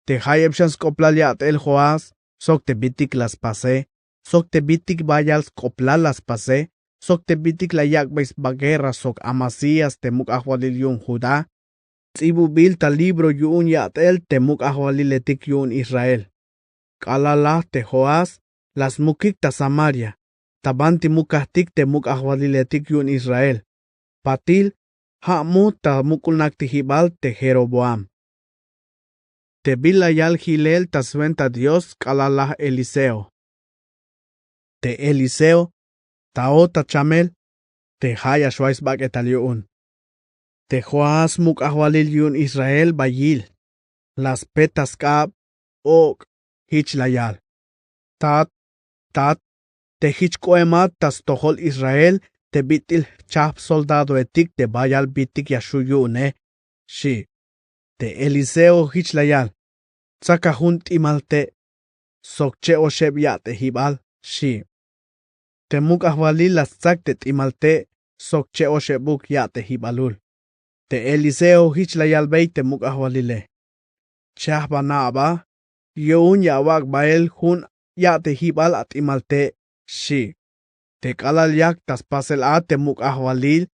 Te jayeb xan sk'oplal ya'tel joás, sok te bitik la spase, sok te bitik bayal sk'oplal la spase, sok te bitik la yak'bey sba guerra sok amasías te muk' ajwalil yu'un judá, ts'ibubil ta libro yu'un ya'tel te muk' ajwaliletik yu'un israel. K'alal la te joás la smukik ta samaria, ta banti mukajtik te muk' ajwaliletik yu'un israel. Patil ja' mut ta muk'ulnaktijibal te jeroboam. Te bila yal jilel ta swenta dios k'alal la eliseo. Te eliseo ta o ta chamel. Te ja' ya xway sbak'etal yu'un. Te joás muk' ajwalil yu'un israel ba yil. La spe ta sk'ab, ok', jich la yal. Tat, tat, te jich k'oemat ta stojol israel te bit'il jchajp soldadoetik te bayal bitik ya xju' yu'une, xi'. Te eliseo jich la yal. Tsaka jun t'imal te' sok che'oxeb ya'tejibal, xi'. Te muk' ajwalil la stsak te t'imal te' sok che'oxebuk ya'tejibalul. Te eliseo jich la yalbey te muk' ajwalile. Chajbana aba, yu'un ya awak' bael jun ya'tejibal at'imal te', xi'. Te k'alal yak ta spasel a te muk' ajwalil,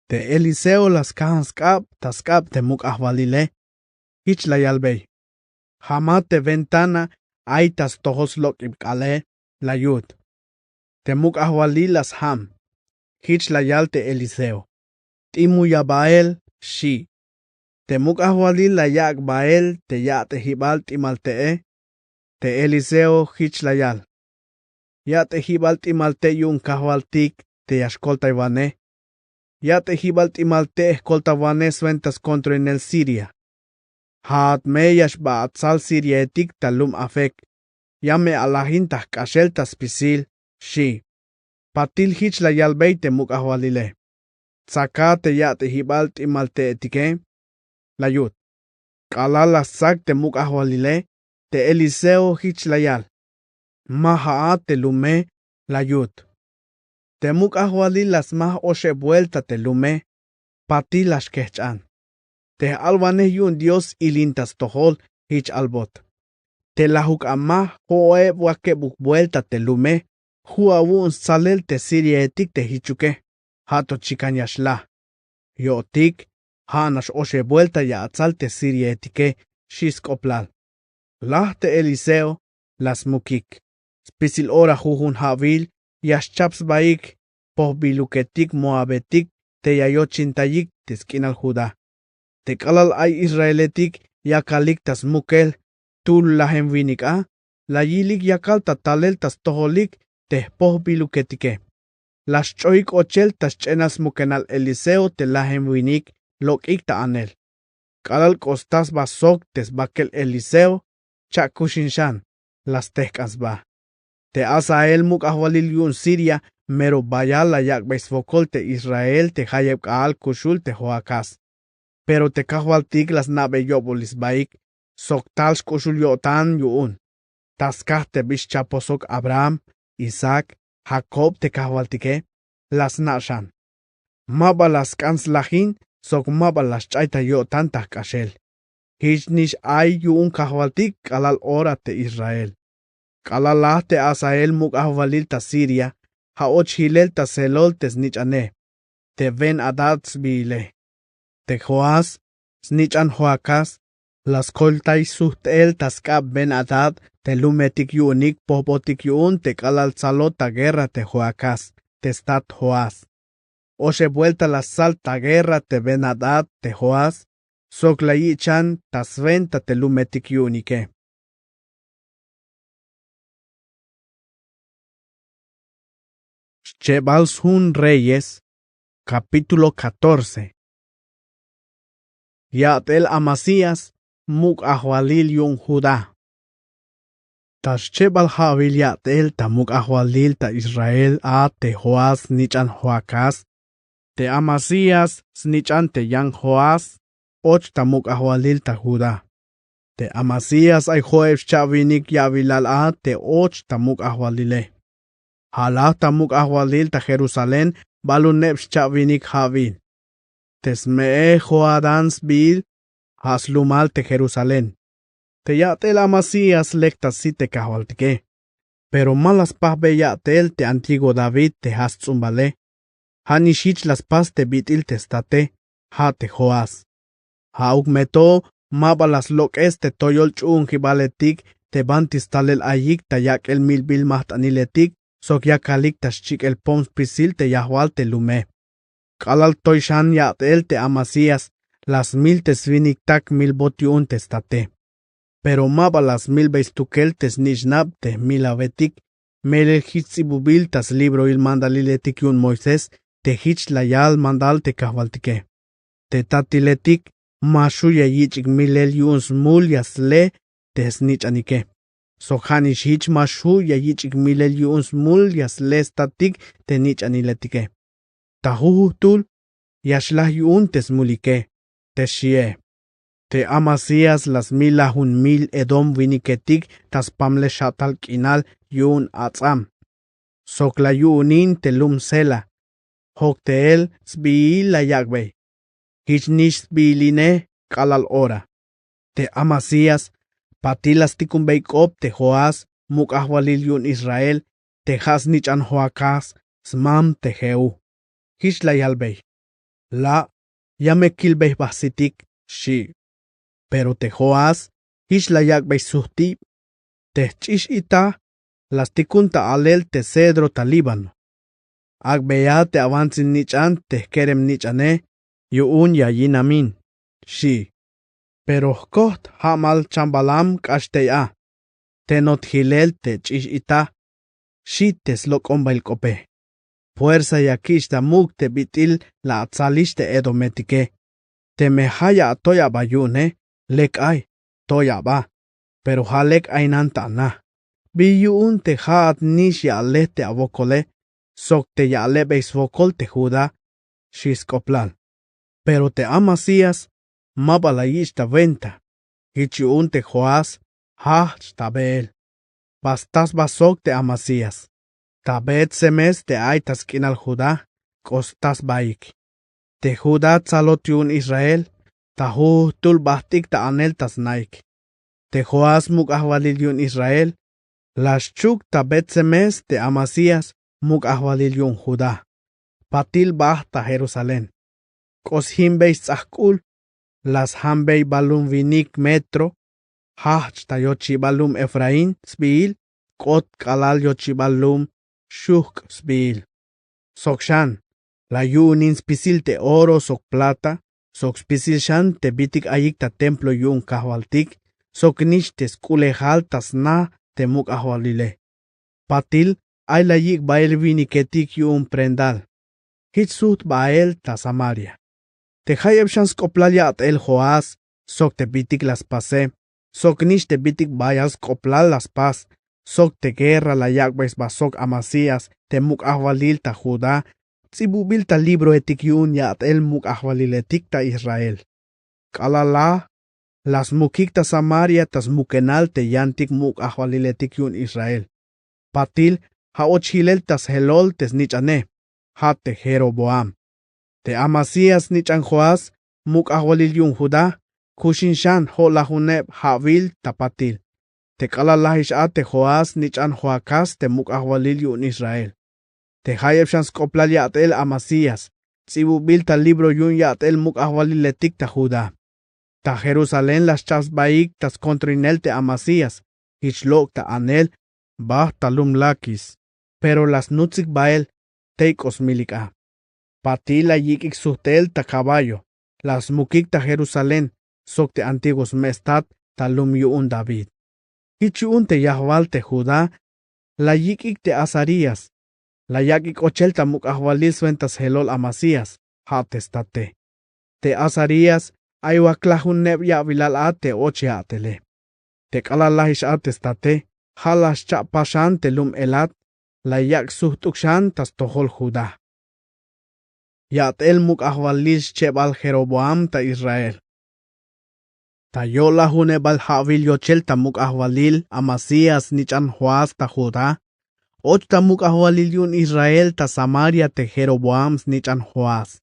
te eliseo la skajan sk'ab ta sk'ab te muk' ajwalile. Jich la yalbey. Jamat te ventana ay ta stojol slok'ib k'aale, la yut. Te muk' ajwalil la sjam. Jich la yal te eliseo. T'imuya bael, xi'. Te muk' ajwalil la yak' bael te ya'tejibal t'imal te'e. Te eliseo jich la yal. Ya'tejibal t'imal te' yu'un kajwaltik te ya xkoltaywanej. Ya'tejibal t'imal te' jkoltaywanej swenta skontroinel siria. Ja'at me ya xba atsal siriaetik ta lum afek. Ya me alajin ta jk'axel ta spisil, xi'. Patil jich la yalbey te muk' ajwalile. Tsaka te ya'tejibal t'imal te'etike, la yut. K'alal la stsak te muk' ajwalile, te eliseo jich la yal. Ma ja'at te lume La yut. Te muk' ajwalil la smaj oxeb buelta te lume. Patil la xkejch'an. Te j'alwanej yu'un dios ilin ta stojol. Jich albot. Te lajuk amaj jo'oeb wakebuk buelta te lume. Ju' awu'un stsalel te siriaetik te jichuke. Ja' to chikan ya xlaj. Yo'tik. Ja' nax oxeb buelta ya atsal te siriaetike. Xi' sk'oplal. Laj te eliseo. La smukik. Spisil ora jujun ja'wil ya xchap sbaik. Pojbiluketik moabetik te ya yochintayik te sk'inal judá. Te k'alal ay israeletik yakalik ta smukel. Tul lajem winik a la yilik yakal ta talel ta stojolik. Te jpojbiluketike. La xch'oyik ochel ta sch'enal smukenal eliseo te lajem winik lok'ik ta anel. K'alal k'osta sba sok te sbakel eliseo. Cha'kuxin xan. La stejk'an sba. Te asael muk' ajwalil yu'un siria mero bayal la yak'bey swokol te israel te jayeb k'a'al kuxul te joakas. Pero te kajwaltik la sna'bey yo'bolil sbaik sok tal xk'uxul yo'tan yu'un. Ta skaj te bi xchapoj sok abraham, isaac, jakob te kajwaltike. La sna' xan. Ma ba la sk'an slajin sok ma ba la sch'ay ta yo'tan ta jk'axel. Jich nix ay yu'un kajwaltik k'alal ora te israel. K'alal laj te asael muk' ajwalil ta siria. Ja' och jilel ta selol te snich'ane. Te ben adad sbiile. Te joás snich'an joakas la skoltay sujt'el ta sk'ab ben adad te lumetik yu'unik pojbotik yu'un te k'alal tsalot ta guerra te joakas te stat joás. Oxeb buelta la stsal ta guerra te ben adad te joás sok la yich'an ta swenta te lumetik yu'unike. Xchebal sjun reyes. Kapítulo katorce. Ya'tel amasías muk' ajwalil yu'un judá. Ta xchebal ja'wil ya'tel ta muk' ajwalil ta israel a te joás snich'an joakas. Te amasías snich'an te yan joás och ta muk' ajwalil ta judá. Te amasías ay jo'eb xcha'winik ya'wilal a te och ta muk' ajwalile. Ja' laj ta muk' ajwalil ta jerusalén baluneb xcha'winik ja'wil. Te sme'ej joadán sbiil ja' slumal te jerusalén. Te ya'tel amasías lek ta sit te kajwaltike. Pero ma la spajbey ya'tel te antiguo david te ja' sts'umbale. Ja' nix jich la spas te bit'il te state ja' te joás. Ja'uk me to ma ba la slok'es te toyol ch'u'unjibaletik te banti stalel ayik ta yak'el milbil majt'aniletik sok yakalik ta xchik'el pom spisil te yajwal te lume. K'alal toy xan ya'tel te amasías la smil te swinik tak milbot yu'un te state. Pero ma ba la smilbey stukel te snich'nab te jmilawetik. Melel jich ts'ibubil ta slibroil mandaliletik yu'un moisés te jich la yal mandal te kajwaltike. Te tatiletik ma xju' ya yich'ik milel yu'un smul ya sle te snich'anike. Sok ja' nix jich ma xju' ya yich'ik milel yu'un smul ya sle statik te nich'aniletike. Ta jujujtul ya xlaj yu'un te smulike. Te xie. Te amasías la smil lajun mil edom winiketik ta spamlej xa'tal k'inal yu'un ats'am. Sok la yu'unin te lum sela. Jokte'el sbiil la yak'bey. Jich nix sbiiline k'alal ora. Te amasías patil la stikumbey k'op te joás muk' ajwalil yu'un israel te ja' snich'an joakas smam te jehú. Jich la yalbey. La' ya me kilbey jbajsitik. Xchi'. Pero te joás jich la yak'bey sjujtib. Te jch'ix ita la stikun ta alel te cedro ta líbano. Ak'beya te awantzil nich'an te jkerem nich'ane yu'un ya yinamin. Xchi'. Pero jkojt ja'mal chambalam k'ax tey a. Tenot jilel te ch'ix ita. Xchi' te slok'ombail k'ope. Puersa ya kich' ta muk' te bit'il la atsalix te edometike. Teme ja' ya atoy aba yu'une lek ay toy aba. Pero ja' lek aynan ta ana. Bi yu'un te ja'at nix ya ale te awokole sok te ya alebey swokol te judá. Xchi' sk'oplal. Pero te amasías ma ba la yich' ta wenta. Jich yu'un te joás jajch' ta be'el. Ba sta sba sok te amasías. Ta bet-semes te ay ta sk'inal judá, k'o sta sbaik. Te judá tsalot yu'un israel, ta jujtul bajt'ik ta anel ta snaik. Te joás muk' ajwalil yu'un israel, la xchuk ta bet-semes te amasías muk' ajwalil yu'un judá. Patil bajt ta jerusalén. K'o sjinbey sts'ajk'ul, la sjambey balum winik metro. Jajch' ta yochibal lum efraín sbihil, k'ot k'alal yochibal lum xujk' sbihil. Sok xan, la yu'unin spisil te oro sok plata, sok spisil xan te bitik ayik ta templo yu'un kajwaltik, sok nix te sk'ulejal ta sna te muk' ajwalile. Patil ay la yik' bahel winiketik yu'un prendal. Jich sujt bahel ta samaria. Te jayeb xan sk'oplal ya'tel joás, sok te bitik la spase, sok nix te bitik bayal sk'oplal la spas, sok te guerra la yak'bey sba sok amasías te muk' ajwalil ta judá, ts'ibubil ta libroetik yu'un ya'tel muk' ajwaliletik ta israel. K'alal laj, la smukik ta samaria ta smukenal te yantik muk' ajwaliletik yu'un israel. Patil, ja' och jilel ta sjelol te snich'ane, ja' te jeroboam. Te amasías snich'an joás, muk' ajwalil yu'un judá, kuxin xan jo'lajuneb ja'wil ta patil. Te k'alal lajix a te joás snich'an joakás te muk' ajwalil yu'un israel. Te jayeb xan sk'oplal ya'tel amasías, ts'ibubil ta libro yu'un ya'tel muk' ajwaliletik ta judá. Ta jerusalén la xcha'p sbaik ta skontroinel te amasías, jich lok' ta anel, bajt ta lum lakis. Pero la snutsik bahel tey k'o smilik a. Patil la yik'ik sujtel ta kaballo, la smukik ta jerusalén, sok te antiguo sme' stat ta lum yu'un david. Jich yu'un te yajwal te judá, la yik'ik te azarías, la yak'ik ochel ta muk' ajwalil swenta sjelol amasías, ja' te state. Te azarías, ay waklajuneb ya'wilal a te och ya'tele. Te k'alal lajix a te state, ja' la xcha'pas xan te lum elat, la yak' sujt'uk xan ta stojol judá. Ya'tel muk' ajwalil schebal jeroboam ta israel. Ta yo'lajunebal ja'wil yochel ta muk' ajwalil amasías snich'an joás ta judá, och ta muk' ajwalil yu'un israel ta samaria te jeroboam snich'an joás.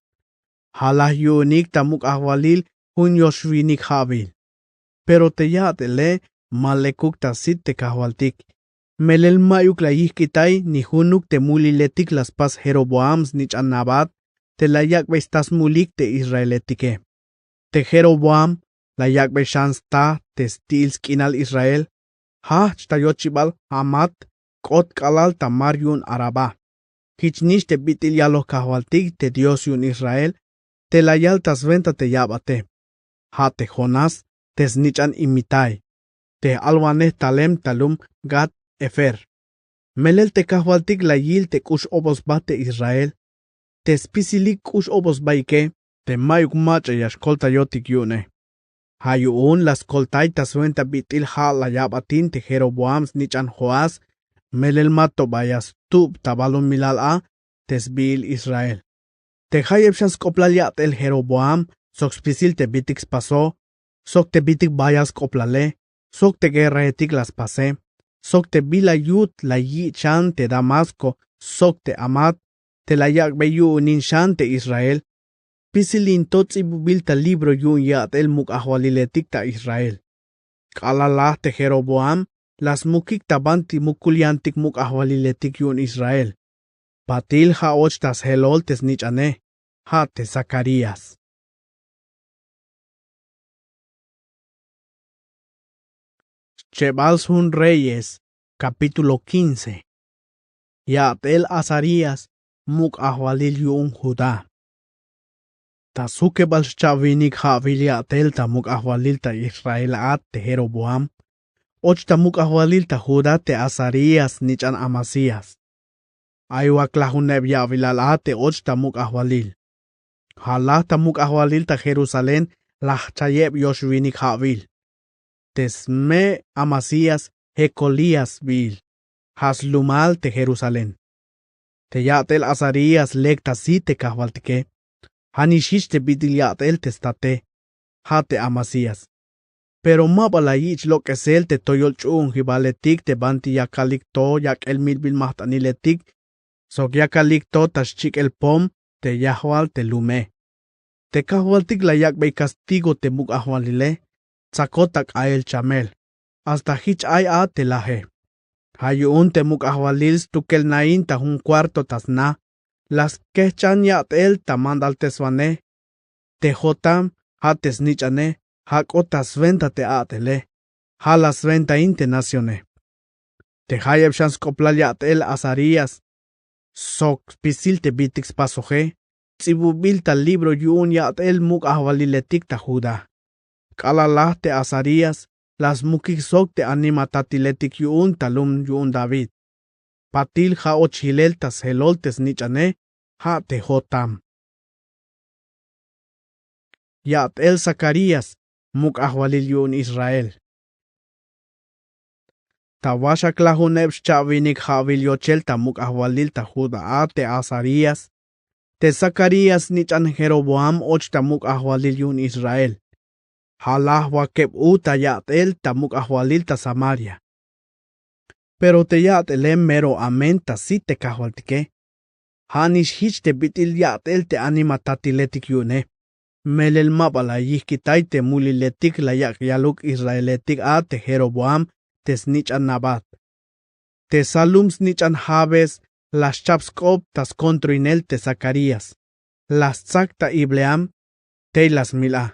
Ja' laj yu'unik ta muk' ajwalil jun yoxwinik ja'wil. Pero te ya'tele ma lekuk ta sit te kajwaltik. Melel ma'yuk la yijk'itay ni junuk te muliletik la spas jeroboam snich'an nabat, te la yak'bey sta smulik te israeletike. Te jeroboam, la yak'bey xan sta te sti'il sk'inal israel, jajch' ta yochibal hamat, k'ot k'alal ta mar yu'un arabá. Jich nix te bit'il yaloj kajwaltik te dios yu'un israel, te la yal ta swenta te yabate. Ja' te jonás, te snich'an imitai, te j'alwanej talem ta lum gat-hefer. Melel te kajwaltik la yil te k'ux obol sba te israel, te spisilik k'ux obol sbaike, te ma'yuk mach'a ya xkoltayotik yu'une. Ja' yu'un la skoltay ta swenta bit'il ja' la yabatin te jeroboam snich'an joás, melel ma to ba ya stub ta balumilal a te sbihil israel. Te jayeb xan sk'oplal ya'tel jeroboam, sok spisil te bitik spaso, sok te bitik bayal sk'oplale, sok te guerraetik la spase, sok te bila yut la yich' xan te damasko, sok te hamat, te la yak'bey yu'unin xan te israel, spisil in to ts'ibubil ta libro yu'un ya'tel muk' ajwaliletik ta israel. K'alal laj te jeroboam, la smukik ta banti mukul yantik muk' ajwaliletik yu'un israel. Patil ja' och ta sjelol te snich'ane, ja' te zakarías. Xchebal sjun reyes, kapítulo quince. Ya'tel azarías, muk' ajwalil yu'un judá. Ta sjukebal xcha'winik ja'wil ya'tel ta muk' ajwalil ta israel a te jeroboam, och ta muk' ajwalil ta judá te azarías snich'an amasías. Ay waklajuneb ya'wilal a te och ta muk' ajwalil. Ja' laj ta muk' ajwalil ta jerusalén, la jchayeb yoxwinik ja'wil. Te sme' amasías, jekolías sbihil, ja' slumal te jerusalén. Te ya'tel azarías lek ta sit te kajwaltike. Ja' nix jich te bit'il ya'tel te state, ja' te amasías. Pero ma ba la yich' lok'esel te toyol ch'u'unjibaletik te banti yakalik to yak'el milbil majt'aniletik sok yakalik to ta xchik'el pom te yajwal te lume. Te kajwaltik la yak'bey kastigo te muk' ajwalile. Tsakot ta k'a'el chamel. Hasta jich ay a te laje. Ja' yu'un te muk' ajwalil stukel nain ta jun kuarto ta sna. La skejch'an ya'tel ta mandalteswanej. Te jotam ja' te snich'anej. Jak'ot ta swenta te a'tele. Ja' la swentain te nacione. Te jayeb xan sk'oplal ya'tel azarías sok spisil te bitik spasoje. Ts'ibubil ta libro yu'un ya'tel muk' ajwaliletik ta judá. K'alal laj te azarías la smukik sok te animatatiletik yu'un ta lum yu'un david. Patil ja' och jilel ta sjelol te snich'anej. Ja' te jotam. Ya'tel zakarías muk' ajwalil yu'un israel. Ta waxak lajuneb xcha'winik ja'wil yochel ta muk' ajwalil ta judá a te azarías. Te zakarías snich'an jeroboam och ta muk' ajwalil yu'un israel. Ja' laj wakeb u ta ya'tel ta muk' ajwalil ta samaria. Pero te ya'tele mero amen ta sit te kajwaltike. Ja' nix jich te bit'il ya'tel te animatatiletik yu'une. Melel ma ba la yijk'itay te muliletik la yak' yaluk israeletik a te jeroboam te snich'an nabat. Te salum snich'an jabes la xchap sk'op ta skontroinel te zakarías. La stsak ta ibleam. Tey la smil a.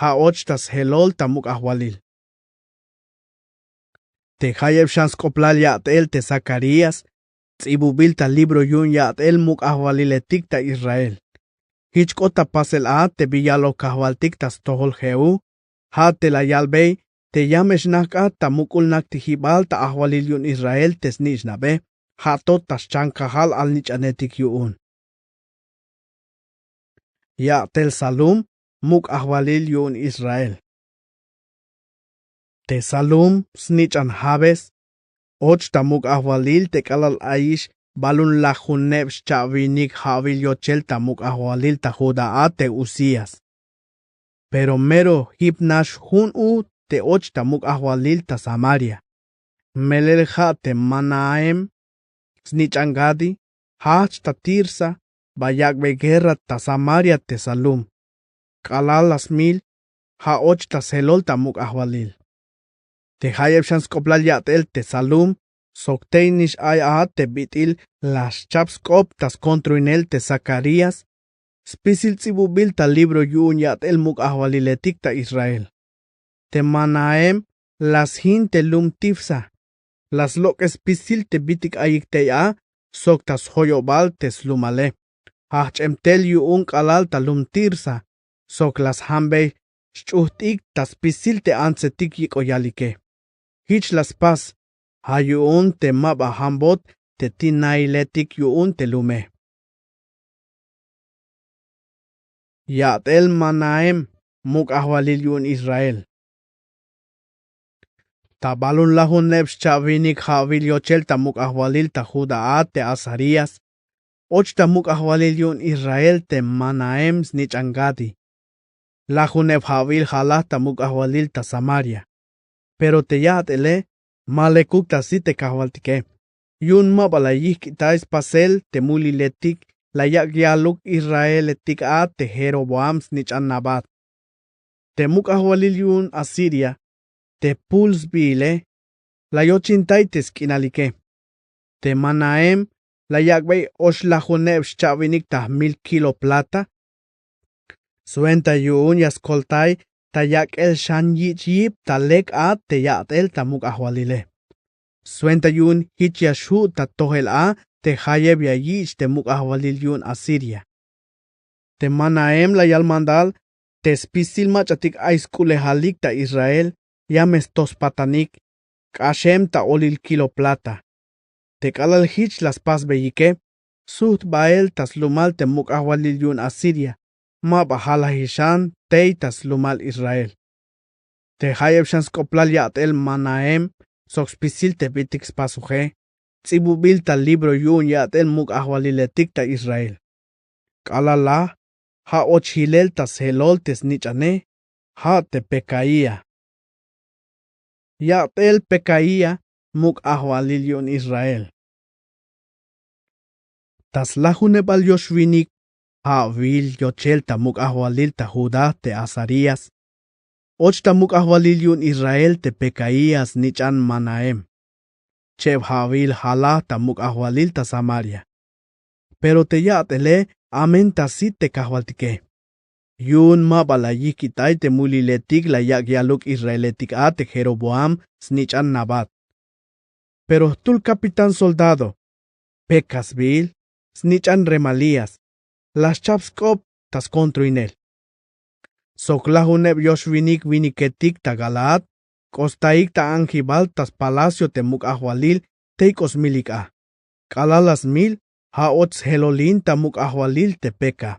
Ja' och ta sjelol ta muk' ajwalil. Te jayeb xan sk'oplal ya'tel te zakarías ts'ibubil ta libro yu'un ya'tel muk' ajwaliletik ta israel. Jich k'ot ta pasel a te bin yaloj kajwaltik ta stojol je'u. Ja' te la yalbey te ya me xnajk'at ta muk'ul naktijibal ta ajwalil yu'un israel te snich'nabe. Ja' to ta xchankajal alnich'anetik yu'un. Ya'tel salum muk' ajwalil yu'un israel. Te salum snich'an jabes och ta muk' ajwalil te k'alal ayix balun lajuneb xcha'winik ja'wil yochel ta muk' ajwalil ta judá a te uzías. Pero mero jip nax jun u te och ta muk' ajwalil ta samaria. Melel ja' te manahem snich'an gadi jajch' ta tirsa ba yak'bey guerra ta samaria te salum. K'alal la smil ja' och ta sjelol ta muk' ajwalil. Te jayeb xan sk'oplal ya'tel te salum sok tey nix ay a te bit'il la xchap sk'op ta skontroinel te zakarías. Spisil ts'ibubil ta libro yu'un ya'tel muk' ajwaliletik ta israel. Te manahem la sjin te lum tifsa. La slok'es spisil te bitik ayik tey a sok ta sjoyobal te slumale. Jajch'em tel yu'un k'alal ta lum tirsa sok la sjambey xch'ujt'ik ta spisil te antsetik yik'o yalike. Jich la spas ja' yu'un te ma ba jambot te tinailetik yu'un te lume. Ya'tel manahem muk' ajwalil yu'un israel. Ta balun lajuneb xcha'winik ja'wil yochel ta muk' ajwalil ta judá a te azarías och ta muk' ajwalil yu'un israel te manahem snich'an gadi. Lajuneb ja'wil ja' laj ta muk' ajwalil ta samaria. Pero te ya'tele ma lekuk ta sit te kajwaltike. Yu'un ma ba la yijk'itay spasel te muliletik la yak' yaluk israeletik a te jeroboam snich'an nabat. Te muk' ajwalil yu'un asiria te pul sbiile la yochintay te sk'inalike. Te manahem la yak'bey och lajuneb xcha'winik ta jmil kilo plata. Swenta yu'un ya skoltay ta yak'el xan yich' yip ta lek a te ya'tel ta muk' ajwalile. Swenta yu'un jich ya xju' ta tojel a te jayeb ya yich' te muk' ajwalil yu'un asiria. Te manahem la yal mandal te spisil mach'atik ay sk'u'lejalik ta israel ya me stoj spatanik k'axem ta olil kilo plata. Te k'alal jich la spasbeyike sujt bael ta slumal te muk' ajwalil yu'un asiria. Ma ba jalajix xan tey ta slumal israel. Te jayeb xan sk'oplal ya'tel manahem sok spisil te bitik spasuje ts'ibubil ta libro yu'un ya'tel muk' ajwaliletik ta israel. K'alal laj ja' och jilel ta sjelol te snich'anej ja' te pekaía. Ya'tel pekaía muk' ajwalil yu'un israel. Ta slajunebal yoxwinik ja'wil yochel ta muk' ajwalil ta judá te azarías, och ta muk' ajwalil yu'un israel te pekaías snich'an manahem. Cheb ja'wil jalaj ta muk' ajwalil ta samaria. Pero te ya'tele amen ta sit te kajwaltike. Yu'un ma ba la yijk'itay te muliletik la yak' yaluk israeletik a te jeroboam snich'an nabat. Pero jtul kapitán soldado, peka sbiil, snich'an remalías, la schap sk'op ta skontroinel. Sok lajuneb yoxwinik winiketik ta galaat k'ostaik ta anjibal ta spalacio te muk' ajwalil tey k'o smilik a. K'alal la smil, ja' och sjelolin ta muk' ajwalil te peka.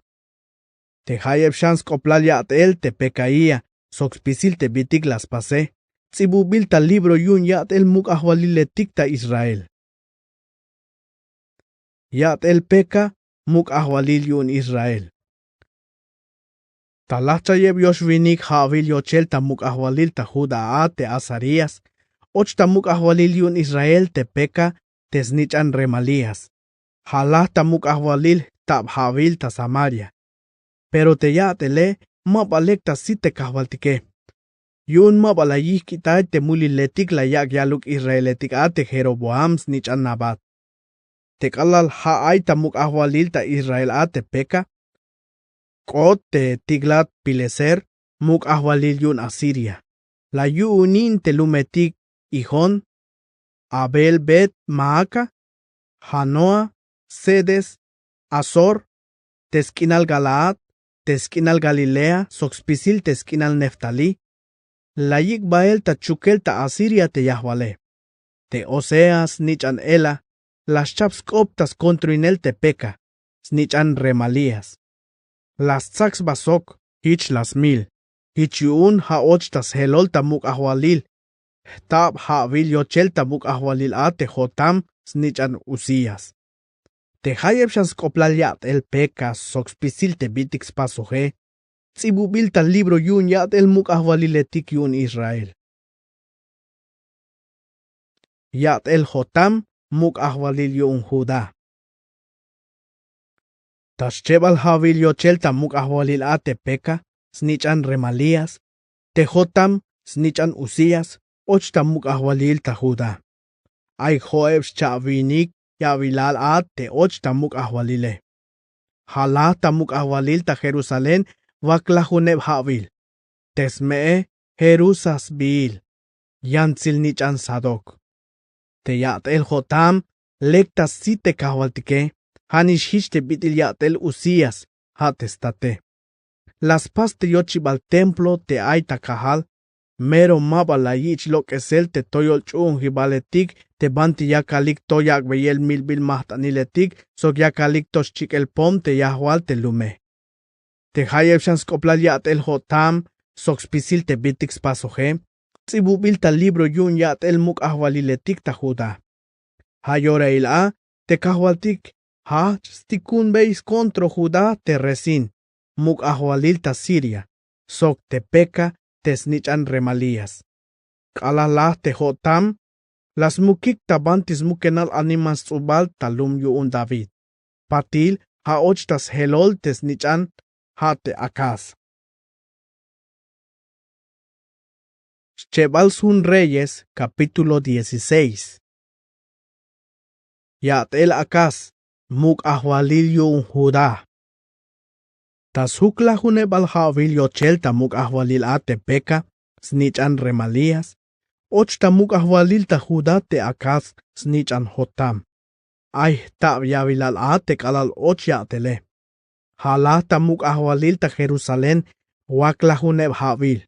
Te jayeb xan sk'oplal ya'tel te pekaía sok spisil te bitik la spase, ts'ibubil ta libro yu'un ya'tel muk' ajwaliletik ta israel. Ya'tel peka muk' ajwalil yu'un israel. Ta lajchayeb yoxwinik ja'wil yochel ta muk' ajwalil ta judá a te azarías, och ta muk' ajwalil yu'un israel te peka te snich'an remalías. Jalaj ta muk' ajwalil jtab ja'wil ta samaria. Pero te ya'tele ma ba lek ta sit te kajwaltike. Yu'un ma ba la yijk'itay te muliletik la yak' yaluk israeletik a te jeroboam snich'an nabat. Te k'alal ja' ay ta muk' ajwalil ta israel a te peka, k'ot te tiglat pileser muk' ajwalil yu'un asiria, la yu'unin te lumetik ijón, abel bet maaca, janoa, sedes, azor, te sk'inal galaad, te sk'inal galilea sok spisil te sk'inal neftalí. La yik' bael ta chukel ta asiria te yajwale. Te oseas snich'an ela, la schap sk'op ta skontroinel te peka snich'an remalías. La stsak sba sok, jich la smil. Jich yu'un ja' och ta sjelol ta muk' ajwalil jtab ja'wil yochel ta muk' ajwalil a te jotam snich'an uzías. Te jayeb xan sk'oplal ya'tel peka sok spisil te bitik spasoje, ts'ibubil ta libro yu'un ya'tel muk' ajwaliletik yu'un israel. Ya'tel jotam muk' ajwalil yu'un judá. Ta xchebal ja'wil yochel ta muk' ajwalil a te peka snich'an remalías, te jotam snich'an uzías och ta muk' ajwalil ta judá. Ay jo'eb xcha'winik ya'wilal a te och ta muk' ajwalile. Jalaj ta muk' ajwalil ta jerusalén waklajuneb ja'wil. Te sme'e jerusas sbiil, yantsil nich'an sadok. Te ya'tel jotam lek ta sit te kajwaltike, ja' nix jich te bit'il ya'tel uzías ja' te state. La spas te yochibal templo te ay ta kajal. Mero ma ba la yich' lok'esel te toyol ch'u'unjibaletik te banti yakalik to yak'beyel milbil majt'aniletik sok yakalik to xchik'el pom te yajwal te lume. Te jayeb xan sk'oplal ya'tel jo'tam sok spisil te bitik spasoje, ts'ibubil ta libro yu'un ya'tel muk' ajwaliletik ta judá. Ja' yorahil a te kajwaltik jajch' stikunbey skontra judá te resin muk' ajwalil ta siria sok te peka te snich'an remalías. K'alal laj te jo'tam la smukik ta banti smukenal animal sts'ubal ta lum yu'un david. Patil ja' och ta sjelol te snich'an ja' te akas. Xchebal sjun reyes kapítulo dieciséis. Ya'tel akas muk' ajwalil yu'un judá. Ta sjuklajunebal ja'wil yochel ta muk' ajwalil a te peka snich'an remalías, och ta muk' ajwalil ta judá te akas snich'an jotam. Ay jtab yawilal a te k'alal och ya'tele. Jalaj ta muk' ajwalil ta jerusalén waklajuneb ja'wil.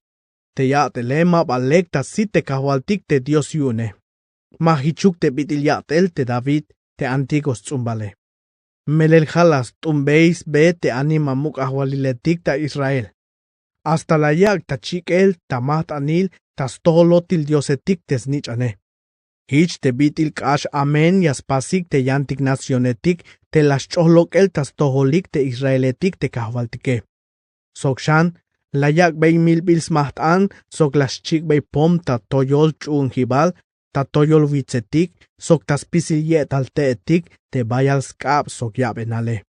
Te ya'tele ma ba lek ta sit te kajwaltik te dios yu'une. Ma jichuk te bit'il ya'tel te david te antiguo sts'umbale. Melel ja' la st'umbey sbe te anima muk' ajwaliletik ta israel. Hasta la yak' ta chik'el ta majt'anil ta stojolotil diosetik te snich'ane. Jich te bit'il k'ax amen ya spasik te yantik nacionetik te la xch'oj lok'el ta stojolik te israeletik te kajwaltike. Sok xan La yak'bey milbil smajt'an sok la xchik'bey pom ta toyol ch'u'unjibal, ta toyol witsetik, sok ta spisil ye'tal te'etik te bayal sk'ab sok yabenale.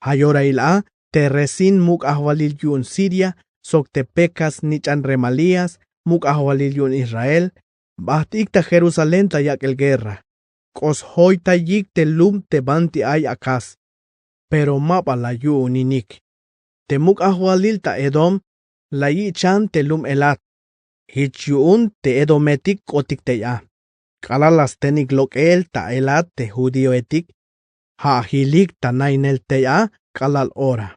Ja' yorail a te Rezín muk' ajwalil yu'un Siria, sok te Pekas snich'an Remalías muk' ajwalil yu'un Israel, bajt'ik ta Jerusalén ta yak'el guerra. K'o sjoytayik te lum te banti ay Acaz, pero ma ba la yu'uninik. Te muk' ajwalil ta Edom la yich'an te lum Elat. Jich yu'un te edometik k'otik tey a. K'alal la stenik lok'el ta Elat te judíoetik, ja' jilik ta nainel tey a k'alal ora.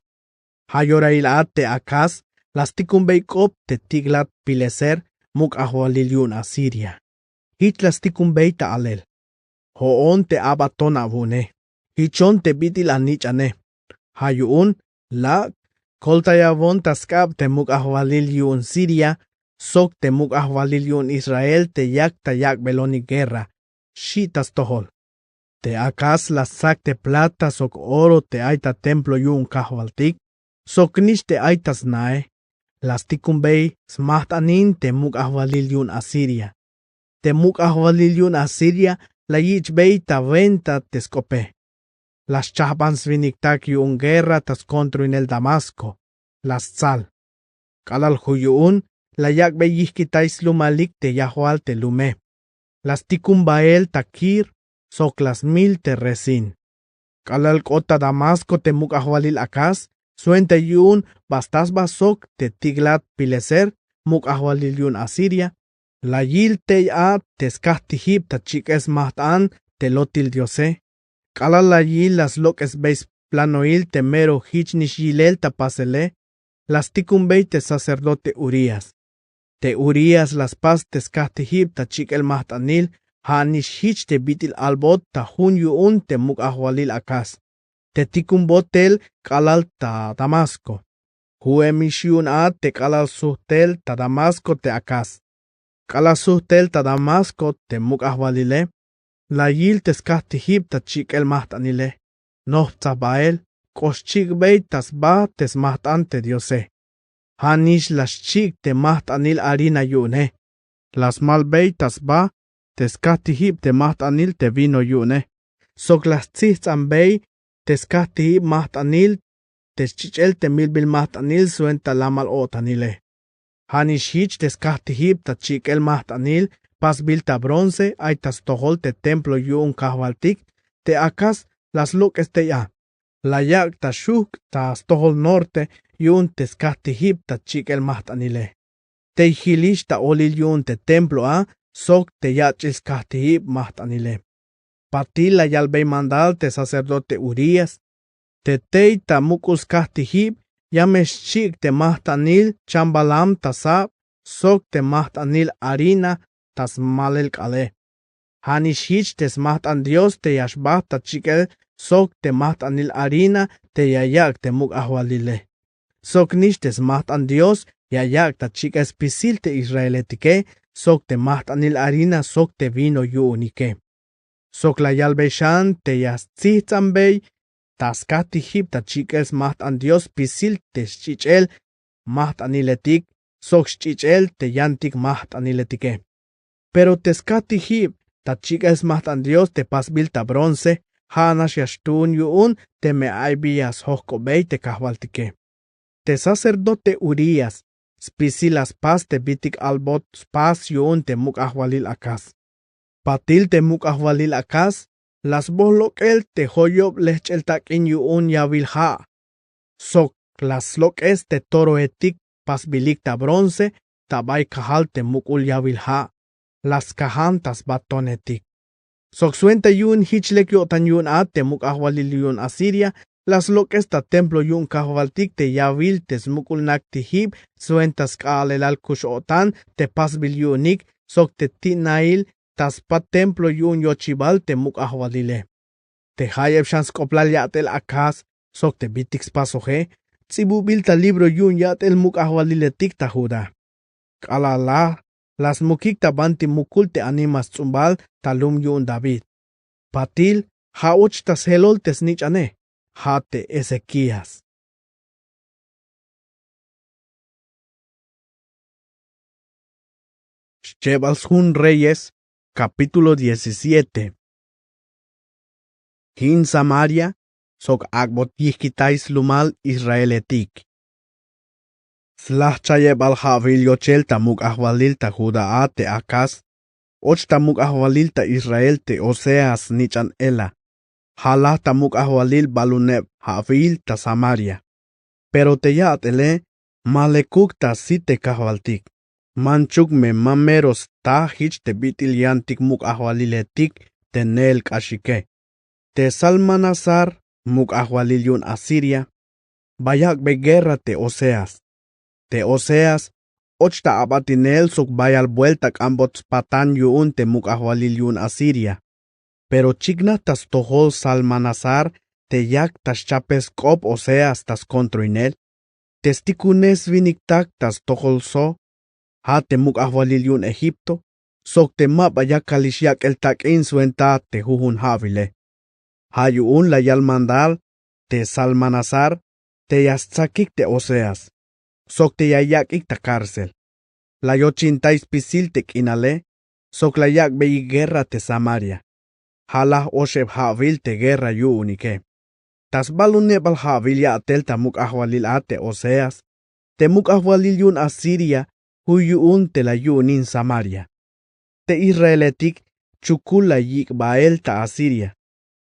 Ja' yorail a te Acaz la stikunbey k'op te Tiglat-Pileser muk' ajwalil yu'un Asiria. Jich la stikunbey ta alel: Jo'on te aba ton awu'une, jichon te bit'il anich'ane. Ja' yu'un lak' koltayawon ta sk'ab te muk' ajwalil yu'un Siria sok te muk' ajwalil yu'un Israel te yak ta yak'belonik guerra, xchi ta stojol. Te Acaz la stsak te plata sok oro te ay ta templo yu'un kajwaltik, soknix te ay ta snae. La stikunbey smajt'anin te muk' ajwalil yu'un Asiria. Te muk' ajwalil yu'un Asiria la yich'bey ta wenta te sk'ope. La xchajban swiniktak yu'un guerra ta skontroinel Damasco, la stsal. K'alal ju' yu'un la yak'bey yijkitay slumalik te yajwal te lume. La stikun bael ta Kir sok la smil te Rezín. K'alal k'ot ta Damasco te muk' ajwalil Acaz, swenta yu'un ba sta sba sok te Tiglat-Pileser muk' ajwalil yu'un Asiria, la yil tey a te skajtijib ta chik'el smajt'an te lotil Diose. K'alal la yil la slok'esbey splanoil te mero jich nix yilel ta pasele, la stikunbey te sacerdote Urías. Te Urías la spas te skajtijib ta chik'el majt'anil, ja' nix jich te bit'il albot ta jun yu'un te muk' ajwalil Acaz te tikunbot tel k'alal ta Damasco. Ju'emix yu'un a te k'alal sujt tel ta Damasco te Acaz. K'alal sujt tel ta Damasco te muk' ajwalile, la yil te skajtijib ta chik'el majt'anile. Nojptsaj bael, k'o xchik'bey ta sba te smajt'an te Diose. Ja' nix la xchik' te majt'anil harina yu'une. La smalbey ta sba te skajtijib te majt'anil te vino yu'une, sok la stsijts'ambey te skajtijib majt'anil te sch'ich'el te milbil majt'anil swenta lamal o'tanile. Ja' nix jich te skajtijib ta chik'el majt'anil pasbil ta bronce ay ta stojol te templo yu'un kajwaltik te Acaz la slok'es tey a. La yak' ta xujk' ta stojol norte yu'un te skajtijib ta chik'el majt'anile. Tey jilix ta olil yu'un te templo a sok te yach'il skajtijib majt'anile. Patil la yalbey mandal te sacerdote Urías te tey ta muk'ul skajtijib ya me xchik' te majt'anil chambalam ta sab sok te majt'anil harina ta smalel k'aale. Ja' nix jich te smajt'an Dios te ya xbajt ta chik'el sok te majt'anil harina te ya yak' te muk' ajwalile. Sok nix te smajt'an Dios ya yak' ta chik'el spisil te israeletike sok te majt'anil harina sok te vino yu'unike. Sok la yalbey xan te ya stsijts'ambey ta skajtijib ta chik'el smajt'an Dios spisil te sch'ich'el majt'aniletik sok sch'ich'el te yantik majt'aniletike. Pero te skajtijib ta chik'el smajt'an Dios te pasbil ta bronce, ja' nax ya xtuun yu'un teme ay bi ya sjojk'obey te kajwaltike. Te sacerdote Urías spisil la spas te bitik albot spas yu'un te muk' ajwalil Acaz. Patil te muk' ajwalil Acaz la sboj lok'el te joyob lejch'el tak'in yu'un yawil ja' sok la slok'es te toroetik pasbilik ta bronce ta bay kajal te muk'ul yawil ja', la skajan ta sba tonetik. Sok swenta yu'un jich lek yo'tan yu'un a te muk' ajwalil yu'un Asiria la slok'es ta templo yu'un kajwaltik te yawil te smuk'ul naktijib swenta sk'aalelal kux-o'tan te pasbil yu'unik sok te ti'nail ta spa templo yu'un yochibal te muk' ajwalile. Te jayeb xan sk'oplal ya'tel Acaz sok te bitik spasoje ts'ibubil ta libro yu'un ya'tel muk' ajwaliletik ta Judá. K'alal la la smukik ta banti mukul te anima sts'umbal ta lum yu'un David. Patil ja' och ta sjelol te snich'ane, ja' te Ezekías. Chebal sjun reyes, kapítulo diecisiete. Jin samaria sok ak'bot yijkitay slumal israeletik. Slajchayebal ja'wil yochel ta muk' ajwalil ta judá a te akaz, och ta muk' ajwalil ta israel te oseas snich'an ela. Ja' laj ta muk' ajwalil baluneb ja'wil ta samaria. Pero te ya'tele ma lekuk ta sit te kajwaltik, manchuk me ma mero sta jich te bit'il yantik muk' ajwaliletik te neel k'axike. Te salmanasar, muk' ajwalil yu'un asiria, ba yak'bey guerra te oseas. Te oseas och ta a'batinel sok bayal buelta k'ambot spatan yu'un te muk' ajwalil yu'un asiria. Pero chiknaj ta stojol salmanasar te yak ta xchapel sk'op oseas ta skontroinel, te stikunej swiniktak ta stojol so, ja' te muk' ajwalil yu'un egipto, sok te ma ba ya kalix yak'el tak'in swenta te jujun ja'wile. Ja' yu'un la yal mandar te salmanasar te ya stsakik te oseas, sok te ya yak'ik ta kárcel. La yochintay spisil te k'inale, sok la yak'beyik guerra te samaria. Ja' laj oxeb ja'wil te guerra yu'unike. Ta sbalunebal ja'wil ya'tel ta muk' ajwalil a te oseas, te muk' ajwalil yu'un asiria ju' yu'un te la yu'unin samaria. Te israeletik chukul la yik' bael ta asiria,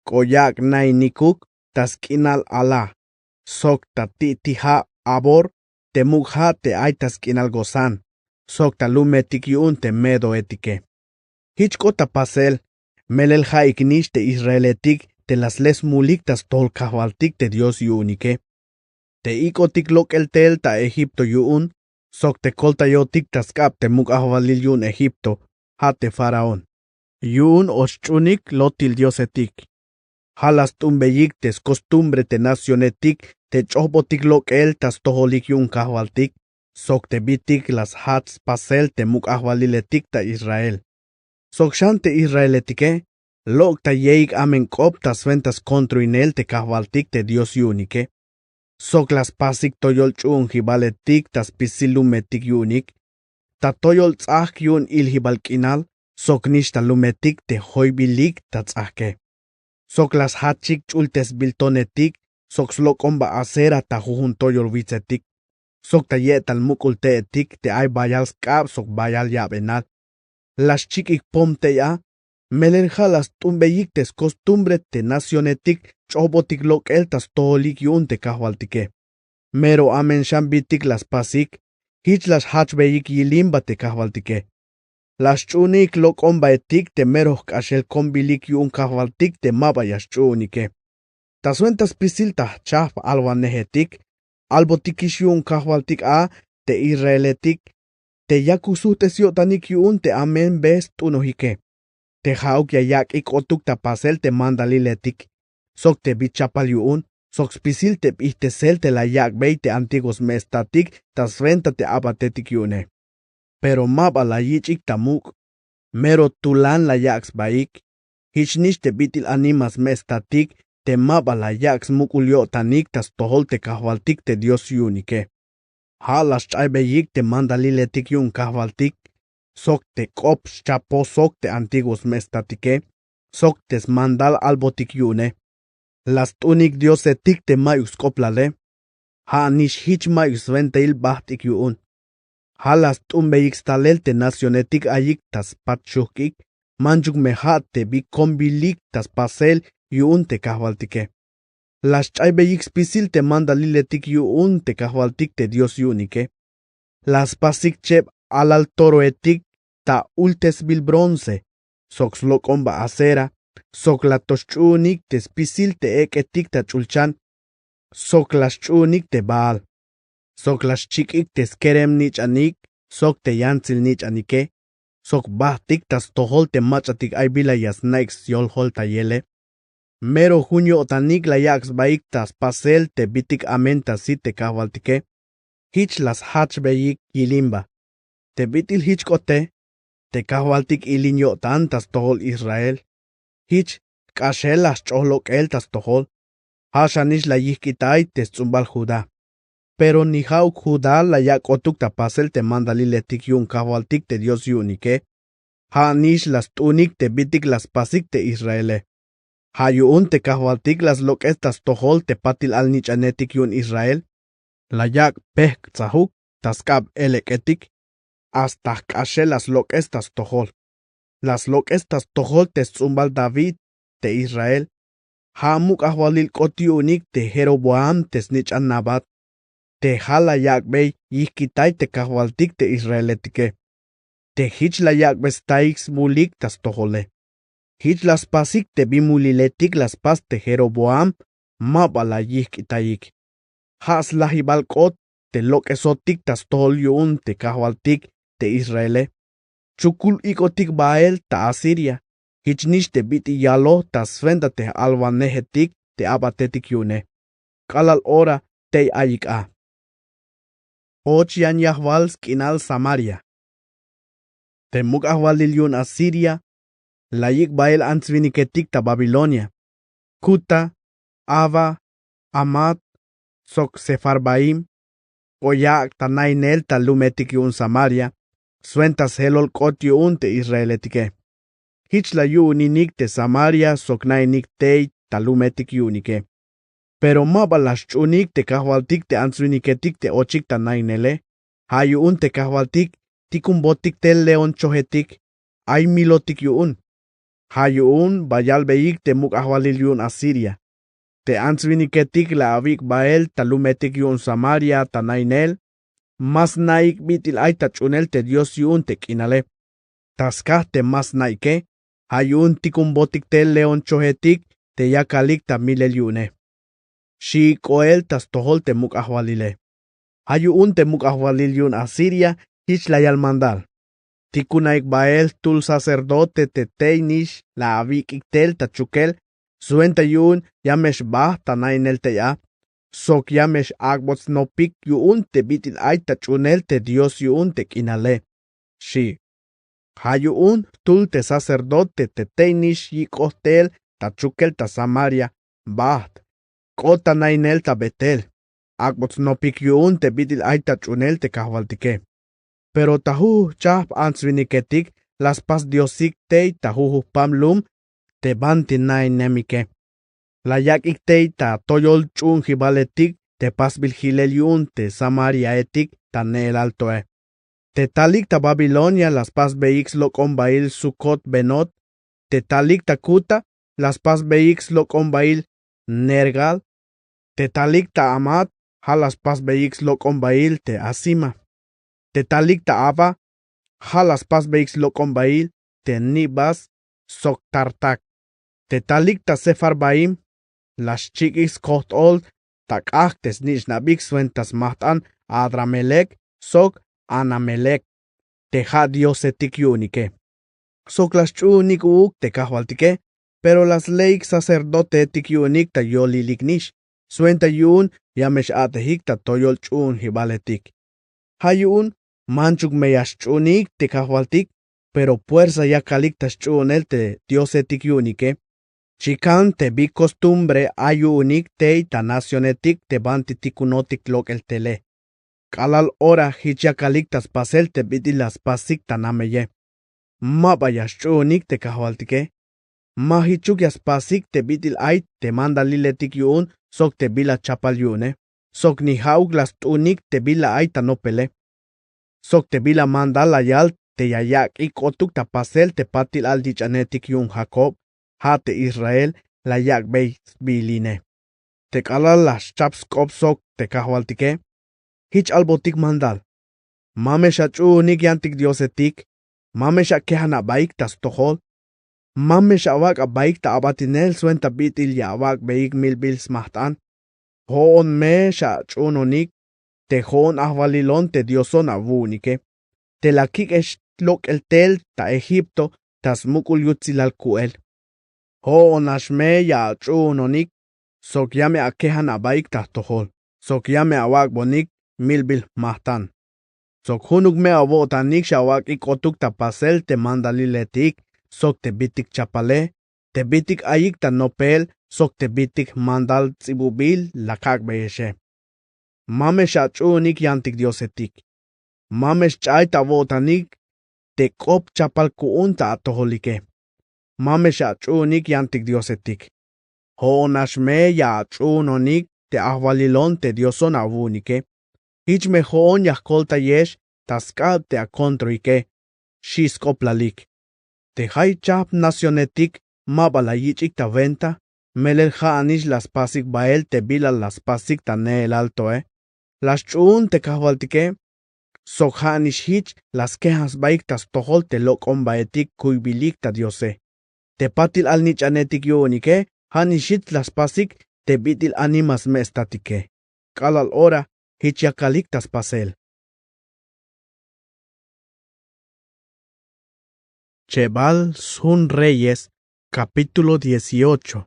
k'o yak' nainikuk ta sk'inal ala, sok ta ti'tija' abor, te muk' ja' te ay ta sk'inal gozán, sok ta lumetik yu'un te medoetike. Jich k'ot ta pasel, melel ja'ik nix te israeletik te la sle smulik ta stojol kajwaltik te dios yu'unike, te ik'otik lok'el tel ta egipto yu'un, sok te koltayotik ta sk'ab te muk' ajwalil yu'un egipto, ja' te faraón. Yu'un och ch'uunik lotil diosetik. Ja' la st'umbeyik te skostumbre te nacionetik te ch'ojbotik lok'el ta stojolik yu'un kajwaltik, sok te bitik la sjach spasel te muk' ajwaliletik ta israel. Sok xan te israeletike, lok' ta yeik amen k'op ta swenta skontroinel te kajwaltik te dios yu'unike. Sok la spasik toyol ch'u'unjibaletik ta spisil lumetik yu'unik, ta toyol ts'ajk yu'un iljibal k'inal, sok nix ta lumetik te joybilik ta ts'ajke. Sok la sjachik ch'ultesbil tonetik, sok slok'omba acera ta jujun toyol witsetik, sok ta ye'tal muk'ul te'etik te ay bayal sk'ab sok bayal ya'benal. La xchik'ik pom tey a, melel ja' la st'umbeyik te skostumbre te nacionetik ch'ojbotik lok'el ta stojolik yu'un te kajwaltike. Mero amen xan bitik la spasik, jich la xjachbeyik yilimba te kajwaltike. La xch'uunik lok'ombaetik te mero jk'axel kombilik yu'un kajwaltik te ma ba ya xch'uunike. Ta swenta spisil ta jchajp alwanejetik, albotikix yu'un kajwaltik a te israeletik, te yakuk sujt'es yo'tanik yu'un te amen be st'unojike. Te ja'uk ya yak'ik k'otuk ta pasel te mandaliletik, sok te bi chapal yu'un, sok spisil te bijtesel te la yak'bey te antiguo sme'estatik ta swenta te a'batetik yu'une. Pero ma ba la yich'ik ta muk', mero tulan la yak' sbaik. Jich nix te bit'il anima sme'estatik te ma ba la yak' smuk'ul yo'tanik ta stojol te kajwaltik te dios yu'unike. Ja' la xch'aybeyik te mandaliletik yu'un kajwaltik, sok te k'op xchapo sok te antiguo sme'estatike, sok te smandal albotik yu'une. La st'unik diosetik te ma'yuk sk'oplale, ja' nix jich ma'yuk swentail bajt'ik yu'un. Ja' la st'umbeyik stalel te nacionetik ayik ta spat xujk'ik, manchuk me ja' te bi kombilik ta spasel yu'un te kajwaltike. La xch'aybeyik spisil te mandaliletik yu'un te kajwaltik te dios yu'unike. La spasik cheb alal toroetik ta ultesbil bronce, sok slok'omba acera, sok la to xch'uunik te spisil te ek'etik ta ch'ulchan, sok la xch'uunik te baal, sok la xchik'ik te skerem-nich'anik sok te yantsil-nich'anike, sok bajt'ik ta stojol te mach'atik ay bila ya sna'ik syoljoltayele. Mero jun yo'tanik la yak' sbaik ta spasel te bitik amen ta sit te kajwaltike. Jich la sjachbeyik yilimba. Te bit'il jich k'ote, te kajwaltik ilin yo'tan ta stojol israel. Jich jk'axel la sch'oj lok'el ta stojol. Ja' xanix la yijk'itay te sts'umbal judá. Pero ni ja'uk judá la yak' k'otuk ta pasel te mandaliletik yu'un kajwaltik te dios yu'unike. Ja' nix la st'unik te bitik la spasik te israele. Ja' yu'un te kajwaltik la slok'es ta stojol te patil alnich'anetik yu'un israel. La yak' pejk' tsajuk ta sk'ab elek'etik. Hasta jk'axel la slok'es ta stojol. La slok'es ta stojol te sts'umbal david te israel. Ja' muk' ajwalil k'ot yu'unik te jeroboam te snich'an nabat. Te ja' la yak'bey yijk'itay te kajwaltik te israeletike. Te jich la yak'bey staik smulik ta stojole. Jich la spasik te bin muliletik la spas te jeroboam. Ma ba la yijk'itayik. Ja' slajibal k'ot te lok'esotik ta stojol yu'un te kajwaltik te israele. Chukul ik'otik bael ta asiria. Jich nix te bit'il yaloj ta swenta te j'alwanejetik te abatetik yu'une. K'alal ora tey ayik a. Och yan yajwal sk'inal samaria. Te muk' ajwalil yu'un asiria la yik' bael ants-winiketik ta babilonia. Kuta, ava, amat, sok sefarbaim. K'o yak' ta nainel ta lumetik yu'un samaria swenta sjelol k'ot yu'un te israeletike. Jich la yu'uninik te samaria sok nainik tey ta lumetik yu'unike. Pero ma ba la xch'uunik te kajwaltik te ants-winiketik te ochik ta nainele. Ja' yu'un te kajwaltik tikunbotik tel león chojetik. Ay milotik yu'un. Ja' yu'un ba yalbeyik te muk' ajwalil yu'un asiria. Te ants-winiketik la awik' bael ta lumetik yu'un samaria ta nainel. Ma sna'ik bit'il ay ta ch'uunel te dios yu'un te k'inale. Ta skaj te ma sna'ike. Ja' yu'un tikunbotik tel león chojetik te yakalik ta milel yu'une. Xi'ik k'oel ta stojol te muk' ajwalile. Ja' yu'un te muk' ajwalil yu'un asiria jich la yal mandal. Tikunaik bael jtul sacerdote te tey nix la awik'ik tel ta chukel. Swenta yu'un ya me xbajt ta nainel tey a. Sok ya me x'ak'bot snopik yu'un te bit'il ay ta ch'uunel te dios yu'un te k'inale. Xi'. Ja' yu'un jtul te sacerdote te tey nix yik'oj tel ta chukel ta samaria. Bajt. K'ot ta nainel ta betel. Ak'bot snopik yu'un te bit'il ay ta ch'uunel te kajwaltike. Pero ta jujujchajp ants-winiketik la spas diosik tey ta jujujpam lum te banti nainemike. La yak'ik tey ta toyol ch'u'unjibaletik te pasbil jilel yu'un te samariaetik ta ne'elal toe. Te talik ta babilonia la spasbeyik slok'ombail sukot-benot. Te talik ta kuta la spasbeyik slok'ombail nergal. Te talik ta amat ja' la spasbeyik slok'ombail te asima. Te talik ta aba ja' la spasbeyik slok'ombail te nibas sok tartak. Te talik ta sefarbaim la xchik'ik skojt'ol ta k'ajk' te snich'nabik swenta smajt'an adramelek sok anamelek te ja' diosetik yu'unike. Sok la sch'uunik uuk te kajwaltike. Pero la sleik sacerdoteetik yu'unik ta yolilik nix swenta yu'un ya me x'a'tejik ta toyol ch'u'unjibaletik. Ja' yu'un manchuk me ya xch'uunik te kajwaltik. Pero puersa yakalik ta sch'uunel te diosetik yu'unike. Chikan te bi kostumbre ay yu'unik tey ta nacionetik te banti tikunotik lok'el tele. K'alal ora jich yakalik ta spasel te bit'il la spasik ta nameye. Ma ba ya xch'uunik te kajwaltike. Ma jichuk ya spasik te bit'il ay te mandaliletik yu'un sok te bila chapal yu'une. Sok ni ja'uk la st'unik te bila ay ta nopele. Sok te bila mandal la yal te ya yak'ik k'otuk ta pasel te patil alnich'anetik yu'un jakob ja' te israel la yak'bey sbiline. Te k'alal la xchap sk'op sok te kajwaltike. Jich albotik mandal. Ma me xach'uunik yantik diosetik. Ma me xakejan abaik ta stojol. Ma me xawak' abaik ta abatinel swenta bit'il ya awak'beyik milbil smajt'an. Jo'on me xach'uunonik. Te jo'on ajwalilon te dioson awu'unike. Te la kik'ex lok'el tel ta egipto ta smuk'ul yutsilal ku'el. Jo'on nax me ya ach'uunonik. Sok ya me akejan abaik ta jtojol. Sok ya me awak'bonik milbil jmajt'an. Sok junuk me awo'tanik xawak'ik k'otuk ta pasel te mandaliletik sok te bitik chapale, te bitik ayik ta nopel sok te bitik jmandal ts'ibubil la kak'beyexe. Ma me xach'uunik yantik diosetik. Ma me xch'ay ta awo'tanik te k'op chapal ku'un ta atojolike. Ma me xach'uunik yantik diosetik. Jo'on nax me ya ach'uunonik te ajwalilon te dioson awu'unike. Jich me jo'on ya jkoltayex ta sk'ab te akontroike, xi' sk'oplalik. Te ja' ichajp nacionetik ma ba la yich'ik ta wenta, melel ja'anix la spasik bael te bila la spasik ta neelal toe. La sch'uun te kajwaltike, sok ja'anix jich la skejan sbaik ta stojol te lok'ombaetik kuybilik ta diose. Te patil alnich'anetik yu'unike, ja'anix jich la spasik te bit'il anima sme' statike. K'alal ora jich yakalik ta spasel. Chebal sjun Reyes, capítulo dieciocho.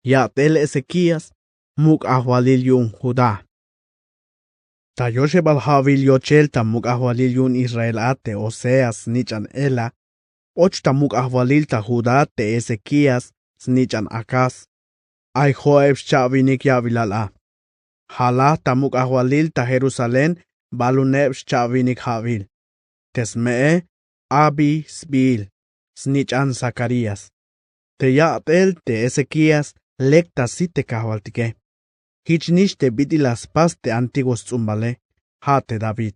Ya'tel Ezekías muk' ajwalil yu'un Judá. Ta yoxebal ja'wil yochel ta muk' ajwalil yu'un Israel a te Oseas snich'an Ela, och ta muk' ajwalil ta Judá te Ezekías snich'an Acaz. Ay jo'eb xcha'winik ya'wilal a. Jalaj ta muk' ajwalil ta Jerusalén baluneb xcha'winik ja'wil. Te sme'e Abi sbiil, snich'an Zacarías. Te ya'tel te Ezekías lek ta sit te kajwaltike. Jich nix te bit'il la spas te antiguo sts'umbale, ja' te David.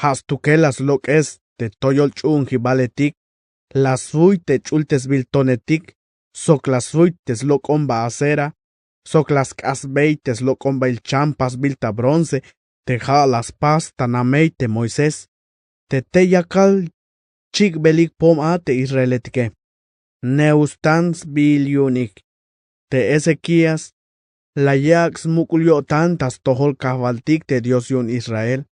Ja' stukel la slok'es te toyol ch'u'unjibaletik, la sfuy te ch'ultesbil tonetik, sok la sfuy te slok'omba Asera, sok la sk'asbey te slok'ombail cham pasbil ta bronce te ja' la spas ta namey te Moisés. Te tey yakal chik'belik pom a te israeletike. Neustan sbiil yu'unik. Te Ezekías la yak' smuk'ul yo'tan ta stojol kajwaltik te Dios yu'un Israel,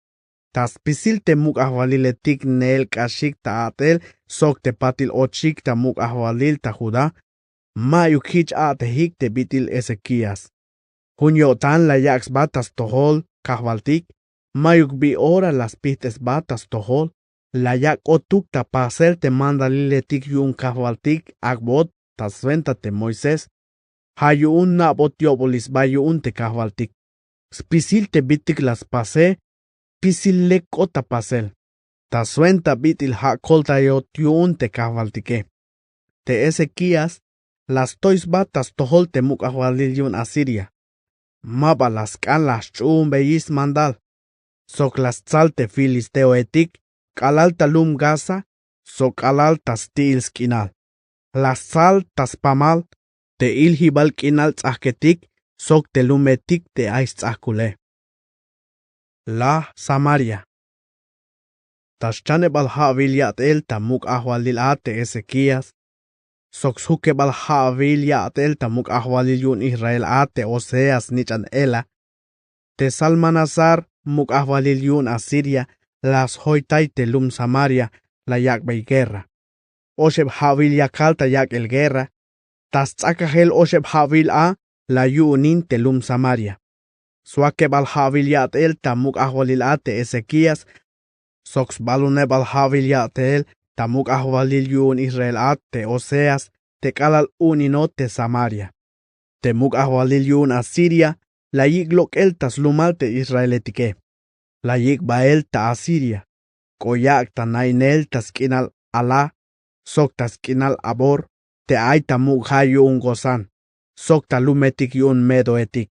ta spisil te muk' ajwaliletik neel k'axik ta a'tel sok te patil ochik ta muk' ajwalil ta Judá. Ma'yuk jich a'tejik te bit'il Ezekías. Jun yo'tan la yak' sba ta stojol kajwaltik, ma'yuk bi ora la spijt'es sba ta stojol. La yak' k'otuk ta pasel te mandaliletik yu'un kajwaltik ak'bot ta swenta te Moisés. Ja' yu'un na'bot yo'bolil sba yu'un te kajwaltik. Spisil te bit'il la spase, spisil lek k'ot ta pasel. Ta swenta bit'il ja' koltayot yu'un te kajwaltike. Te Ezekías la stoy sba ta stojol te muk' ajwalil yu'un Asiria. Ma ba la sk'an la sch'uunbeyix smandal. Sok la stsal te filisteoetik k'alal ta lum Gaza, sok k'alal ta sti'il sk'inal. La stsal ta spamal te iljibal k'inal ts'ajketik, sok te lumetik te ay sts'ajkule. Laj Samaria. Ta xchanebal ja'wil ya'tel ta muk' ajwalil a te Ezekías, sok sjukebal ja'wil ya'tel ta muk' ajwalil yu'un Israel a te Oseas snich'an Ela, te Salmanasar muk' ajwalil yu'un Asiria la sjoytay te lum Samaria, la yak'bey guerra. Oxeb ja'wil yakal ta yak'el guerra. Ta sts'akajel oxeb ja'wil a la yu'unin te lum Samaria. Swakebal ja'wil ya'tel ta muk' ajwalil a te Ezekías, sok sbalunebal ja'wil ya'tel ta muk' ajwalil yu'un Israel a te Oseas te k'alal u'uninot te Samaria. Te muk' ajwalil yu'un Asiria la yik' lok'el ta slumal te israeletike. La yik' bael ta Asiria k'o yak' ta nainel ta sk'inal Alá, sok ta sk'inal Abor, te ay ta muk' ja' yu'un Gozán, sok ta lumetik yu'un medoetik.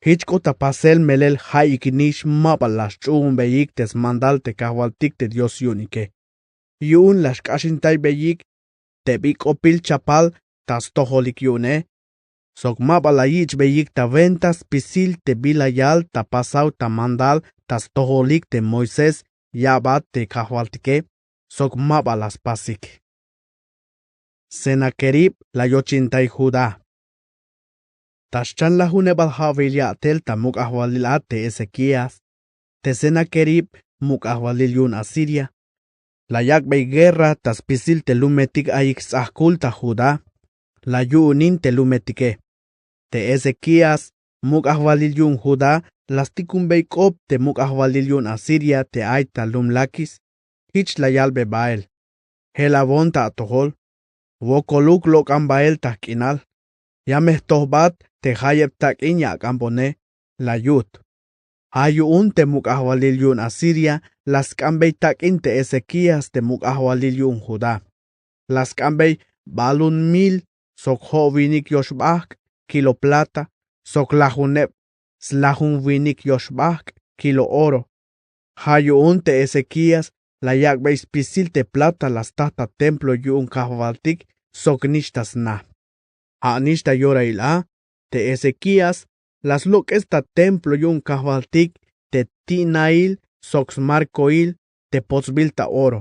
Jich k'ot ta pasel melel ja'ik nix ma ba la sch'uunbeyik te smandal te kajwaltik te Dios yu'unike. Yu'un la xk'axintaybeyik te bi k'opil chapal ta stojolik yu'une, sok ma ba la yich'beyik ta wenta spisil te bila yal ta pasaw ta mandal ta stojolik te Moisés ya'bat te kajwaltike, sok ma ba la spasik. Senaquerib la yochintay Judá. Ta xchan lajunebal ja'wil ya'tel ta muk' ajwalil a te Ezekías, te Senaquerib muk' ajwalil yu'un Asiria, la yak'bey guerra ta spisil te lumetik ayik sts'ajkul ta Judá, la yu'unin te lumetike. Te Ezekías muk' ajwalil yu'un Judá la stikunbey k'op te muk' ajwalil yu'un Asiria te ay ta lum Lakis. Jich la yalbe bael: Jelawon ta atojol, wokoluk lok'an bael ta jk'inal. Ya me jtojbat te jayeb tak'in ya ak'anbone, La yut. Ja' yu'un te muk' ajwalil yu'un Asiria la sk'anbey tak'in te Ezekías te muk' ajwalil yu'un Judá. La sk'anbey balun mil sok jo'winik yoxb'ajk' kilo plata sok lajuneb' slajunwinik yoxb'ajk' kilo oro. Ja' yu'un te Ezekías la yak'bey spisil te plata la sta ta templo yu'un kajwaltik sok nix ta sna. Ja' nix ta yorail a te Ezekías la slok'es ta templo yu'un kajwaltik te ti'nail sok smarkoil te potsbil ta oro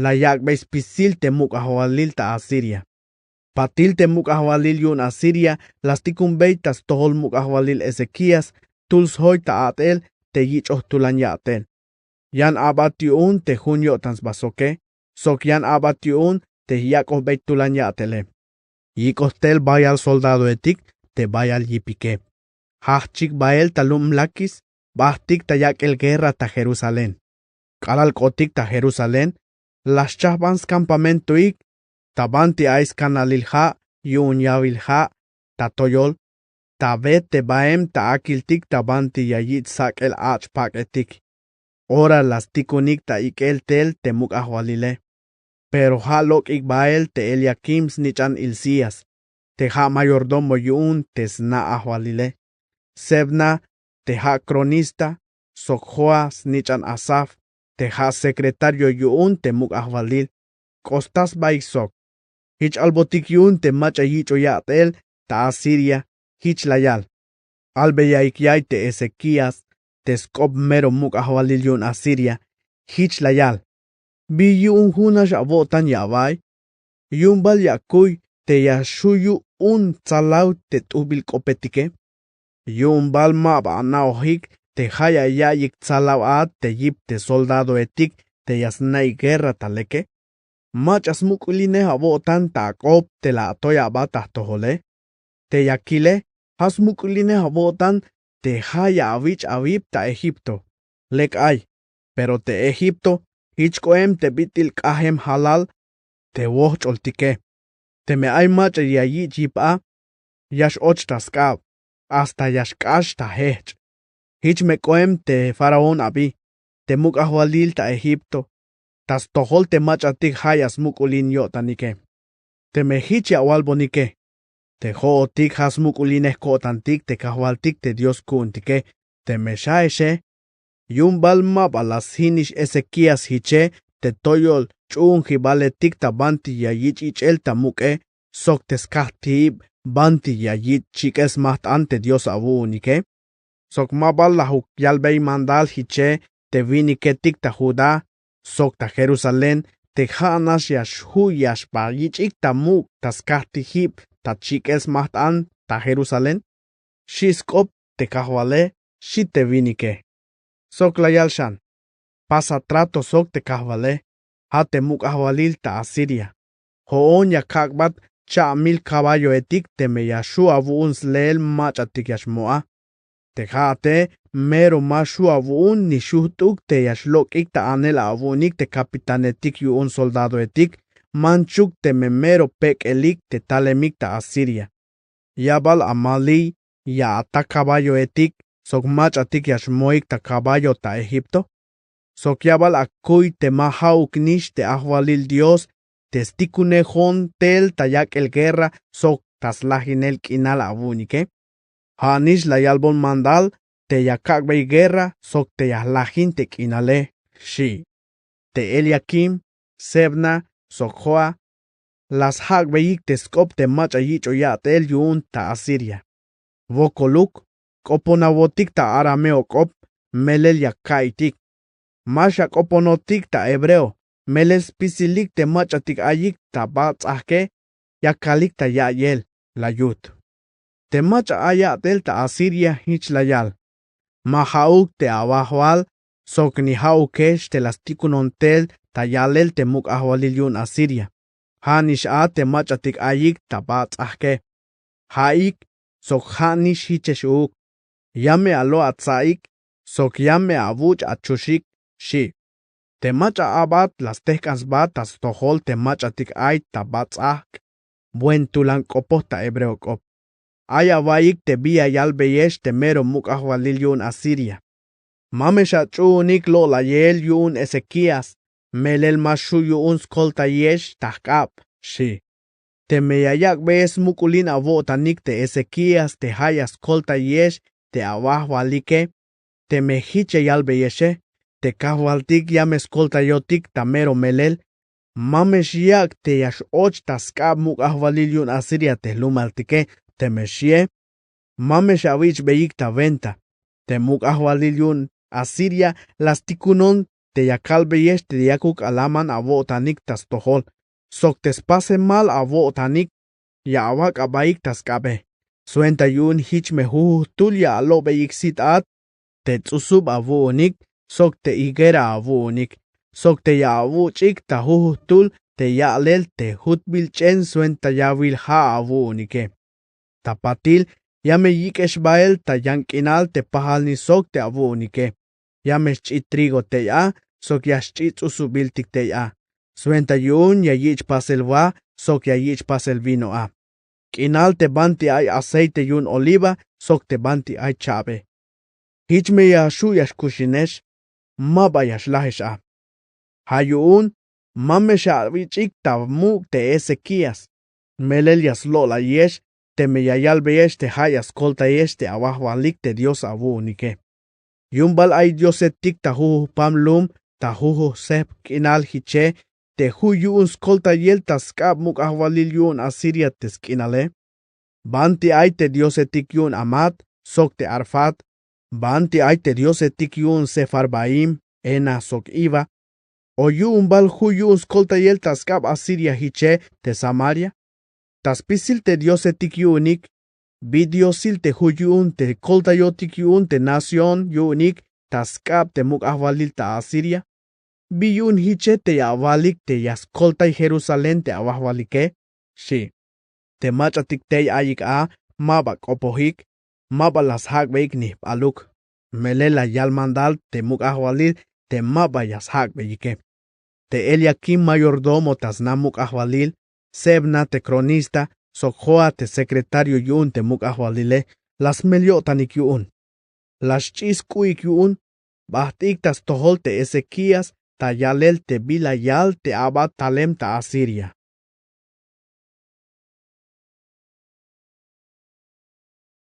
la yak'bey spisil te muk' ajwalil ta Asiria. Patil te muk' ajwalil yu'un Asiria la stikunbey ta stojol muk' ajwalil Ezekías tul sjoy ta a'tel te yich'oj tulan ya'tel. Yan a'bat yu'un te jun yo'tan sba soke sok yan a'bat yu'un te yak'ojbey tulan ya'tele. Yik'oj tel bayal soldadoetik te bayal yipike. Jajch'ik bael ta lum Lakis, b'ajtik ta yak'el guerra ta Jerusalén. K'alal k'otik ta Jerusalén, la xchajb'an skampamentoik ta banti ay skanalil ja' yu'un yawil ja' ta toyol ta be te baem ta akiltik ta banti ya yich' sak'el ach' pak'etik. Ora la stikunik ta ik'el tel te muk' ajwalile. Pero ja' lok'ik bael te Eliakim snich'an Hilcías te ja' mayordomo yu'un te sna ajwalile, Sebna te ja' cronista sok Joa snich'an Asaf te ja' secretario yu'un te muk' ajwalil. K'osta sbaik sok. Jich albotik yu'un te mach'a yich'o ya'tel ta Asiria. Jich la yal: Albeyaik ya'iy te Ezekías te sk'op mero muk' ajwalil yu'un Asiria. Jich la yal: Bi yu'un junax awo'tan ya awa'iy? Yu'un bal ya akuy te ya xju' yu'un tsalaw te t'ujbil k'opetike? Yu'un bal ma ba ana'ojik te ja' ya ya'iyik tsalaw a te yip te soldadoetik te ya sna'ik guerra ta leke? Mach'a smuk'ulinej awo'tan ta ak'op te la atoy aba ta jtojole. Te ya kile, ja' smuk'ulinej awo'tan te ja' ya awich' awip ta Egipto. Lek ay, pero te Egipto jich k'oem te bit'il k'ajem jalal te wojch'oltike. Teme ay mach'a ya yich' yip a, ya x-och ta sk'ab hasta ya xk'ax ta jejch'. Jich me k'oem te faraón abi, te muk' ajwalil ta Egipto, ta stojol te mach'atik ja' ya smuk'ulin yo'tanike. Teme jich ya awalbonike, te jo'otik ja' smuk'ulinej ko'tantik te kajwaltik te Dios ku'untike. Teme xjaexe, yu'un bal ma ba la sjinix Ezekías jiche te toyol ch'u'unjibaletik ta banti ya yich' ich'el ta muk'e sok te skajtijib banti ya yich' chik'el smajt'an te Dios awu'unike. Sok ma bal lajuk yalbey mandal jiche te winiketik ta Judá sok ta Jerusalén te ja'nax ya xju' ya xba yich'ik ta muk' ta skajtijib ta chik'el smajt'an ta Jerusalén? Xi' sk'op te kajwale, xi' te winike. Sok la yal xan: Pasa trato sok te kajwale, ja' te muk' ajwalil ta Asiria. Jo'on ya kak'bat cha'mil kaballoetik teme ya xju' awu'un sleel mach'atik ya xmo a. Te ja'ate mero ma xju' awu'un ni xujt'uk te ya xlok'ik ta anel awu'unik te kapitanetik yu'un soldadoetik, manchuk teme mero pek'elik te talemik ta Asiria. Ya bal amaliy ya ata kaballoetik sok mach'atik ya xmoik ta kaballo ta Egipto? Sok ya bal akuy te ma ja'uknix te ajwalil Dios te stikunejon tel ta yak'el guerra sok ta slajinel k'inal awu'unike? Ja'nix la yalbon mandal te ya kak'bey guerra sok te ya jlajin te k'inale, xi'. Te Eliakim, Sebna sok Joa la sjak'beyik te sk'op te mach'a yich'o ya'tel yu'un ta Asiria. Wokoluk, k'oponawotik ta arameo k'op melel ya ka'iytik. Ma xak'oponotik ta hebreo melel spisilik te mach'atik ayik ta bats'ajke, ya kalik ta ya'iyel, la yut. Te mach'a ay ya'tel ta Asiria jich la yal: Ma ja'uk te awajwal sok ni ja'ukex te la stikunon tel ta yalel te muk' ajwalil yu'un Asiria. Ja'nix a te mach'atik ayik ta bats'ajke. Ja'ik sok ja'nix jichex uuk. Ya me alo' atsa'ik sok ya me awuch' achuxik, xi'. Te mach'a a'bat la stejk'an sba ta stojol te mach'atik ay ta bats'ajk', buen tulan k'opoj ta hebreo k'op. Ay awaiyik te bi ya yalbeyex te mero muk' ajwalil yu'un Asiria. Ma me xach'uunik lo'layel yu'un Ezekías, melel ma xju' yu'un skoltayex ta jk'ab, xi'. Teme ya yak'beyex smuk'ulin awo'tanik te Ezekías te ja' ya skoltayex te awajwalike, teme jich ya yalbeyexe, te kajwaltik ya me skoltayotik ta mero melel. Ma me xyak' te ya x-och ta sk'ab muk' ajwalil yu'un Asiria te jlumaltike, teme xie, ma me xawich'beyik ta wenta. Te muk' ajwalil yu'un Asiria la stikunon te ya kalbeyex te yakuk alaman awo'tanik ta stojol, sok te spasemal awo'tanik ya awak' abaik ta sk'abe. Swenta yu'un jich me jujujtul ya alo'beyik sit at te ts'usub awu'unik, sok te higuera awu'unik, sok te ya awuch'ik ta jujujtul te ya'lel te jutbil ch'en swenta yawil ja' awu'unike. Ta patil ya me yik'ex bael ta yan k'inal te pajalni sok te awu'unike. Ya me xch'i trigo tey a, sok ya xch'i ts'usubiltik tey a. Swenta yu'un ya yich' pasel wa, sok ya yich' pasel vino a. K'inal te banti ay aceite yu'un oliva, sok te banti ay cha'be. Jich me ya xju' ya xkuxinex, ma ba ya xlajex a. Ja' yu'un ma me xawich'ik ta muk' te Ezekías, melel ya slo'layex teme ya yalbeyex te ja' ya skoltayex te awajwalik te Dios awu'unike. Yu'un bal ay diosetik ta jujujpam lum, ta jujuj sejp k'inal jiche, te ju' yu'un skoltayel ta sk'ab muk' ajwalil yu'un Asiria te sk'inale. Banti ay te diosetik yu'un Hamat sok te Arfat? Banti ay te diosetik yu'un Sefarvaim, Hena sok Iva? O yu'un bal ju' yu'un skoltayel ta sk'ab Asiria jiche te Samaria? Ta spisil te diosetik yu'unik, bi diosil te ju' yu'un te koltayotik yu'un te nación yu'unik ta sk'ab te muk' ajwalil ta Asiria? Bi yu'un jiche te ya awalik te ya skoltay Jerusalén te awajwalike? Xi'. Te mach'atik tey ayik a ma ba k'opojik, ma ba la sjak'beyik ni jp'aluk. Melel la yal mandal te muk' ajwalil te ma ba ya sjak'beyike. Te Eliakim mayordomo ta sna muk' ajwalil, Sebna te kronista, sok Joa te sekretario yu'un te muk' ajwalile, la smel yo'tanik yu'un. La xch'i sk'u'ik yu'un, bajt'ik ta stojol te Ezekías ta yalel te bila yal te aba talem ta Asiria.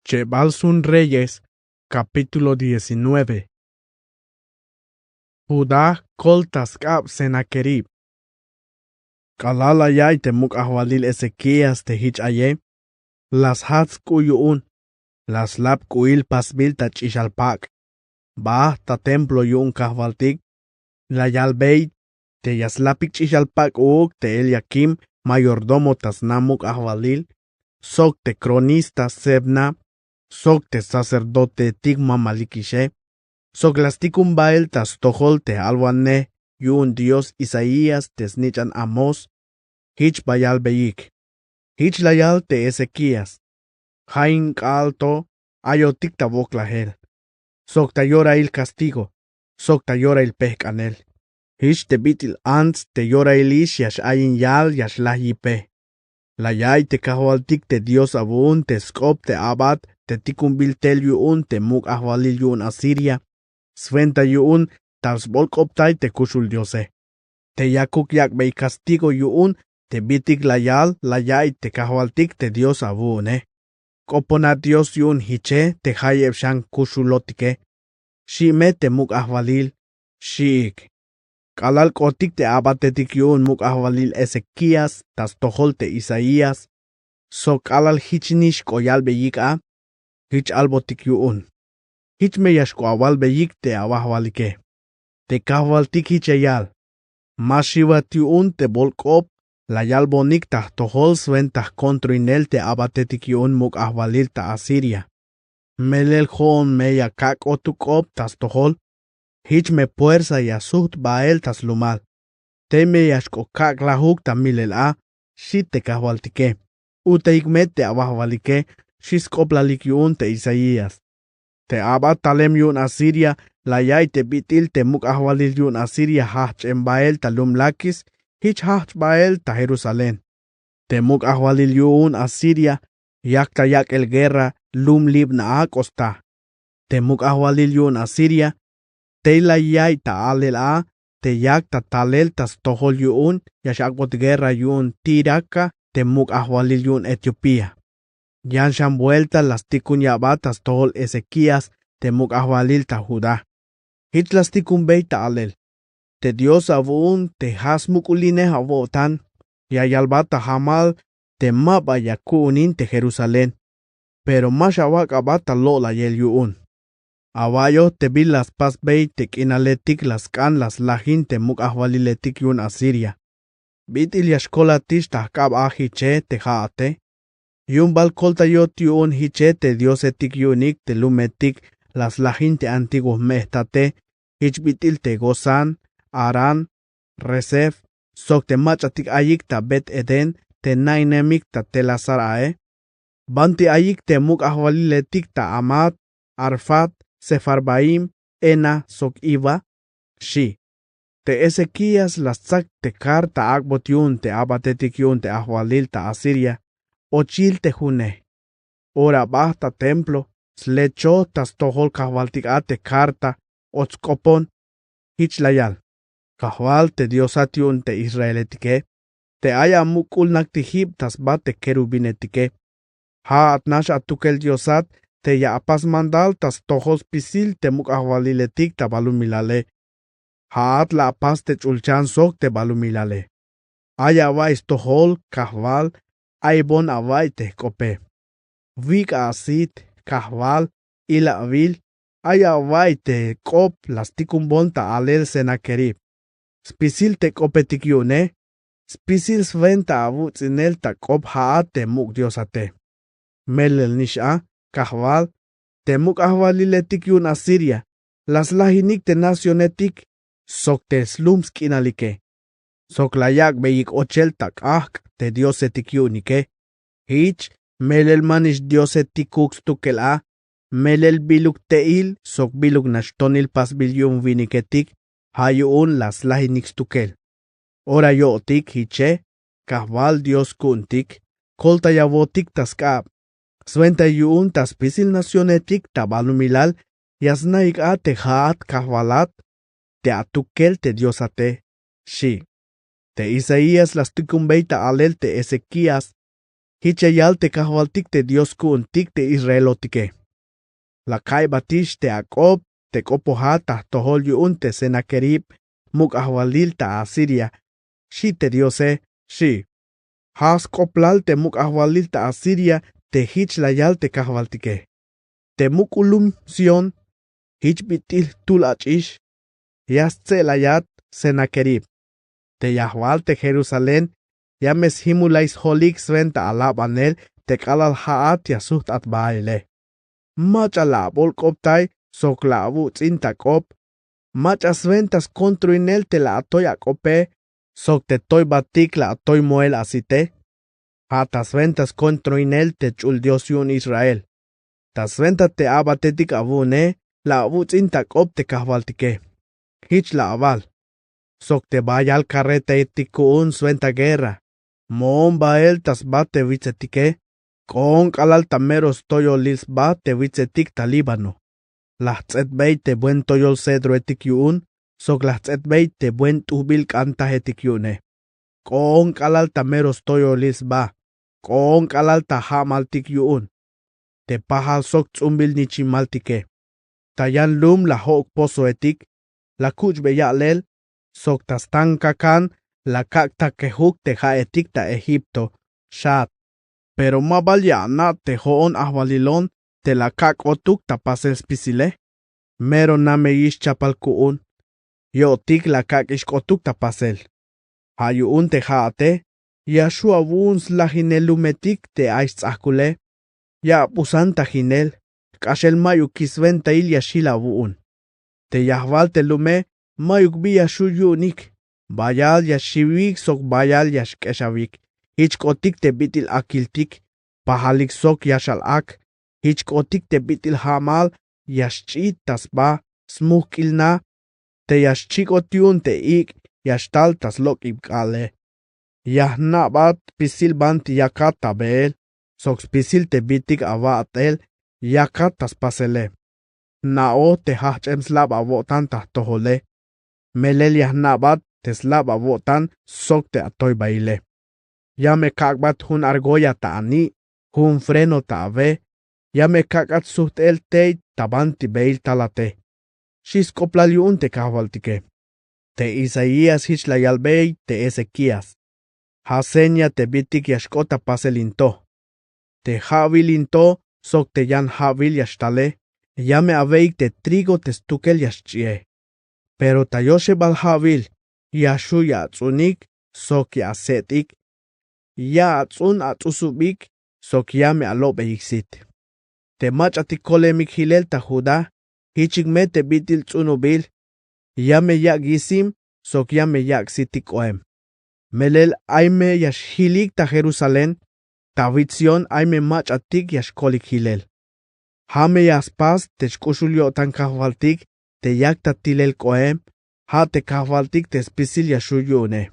Chebal Sun Reyes, capítulo diecinueve. Judá kol ta sk'ab Senaquerib. K'alal la ya'iy te muk' ajwalil Ezekías te jich aye, la sjat sk'u' yu'un, la slap k'u'il pasbil ta ch'ixal pak', bajt' ta templo yu'un kajwaltik. La yalbey te ya slapik ch'ixal pak' uuk te Eliakim mayordomo ta sna muk' ajwalil, sok te kronista Sebna, sok te sacerdotetik mamalikixe, sok la stikun bael ta stojol te alwanej yu'un Dios Isaías te snich'an Amós. Jich ba yalbeyik. Jich la yal te Ezekías: Ja' in k'aal to ayotik ta woklajel, sok ta yorahil castigo, sok ta yorahil pejk'anel. Jich te bit'il ants te yorahilix ya x-ayin yal ya xlaj yipe. La ya'iy te kajwaltik te Dios awu'un te sk'op te a'bat te tikunbil tel yu'un te muk' ajwalil yu'un Asiria, swenta yu'un tal sbolk'optay te kuxul Diose. Te yakuk yak'bey castigo yu'un te bitik la yal la ya'iy te kajwaltik te Dios awu'une. K'oponat Dios yu'un jiche te jayeb xan kuxulotike, xi' me te muk' ajwalil, xi'ik. K'alal k'otik te a'batetik yu'un muk' ajwalil Ezekías ta stojol te Isaías, sok k'alal jichnix k'o yalbeyik a, jich albotik yu'un. Jich me ya xk'o awalbeyik te awajwalike. Te kajwaltik jich ya yal: Ma xiwat yu'un te bolk'op la yalbonik ta jtojol swenta jkontroinel te a'batetik yu'un muk' ajwalil ta Asiria. Melel jo'on me ya kak'otuk k'op ta stojol. Jich me puersa ya sujt bael ta slumal. Tey me ya xk'o kak' lajuk ta milel a, xi te kajwaltike. Utayik me te awajwalike, xi sk'oplalik yu'un te Isaías. Te a'bat talem yu'un Asiria la ya'iy te bit'il te muk' ajwalil yu'un Asiria jajch'en bael ta lum Lakis, jich jajch' bael ta Jerusalén. Te muk' ajwalil yu'un Asiria Yak ta yak'el guerra lum libna a k'osta. Te muk' ajwalil yu'un asiria tey la yaiy ta alel a te yak ta talel ta stojol yu'un ya x'ak'bot guerra yu'un tiraka te muk' ajwalil yu'un etiopía. Yan xan buelta la stikun ya'bat ta stojol ezekías te muk' ajwalil ta judá. Jich la stikunbey ta alel te dios awu'un te ja smuk'ulinej awo'tan. Ya yalbat ta jamal te ma ba ya ku'unin te jerusalén. Pero ma xawak' abat ta lo'layel yu'un. Awa'yoj te bila la spasbey te k'inaletik la sk'an la slajin te muk' ajwaliletik yu'un asiria. Bit'il ya xkolatix ta jk'ab a jiche te ja'ate? Yu'un bal koltayot yu'un jiche te diosetik yu'unik te lumetik la slajin te antiguo jme'jtate, jich bit'il te gozán, harán, rezef, sok te mach'atik ayik ta bet edén te na'inemik ta telasar ae. Banti ayik te muk' ajwaliletik ta hamat, arfat, sefarvaim, hena sok hiva? Xi'. Te ezekías la stsak te karta ak'bot yu'un te a'batetik yu'un te ajwalil ta asiria ochil te june. Ora bajt ta templo slechoj ta stojol kajwaltik a te karta och sk'opon. Jich la yal: Kajwal te diosat yu'un te israeletike, te ay amuk'ulnak ti jib ta sba te kerubinetike, ja'at nax atukel diosat te ya apas mandal ta stojol spisil te muk' ajwaliletik ta balumilale. Ja'at la apas te ch'ulchan sok te balumilale. Ay awa'iy stojol kajwal. Aybon awa'iy te jk'ope. Wik' asit kajwal. Ilawil. Ay awa'iy te k'op la stikunbon ta alel senakerib. Spisil te k'opetik yu'une spisil swenta awuts'inel ta k'op ja'at te muk' diosate. Melel nix a kajwal, te muk' ajwaliletik yu'un asiria la slajinik te nacionetik sok te slum sk'inalike. Sok la yak'beyik ochel ta k'ajk' te diosetik yu'unike. Jich melel ma nix diosetikuk stukel a. Melel biluk te'il sok biluk nax tonil pasbil yu'un winiketik ja' yu'un la slajinik stukel. Ora yo'tik jiche kajwal dios ku'untik, koltayawotik ta sk'ab swenta yu'un ta spisil nacionetik ta balumilal ya sna'ik a te ja'at kajwalat te atukel te diosate. Xi'. Te isaías la stukunbey ta alel te ezekías. Jich ya yal te kajwaltik te dios ku'untik te israelotike: La ka'iybatix te ak'op te k'opojat ta jtojol yu'un te senakerib muk' ajwalil ta asiria. Xi' te diose. Xi'. Ja sk'oplal te muk' ajwalil ta asiria te jich la yal te kajwaltike: Te muk'ulum sión, jich bit'il jtul ach'ix. Ya stse'layat senakerib. Te yajwal te jerusalén ya me sjimulay sjolik swenta alabanel te k'alal ja'at ya sujt'at bahaile. Mach'a la abolk'optay sok la awuts'in ta k'op. Mach'a swenta skontroinel te la atoy ak'ope sok te toybatik la atoy moel asite. Ja' ta swenta skontroinel te ch'ul dios yu'un israel. Ta swenta te a'batetik awu'une la awuts'in ta k'op te kajwaltike. Jich la awal: Sok te bayal karretaetik ku'un swenta guerra. Moon bahel ta sba te witsetike. K'oon k'alal ta mero stoyolil sba te witsetik ta líbano. La jts'etbey te buen toyol cedroetik yu'un sok la jts'etbey te buen t'ujbil k'antajetik yu'une. K'oon k'alal ta mero stoyolil sba. K'oon k'alal ta ja'maltik yu'un. Te pajal sok ts'umbil nichimaltike. Ta yan lum la jo'ok pozoetik. La kuch'be ya'lel sok ta stan kakan la kak' takejuk te ja'etik ta egipto. Xat. Pero ma bal ya ana' te jo'on ajwalilon te la kak' k'otuk ta pasel spisile. Mero nameyix chapal ku'un. Yo'tik la kak'ix k'otuk ta pasel. Ja' yu'un te ja'ate ya xju' awu'un slajinel lumetik te ay sts'ajkule. Ya ap'usan ta jinel. Jk'axel mayukix swentail ya xjil awu'un. Te yajwal te lume mayuk bi ya xju' yu'unik. Bayal ya xiwik sok bayal ya xk'exawik. Jich k'otik te bit'il akiltik pajalik sok yaxal ak. Jich k'otik te bit'il ja'mal ya xch'it ta sba smujk'il na. Te ya xchik'ot yu'un te ik' ya xtal ta slok'ib k'aale. Ya jna'bat spisil banti yakat ta beel. sok spisil te bitik awa'tel yakat ta spasele. Jna'oj te jajch'em slab awo'tan ta jtojole. Melel ya jna'bat te slab awo'tan sok te atoybahile. Ya me kak'bat jun argolla ta ani', jun freno ta awe. Ya me kak'at sujt'el tey ta banti beil talate, xi sk'oplal yu'un te kajwaltike. Te Isaías jich la yalbey te Ezequías: Ja seña te bitik ya xk'ot ta pasel in to. Te ja'wil in to sok te yan ja'wil ya xtale, ya me awe'ik te trigo te stukel ya xch'i'e. Pero ta yoxebal ja'wil ya xju' ya ats'unik sok ya ase't'ik, ya ats'un ats'usubik sok ya me alobeyik sit. Te mach'atik kolemik jilel ta Judá, jichik me te bit'il ts'unubil, ya me yak' yisim sok ya me yak' sitik k'oem. Melel ay me ya xjilik ta Jerusalén, ta wits Sión ay me mach'atik ya xkolik jilel. Ja me ya spas te xk'uxul yo'tan kajwaltik te yak ta tilel k'oem, ja te kajwaltik te spisil ya xju' yu'une.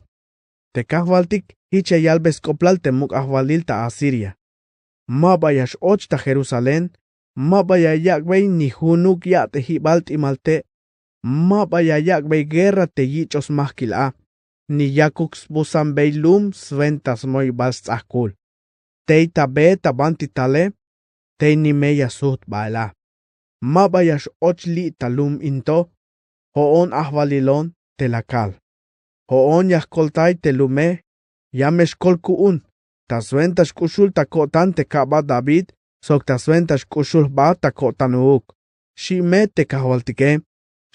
Te kajwaltik jich ya yalbey sk'oplal te muk' ajwalil ta Asiria: Ma ba ya x-och ta Jerusalén, ma ba ya yak'bey ni junuk ya'tejibal t'imal te', ma ba ya yak'bey guerra te yich'oj smajkil a, ni yakuk sbusanbey lum swenta smoybal sts'ajk'ul. Tey ta be ta banti tale, tey ni me ya sujt bael a. Ma ba ya x-och li' ta lum in to. Jo'on ajwalilon te la kal: Jo'on ya jkoltay te lume, ya me xkol ku'un, ta swenta xk'uxul ta ko'tan te ka'bat David sok ta swenta xk'uxul jba ta ko'tan uuk, xi me te kajwaltike,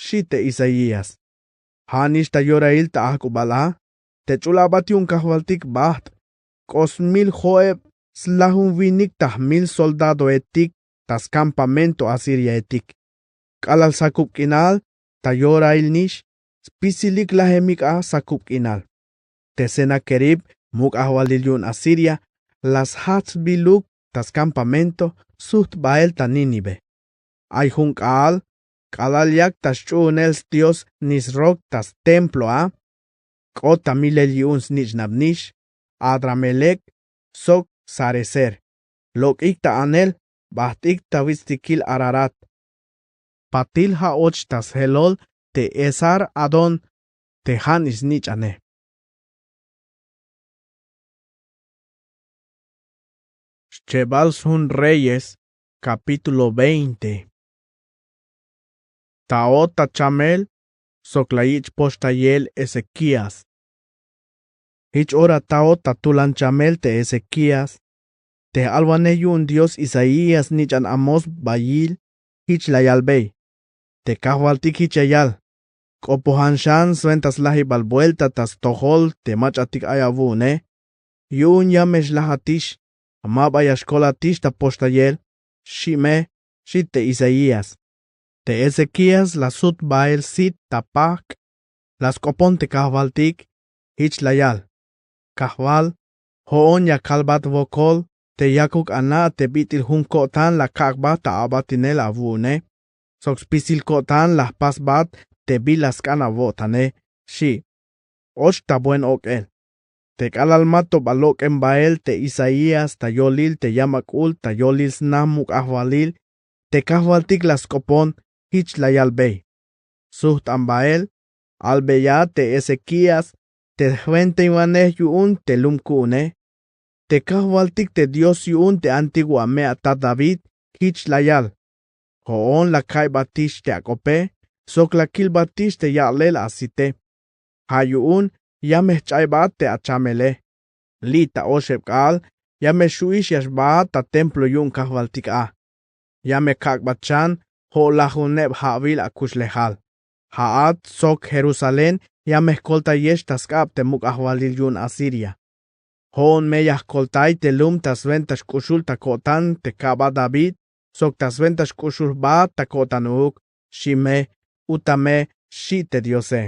xi te Isaías. Ja'nix ta yorail ta ajk'ubal a, te ch'ul a'bat yu'un kajwaltik bajt', k'o smil jo'eb slajunwinik ta jmil soldadoetik ta skampamento asiriaetik. K'alal sakub k'inal ta yorailnix, spisilik lajemik a sakub k'inal. Te Senaquerib, muk' ajwalil yu'un Asiria, la sjajch sbiluk ta skampamento sujt bael ta Nínive. Ay jun k'aal, k'alal yak ta xch'uunel sdios Nisroc ta stemplo a, k'ot ta milel yu'un snich'nabnix, Adramelec sok Sarecer, lok'ik ta anel, bajt'ik ta witstikil Ararat. Patil ja och ta sjelol te Esar-Hadón, te ja'nix snich'ane. Xchebal sjun Reyes, capítulo veinte. Ta'ot ta chamel sok la yich' poxtayel Ezequías. Jich ora ta'ot ta tulan chamel te Ezequías, te j-alwanej yu'un Dios Isaías snich'an Amós bayil, jich la yalbey: Te kajwaltik jich ya yal: K'opojan xan swenta slajibal buelta ta stojol te mach'atik ay awu'une, yu'un ya me xlajatix, ma ba ya xkolatix ta poxtayel, xi me, xi te Isaías. Te Ezequías la sut bael sit ta pajk', la sk'opon te kajwaltik, jich la yal: Kajwal, jo'on ya kalbat wokol te yakuk ana' te bit'il jun ko'tan la kak'bat ta a'batinel awu'une, sok spisil ko'tan la jpasbat te bila sk'an awo'tane, xi. Och ta buen ok'el. Te k'alal ma to ba lok'en bael te Isaías ta yolil te yamak'ul ta yolil sna muk' ajwalil, te kajwaltik la sk'opon, jich la yalbey: Sujt'an bael, albeya te Ezequías, te jwentainwanej yu'un te lum ku'une, te kajwaltik te Dios yu'un te antiguo ame atat David, jich la yal: Jo'on la ka'ybatix te ak'ope, sok la kilbatix te ya'lel asite. Ja' yu'un ya me jch'aybat te achamele. Li' ta oxeb k'aal ya me xju'ix ya xbaat ta templo yu'un kajwaltik a. Ya me kak'bat xan jo'lajuneb ja'wil akuxlejal. Ja'at sok Jerusalén ya me jkoltayex ta sk'ab te muk' ajwalil yu'un Asiria. Jo'on me ya jkoltay te lum ta swenta xk'uxul ta ko'tan te ka'bat David sok ta swenta xk'uxul jba ta ko'tan uuk, xi me, utame, xi te Diose.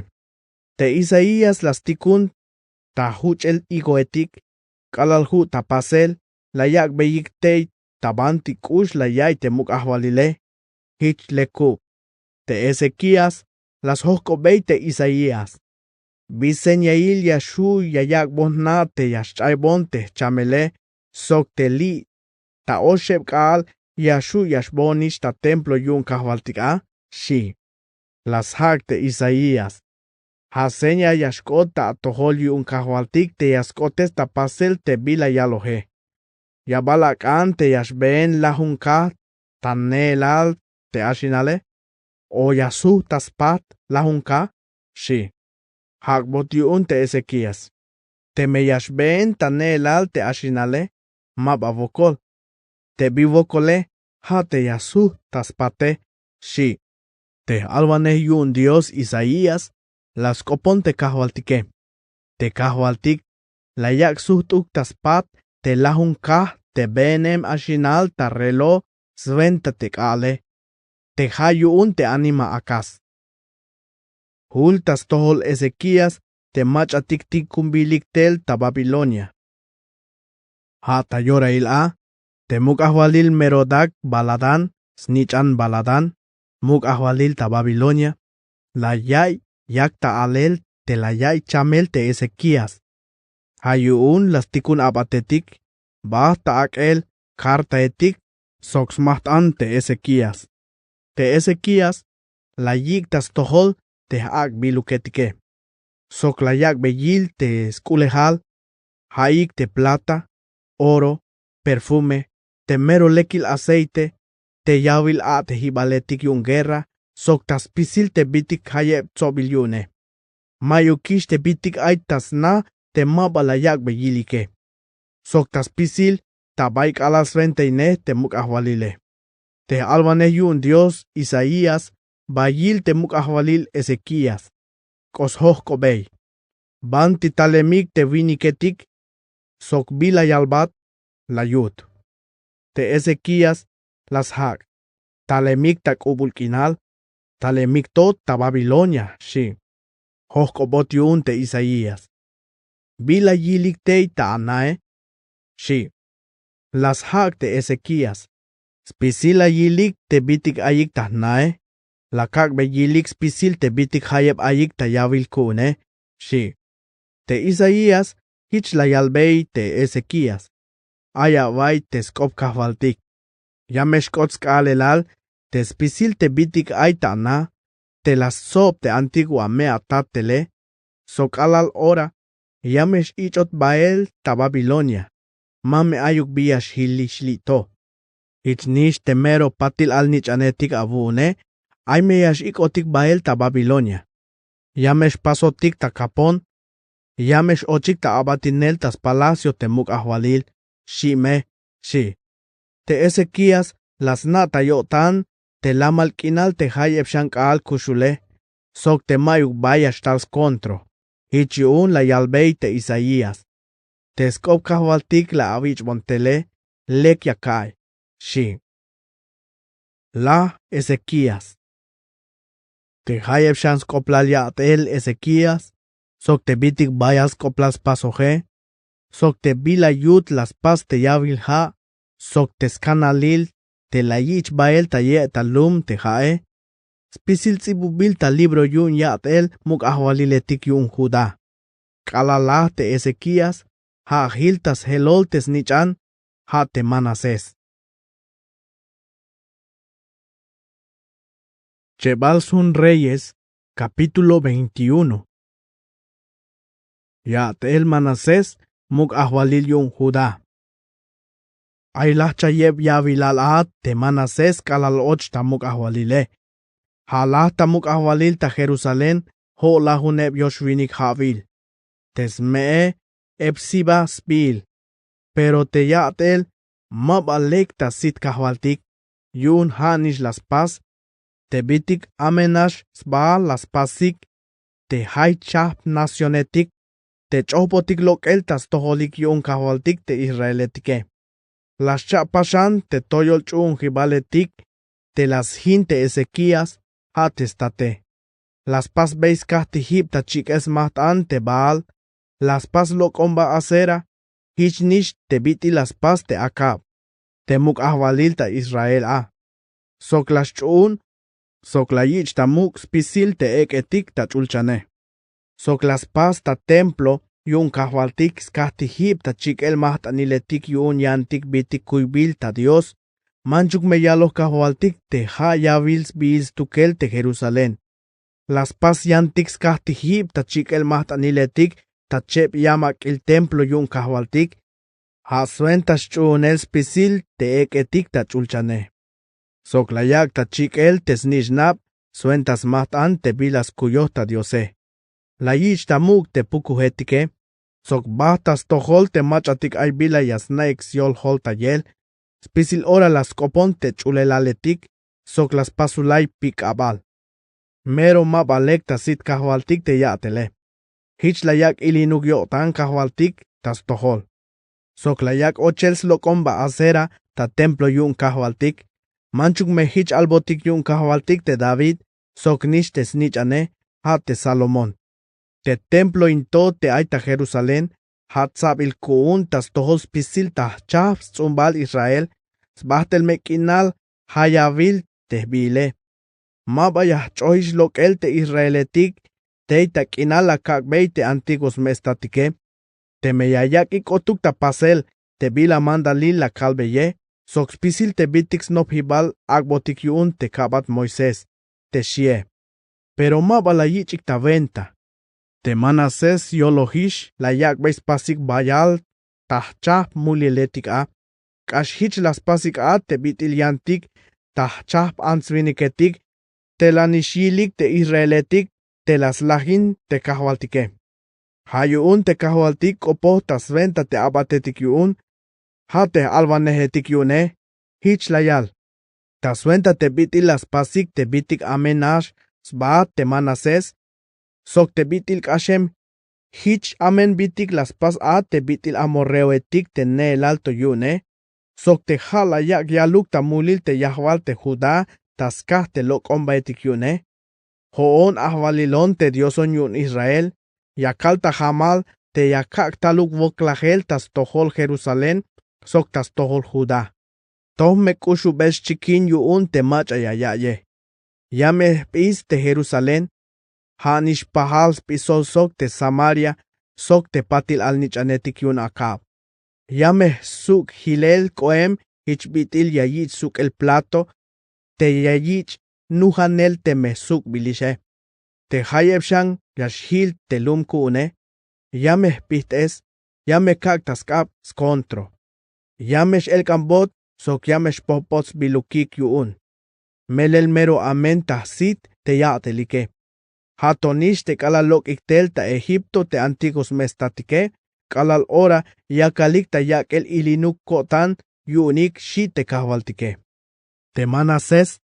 Te Isaías la stikun ta juch'el higoetik, k'alal ju' ta pasel la yak'beyik tey ta banti k'ux la ya'iy te muk' ajwalile. Jich lekub. Te Ezequías la sjojk'obey te Isaías: Bi señail ya xju' ya yak'bon jna' te ya xch'aybon te jchamele sok te li' ta oxeb k'aal ya xju' ya xbohonix ta templo yu'un kajwaltik a? Xchi. La sjak' te isaías: Ja' seña ya xk'ot ta atojol yu'un kajwaltik te ya sk'otes ta pasel te bila yaloje. Ya bal ak'an te ya xbehen lajun kaj ta neelal te axinale? O ya sujt ta spat lajun kaj? Xchi. Jak'bot yu'un te ezekías: Teme ya xbehen ta neelal te axinale, ma ba wokol. Te bi wokole, ja' te ya sujt ta spate. Xchi. Te j'alwanej yu'un dios isaías la sk'opon te kajwaltike. Te kajwaltik la yak' sujt'uk ta spat te lajun kaj te behenem axinal ta reloj swenta te k'aale, te ja' yu'un te anima akas. Jul ta stojol ezekías te mach'atik tikunbilik tel ta babilonia. Ja' ta yorail a, te muk' ajwalil merodak baladán, snich'an baladán, muk' ajwalil ta babilonia, la yaiy yak ta alel te la yaiy chamel te ezekías. Ja' yu'un la stikun abatetik, baht ta ak'el kartaetik sok smajt'an te ezekías. Te ezekías la yik' ta stojol te j'ak'biluketike, sok la yak'bey yil te sk'ulejal, ja'ik te plata, oro, perfume, te mero lekil aceite, te yawil a'tejibaletik yu'un guerra, sok ta spisil te bitik jayeb tsobil yu'une. Mayukix te bitik ay ta sna te ma ba la yak'bey yilike, sok ta spisil ta bay k'alal swentaine te muk' ajwalile. Te j'alwanej yu'un dios isaías ba yil te muk' ajwalil ezekías. K'o sjojk'obey: Banti talemik te winiketik sok bila yalbat la yut. Te ezekías la sjak': Talemik ta k'ubul k'inal, talemik to ta babilonia. Xchi. Jojk'obot yu'un te isaías: Bila yilik tey ta anae? Xchi. La sjak' te ezekías: Spisil la yilik te bitik ayik ta jnae. La kak'bey yilik spisil te bitik jayeb ayik ta yawil ku'une. Xchi. Te isaías jich la yalbey te ezekías: Ay away te sk'op kajwaltik. Ya me xk'ot sk'aalelal te spisil te bitik ay ta ana te la stsob te antiguo ame'atatele, sok k'alal ora ya me x'ich'ot bael ta babilonia. Ma me ayuk bi ya xjilix li' to. Jich nix te mero patil alnich'anetik awu'une ay me ya x'ik'otik bael ta babilonia. Ya me xpasotik ta kapon. Ya me x'ochik ta abatinel ta spalacio te muk' ajwalil. Xi' me. Xi'. Te ezekías la sna' ta yo'tan te lamal k'inal te jayeb xan k'aal kuxule, sok te mayuk bay ya xtal skontro. Jich yu'un la yalbey te isaías: Te sk'op kajwaltik la awich'bon tele, lek ya ka'iy. Xi'. Laj ezekías. Te jayeb xan sk'oplal ya'tel ezekías, sok te bitik bayal sk'oplal spasoje, sok te bila yut la spas te yawil ja', sok te skanalil te la yich' bael ta ye'talum te ja'e, spisil ts'ibubil ta libro yu'un ya'tel muk' ajwaliletik yu'un judá. K'alal laj te ezekías ja' jil ta sjelol te snich'an, ja' te manasés. Chebal sjun reyes, kapítulo veintiuno. Ya'tel manasés muk' ajwalil yu'un judá. Ay laj chayeb ya'wilal a te manasés k'alal och ta muk' ajwalile. Ja' laj ta muk' ajwalil ta jerusalén jo'lajuneb yoxwinik ja'wil. Te sme'e epsiba sbiil. Pero te ya'tel ma ba lek ta sit kajwaltik, yu'un ja' nix la spas te bitik amenax sba la spasik te jay chajp nacionetik te ch'ojbotik lok'el ta stojolik yu'un kajwaltik te israeletike. La xcha' paxan te toyol ch'u'unjibaletik te la sjin te ezekías, ja' te state. La spasbey skajtijib ta chik'el smajt'an te baal. La spas lok'omba acera. Jich nix te bit'il la spas te akab te muk' ajwalil ta israel a. Sok la sch'u'un sok la yich' ta muk' spisil te ek'etik ta ch'ulchane. Sok la spas ta templo yu'un kajwaltik skajtijib ta chik'el majt'aniletik yu'un yantik bitik kuybil ta dios. Manchuk me yaloj kajwaltik te ja' yawil sbihil stukel te jerusalén. La spas yantik skajtijib ta chik'el majt'aniletik ta cheb yamak'il templo yu'un kajwaltik. Ja' swenta sch'uhunel spisil te ek'etik ta ch'ulchane. Sok la yak' ta chik'el te snich'nab swenta smajt'an te bila skuyoj ta diose. La yich' ta muk' te pukujetike. Sok bajt ta stojol te mach'atik ay bila ya sna'ik syoljol ta yel. Spisil ora la sk'opon te ch'ulelaletik sok la spasulay pik'abal. Mero ma ba lek ta sit kajwaltik te ya'tele. Jich la yak' ilinuk yo'tan kajwaltik ta stojol. Sok la yak' ochel slok'omba acera ta templo yu'un kajwaltik. Manchuk me jich albotik yu'un kajwaltik te david sok nix te snich'ane ja' te salomón. Te templo in to te ay ta jerusalén ja' tsabil ku'un ta stojol spisil ta jchajp sts'umbal israel. Sbajtel me k'inal ja' yawil te jbihile. Ma ba ya jch'ojix lok'el te israeletik tey ta k'inal la kak'bey te antiguo sme'statike. Teme ya yak'ik k'otuk ta pasel te bila mandalil la kalbeye sok spisil te bitik snopjibal ak'botik yu'un te kabat moisés te xie. Pero ma ba la yich'ik ta wenta. Te manasés yolojix la yak'bey spasik bayal ta jchajp muliletik a. K'ax jich la spasik a te bit'il yantik ta jchajp ants-winiketik te la nix yilik te israeletik te la slajin te kajwaltike. Ja' yu'un te kajwaltik k'opoj ta swenta te a'batetik yu'un ja' te j'alwanejetik yu'une. Jich la yal. Ta swenta te bit'il la spasik te bitik amen nax sba te manasés sok te bit'il k'axem jich amen bitik la spas a te bit'il amorreoetik te ne'elal to yu'une. Sok te ja' la yak' yaluk ta mulil te yajwal te judá ta skaj te lok'ombaetik yu'une. Jo'on ajwalilon te dioson yu'un israel. Ya kal ta jamal te ya kak' taluk woklajel ta stojol jerusalén sok ta stojol judá. Toj me k'uxubel xchikin yu'un te mach'a ya ya'ye. Ya me jp'is te jerusalén. Ja' nix pajal sp'isol sok te samaria sok te patil alnich'anetik yu'un akab. Ya me jsuk' jilel k'oem jich bit'il ya yich' suk'el plato te ya yich' nujanel teme jsuk'bilixe. Te jayeb xan ya xjil te lum ku'une. Ya me jpijt'es. Ya me kak' ta sk'ab skontro. Ya me x'elk'anbot sok ya me xpojbot sbilukik yu'un. Melel mero amen ta jsit te ya'telike. Ja' to nix te k'alal lok'ik tel ta egipto te antiguo sme'statike k'alal ora yakalik ta yak'el ilinuk ko'tan yu'unik xi' te kajwaltike. Te manasés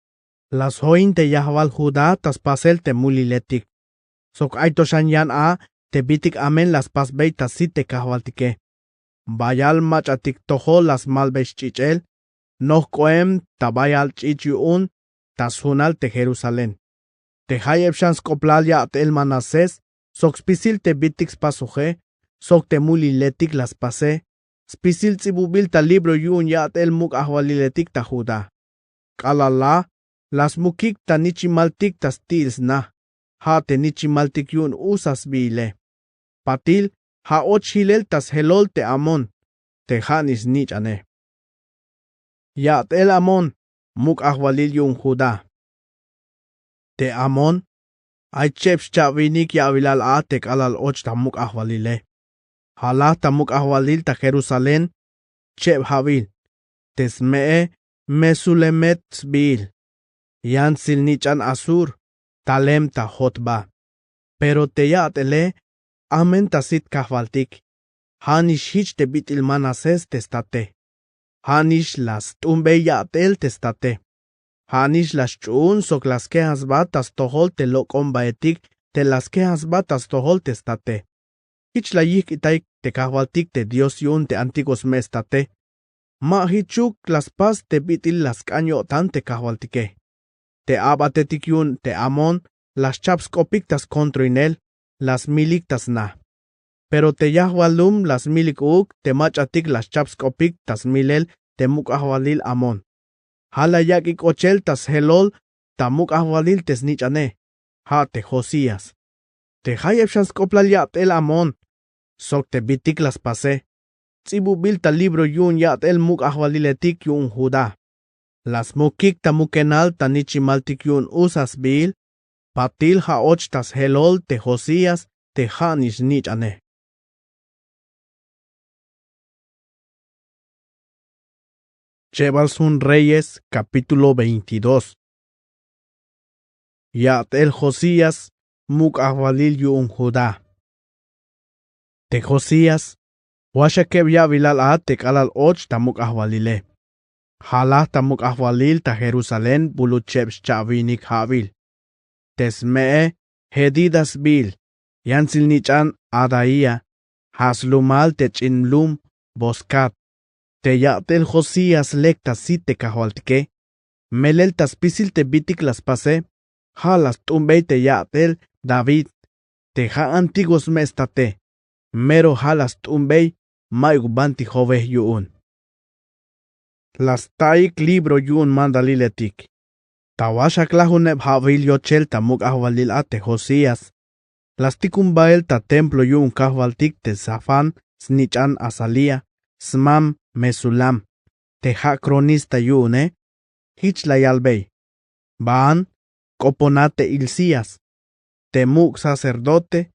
la sjoin te yajwal judá ta spasel te muliletik. Sok ay to xan yan a te bitik amen la spasbey ta sit te kajwaltike. Bayal mach'atik tojol la smalbey sch'ich'el. Noj k'oem ta bayal ch'ich' yu'un ta sjunal te jerusalén. Te jayeb xan sk'oplal ya'tel manasés sok spisil te bitik spasoje sok te muliletik la spase spisil ts'ibubil ta libro yu'un ya'tel muk' ajwaliletik ta judá. K'alal la la smukik ta nichimaltik ta sti'il sna. Ja' te nichimaltik yu'un usa sbihile. Patil ja' och jilel ta sjelol te amón te ja' nix snich'ane. Ya'tel amón muk' ajwalil yu'un judá. Te amón ay cheb xcha'winik ya'wilal a te k'alal och ta muk' ajwalile. Ja' laj ta muk' ajwalil ta jerusalén cheb ja'wil. Te sme'e mesulemet sbihil. Yan silnich'an asur talem ta jotba. Pero te ya'tele amen ta sit kajwaltik. Ja' nix jich te bit'il manasés te state. Ja' nix la st'unbey ya'tel te state. Ja' nix la sch'uhun sok la skejan sba ta stojol te lok'ombaetik te la skejan sba ta stojol te state. Jich la yijk'itay te kajwaltik te dios yu'un te antiguo sme' state. Ma jichuk la spas te bit'il la sk'an yo'tan te kajwaltike. Te a'batetik yu'un te amón la xcha'p sk'opik ta skontroinel. La smilik ta sna. Pero te yajwal lum la smilik uuk te mach'atik la xcha'p sk'opik ta smilel te muk' ajwalil amón. Ja' la yak'ik ochel ta sjelol ta muk' ajwalil te snich'ane. Ja' te josías. Te jayeb xan sk'oplal ya'tel amón sok te bitik la spase, ts'ibubil ta libro yu'un ya'tel muk' ajwaliletik yu'un Judá. La smukik ta mukenal ta nichimaltik yu'un usa sbiil, patil ja' och ta sjelol te Josías te ja' nix snich'ane. Chebal sjun Reyes, capítulo veintidós. Ya'tel Josías, muk' ajwalil yu'un Judá. Te Josías, waxakeb ya'bilal a te k'alal och ta muk' ajwalile. Jalaj ta muk' ajwalil ta Jerusalén bulut cheb xcha'winik ja'wil. Te sme'e Jedida sbiil, yantsil nich'an Adaía, ja' slumal te ch'in lum Boscat. Te ya'tel Josías lek ta sit te kajwaltike, melel ta spisil te bitik la spase, ja' la st'unbey te ya'tel David, te ja' antiguo sme' state, mero ja' la st'unbey, ma'yuk banti jowej yu'un. La sta'ik libro yu'un mandaliletik. Ta waxak lajuneb ja'wil yochel ta muk' ajwalil a te Josías, la stikun bael ta templo yu'un kajwaltik te Safán snich'an Azalía, smam Mesulam, te ja' cronista yu'une, jich la yalbey: Baan, k'opona te Hilcías, te muk' sacerdote,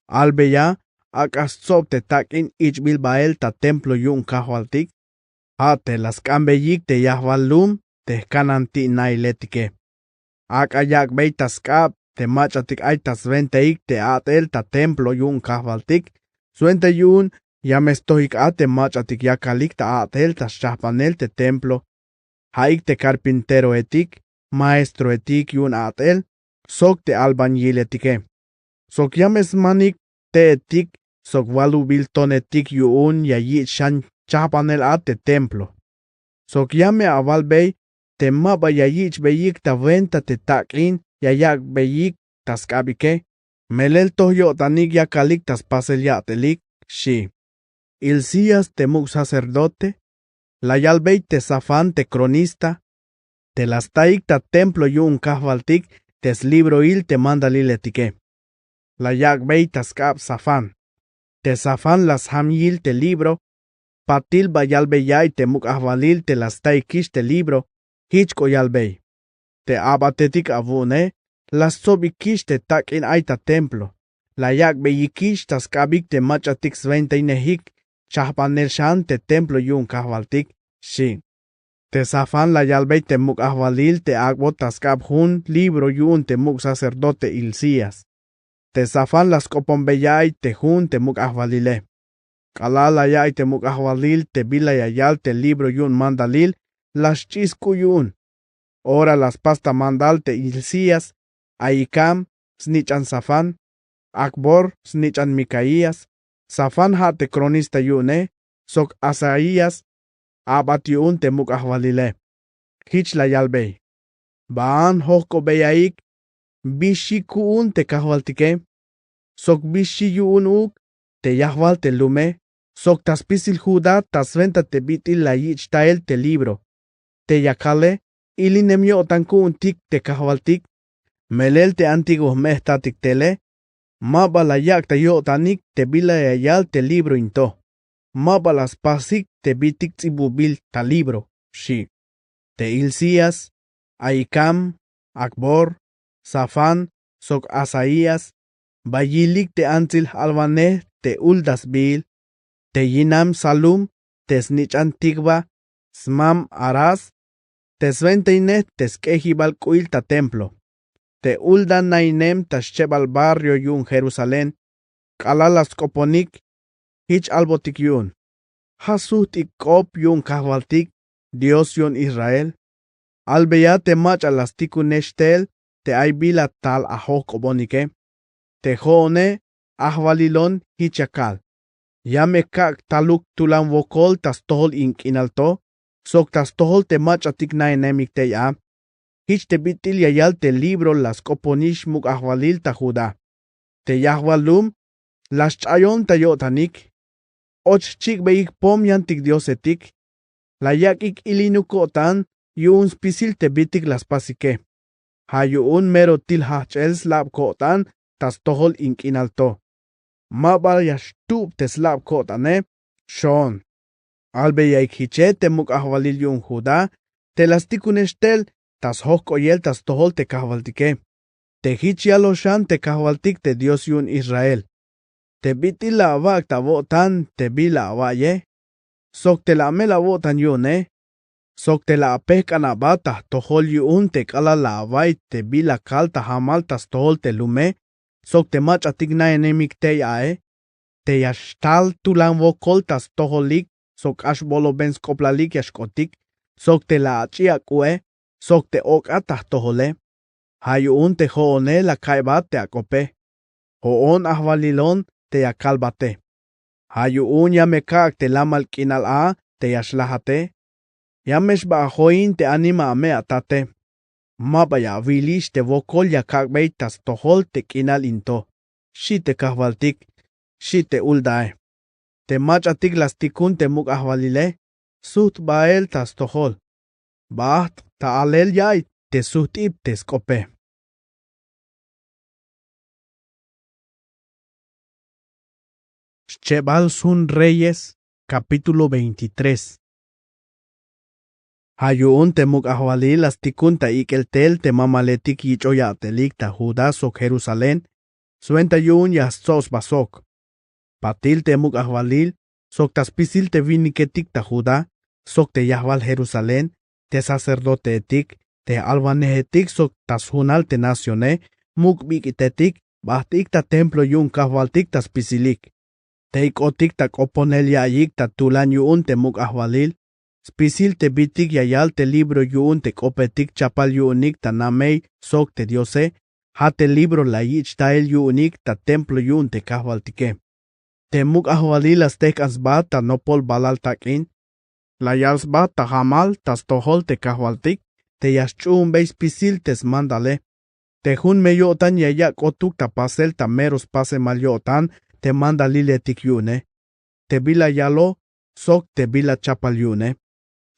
albeya ak'a stsob te tak'in ich'bil bael ta templo yu'un kajwaltik, ja' te la sk'anbeyik te yajwal lum te jkananti'nailetike. Ak'a yak'bey ta sk'ab te mach'atik ay ta swentaik te a'tel ta templo yu'un kajwaltik, swenta yu'un ya me stojik a te mach'atik yakalik ta a'tel ta xchajpanel te templo. Ja'ik te carpinteroetik, maestroetik yu'un a'tel, sok te albañiletike. Sok ya me smanik te'etik sok walubil tonetik yu'un ya yich' xan chajpanel a te templo. Sok ya me awalbey te ma ba ya yich'beyik ta wenta te tak'in ya yak'beyik ta sk'abike, melel toj yo'tanik yakalik ta spasel ya'telik, xchi. Hilcías te muk' sacerdote, la yalbey te Safán te cronista, te la staik ta templo yu'un kajwaltik te slibroil te mandaliletike. La yak'bey ta sk'ab Safán. Te Safán la sjam yil te libro, patil ba yalbey ya'iy te muk' ajwalil te la staikix te libro, jich k'o yalbey: Te a'batetik awu'une la stsobikix te tak'in ay ta templo, la yak'beyikix ta sk'abik te mach'atik swentainejik chajpanel xan te templo yu'un kajwaltik, xchi. Te Safán la yalbey te muk' ajwalil te ak'bot ta sk'ab jun libro yu'un te muk' sacerdote Hilcías. Te Safán la sk'oponbey ya'iy te jun te muk' ajwalile. K'alal la ya'iy te muk' ajwalil te bila ya yal te libro yu'un mandalil, la xch'is k'u yu'un. Ora la spas ta mandal te Hilcías, Ahicam snich'an Safán, Acbor snich'an Micaías, Safán ja' te cronista yu'une, sok Asaías, a'bat yu'un te muk' ajwalile. Jich la yalbey: Baan jojk'obeyaik bi xi ku'un te kajwaltike, sok bi xi yu'un uuk te yajwal te lume, sok ta spisil Judá ta swenta te bit'il la yich' tael te libro. Te ya kale, ilinem yo'tan ku'untik te kajwaltik, melel te antiguo jme' jtatik tele, ma ba la yak' ta yo'tanik te bila ya yal te libro in to, ma ba la spasik te bitik ts'ibubil ta libro, xchi. Te Hilcías, Ahicam, Acbor, Safán, sok Asaías, ba yilik te antsil j-alwanej te Hulda sbiil, te yinam Salum te snich'an Ticva, smam Harhas, te swentainej te sk'ejibal k'u'il ta templo, te Hulda nainem ta schebal barrio yu'un Jerusalén. K'alal la sk'oponik, jich albotik yu'un: Ja' sujt'ik k'op yu'un kajwaltik, Dios yu'un Israel. Albeya te mach'a la stikunex tel te ay bila tal ajojk'obonike. Te jo'one ajwalilon jich ya kal: Ya me kak' taluk tulan wokol ta stojol in k'inal to, sok ta stojol te mach'atik nainemik tey a. Jich te bit'il ya yal te libro la sk'oponix muk' ajwalil ta Judá. Te yajwal lum la sch'ayon ta yo'tanik. Och jchik'beyik pom yantik diosetik. La yak'ik ilinuk ko'tan yu'un spisil te bitik la spasike. Ja' yu'un mero til jajch'el slab ko'tan ta stojol in k'inal to. ma ba ya xtub te slab ko'tane. Xoon, albeyaik jiche te muk' ajwalil yu'un Judá te la stikunex tel ta sjok'oyel ta stojol te kajwaltike. Te jich yaloj xan te kajwaltik te Dios yu'un Israel: Te bit'il la awak' ta awo'tan te bila awa'iye, sok te la amel awo'tan yu'une, sok te la apejk'an aba ta jtojol yu'un te k'alal la awa'iy te bila kal ta jamal ta stojol te lume, sok te mach'atik na'inemik tey ae, te ya xtal tulan wokol ta stojolik sok k'ax boloben sk'oplalik ya xk'otik, sok te la ach'i ak'u'e, sok te ok'a ta jtojole. Ja' yu'un te jo'one la ka'ybat te ak'ope. Jo'on ajwalilon te ya kalbate. Ja' yu'un ya me ka'ak te lamal k'inal a te ya xlajate. Ya me xba ajoin te anima ame'atate. Ma ba ya awilix te wokol ya kak'bey ta stojol te k'inal in to, xchi te kajwaltik, xchi te uldae. Te mach'atik la stikun te muk' ajwalile, sujt bael ta stojol. Bajt' ta alel ya'iy te sujt'ib te sk'ope. Xchebal sjun Reyes, capítulo veintitrés. Ja' yu'un te muk' ajwalil la stikun ta ik'el tel te mamaletik yich'oy ya'telik ta Judá sok Jerusalén, swenta yu'un ya stsob sba sok. Patil te muk' ajwalil sok ta spisil te winiketik ta Judá sok te yajwal Jerusalén, te sacerdoteetik, te j'alwanejetik sok ta sjunal te nacione, muk' bik'itetik, bajt'ik ta templo yu'un kajwaltik ta spisilik. Tey k'otik ta k'oponel ya'iyik ta tulan yu'un te muk' ajwalil, spisil te bitik ya yal te libro yu'un te k'opetik chapal yu'unik ta namey sok te Diose, ja' te libro la yich' tael yu'unik ta templo yu'un te kajwaltike. Te muk' ajwalil la stejk'an sba ta nopol balal tak'in, la yal sba ta jamal ta stojol te kajwaltik te ya sch'uhunbey spisil te smandale. Te jun me yo'tan ya yak' k'otuk ta pasel ta mero spasemal yo'tan te mandaliletik yu'une, te bila yalo sok te bila chapal yu'une,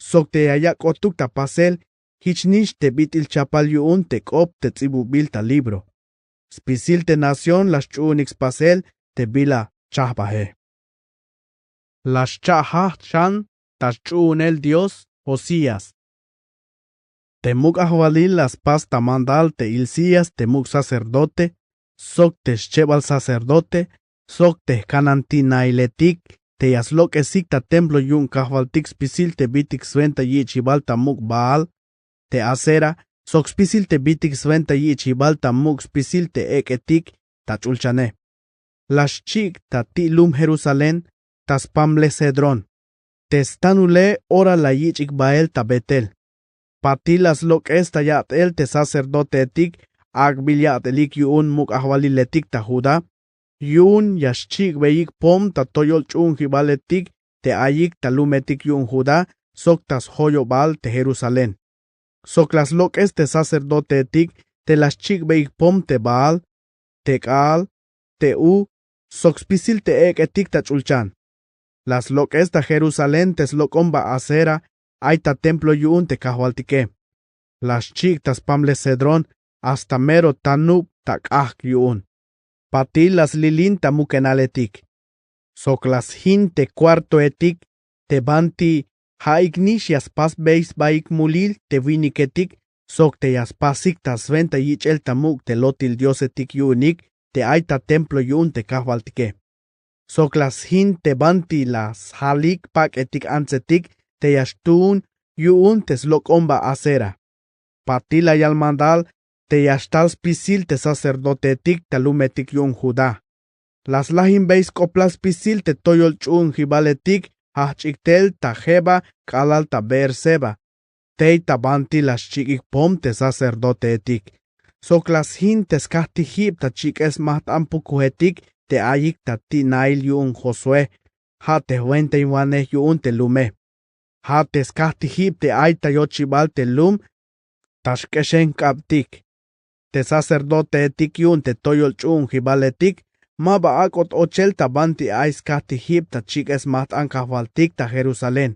sok te ya yak' k'otuk ta pasel jich nix te bit'il chapal yu'un te k'op te ts'ibubil ta libro. Spisil te nación la sch'uhunik spasel te bila chajbaje. La xcha' jajt' xan ta sch'uhunel Dios Josías. Te muk' ajwalil la spas ta mandal te Hilcías te muk' sacerdote, sok te schebal sacerdote, sok te jkananti'nailetik, te ya slok'esik ta templo yu'un kajwaltik spisil te bitik swenta yich'ibal ta muk' Baal, te Asera, sok spisil te bitik swenta yich'ibal ta muk' spisil te ek'etik ta ch'ulchane. La xchik' ta ti' lum Jerusalén, ta spamlej Cedrón, te stanule ora la yich'ik bael ta Betel. Patil la slok'es ta ya'tel te sacerdoteetik ak'bil ya'telik yu'un muk' ajwaliletik ta Judá, yu'un ya xchik'beyik pom ta toyol ch'u'unjibaletik te ayik ta lumetik yu'un Judá sok ta sjoyobal te Jerusalén. Sok la slok'es te sacerdoteetik te la xchik'beyik pom te Baal, te k'aal, te u, sok spisil te ek'etik ta ch'ulchan. La slok'es ta Jerusalén te slok'omba Asera ay ta templo yu'un te kajwaltike. La xchik' ta spamlej Cedrón hasta mero tanub ta k'ajk' yu'un. Patil la slilin ta mukenaletik. Sok la sjin te cuartoetik te banti ja'ik nix ya spasbey sbaik mulil te winiketik, sok te ya spasik ta swenta yich'el ta muk' te lotil diosetik yu'unik te ay ta templo yu'un te kajwaltike. Sok la sjin te banti la sjalik pak'etik antsetik te ya xtuun yu'un te slok'omba Asera. Patil la yal mandal te ya xtal spisil te sacerdoteetik ta lumetik yu'un Judá. La slajinbey sk'oplal spisil te toyol ch'u'unjibaletik jajch'ik tel ta Geba k'alal ta Beerseba, tey ta banti la xchik'ik pom te sacerdoteetik. Sok la sjin te skajtijib ta chik'el smajt'an pukujetik te ayik ta ti' nail yu'un Josué, ja' te jwentainwanej yu'un te lume. Ja' te skajtijib te ay ta yochibal te lum ta xk'exenk'abtik. Te sacerdoteetik yu'un te toyol ch'u'unjibaletik ma ba ak'ot ochel ta banti ay skajtijib ta chik'el smajt'an kajwaltik ta Jerusalén.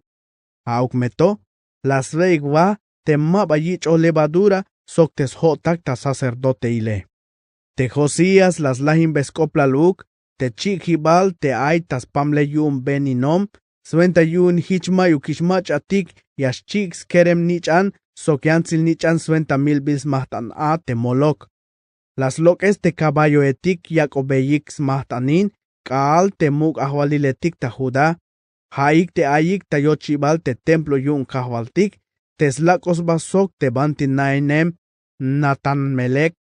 Ja'uk me to la swe'ik wa te ma ba yich'oj levadura sok te sjo'tak ta sacerdoteile. Te Josías la slajinbey sk'oplal uuk, te chik'jibal te ay ta spamlel yu'un beninom, swenta yu'un jich mayukix mach'atik ya xchik' skerem-nich'an sok yantsil-nich'an swenta milbil smajt'an a te molok. La slok'es te kaballoetik yak'obeyik smajt'anin k'aal te muk' ajwaliletik ta judá, ja'ik te ayik ta yochibal te templo yu'un kajwaltik, te slak'oj sba sok te banti nainem nathan-melek,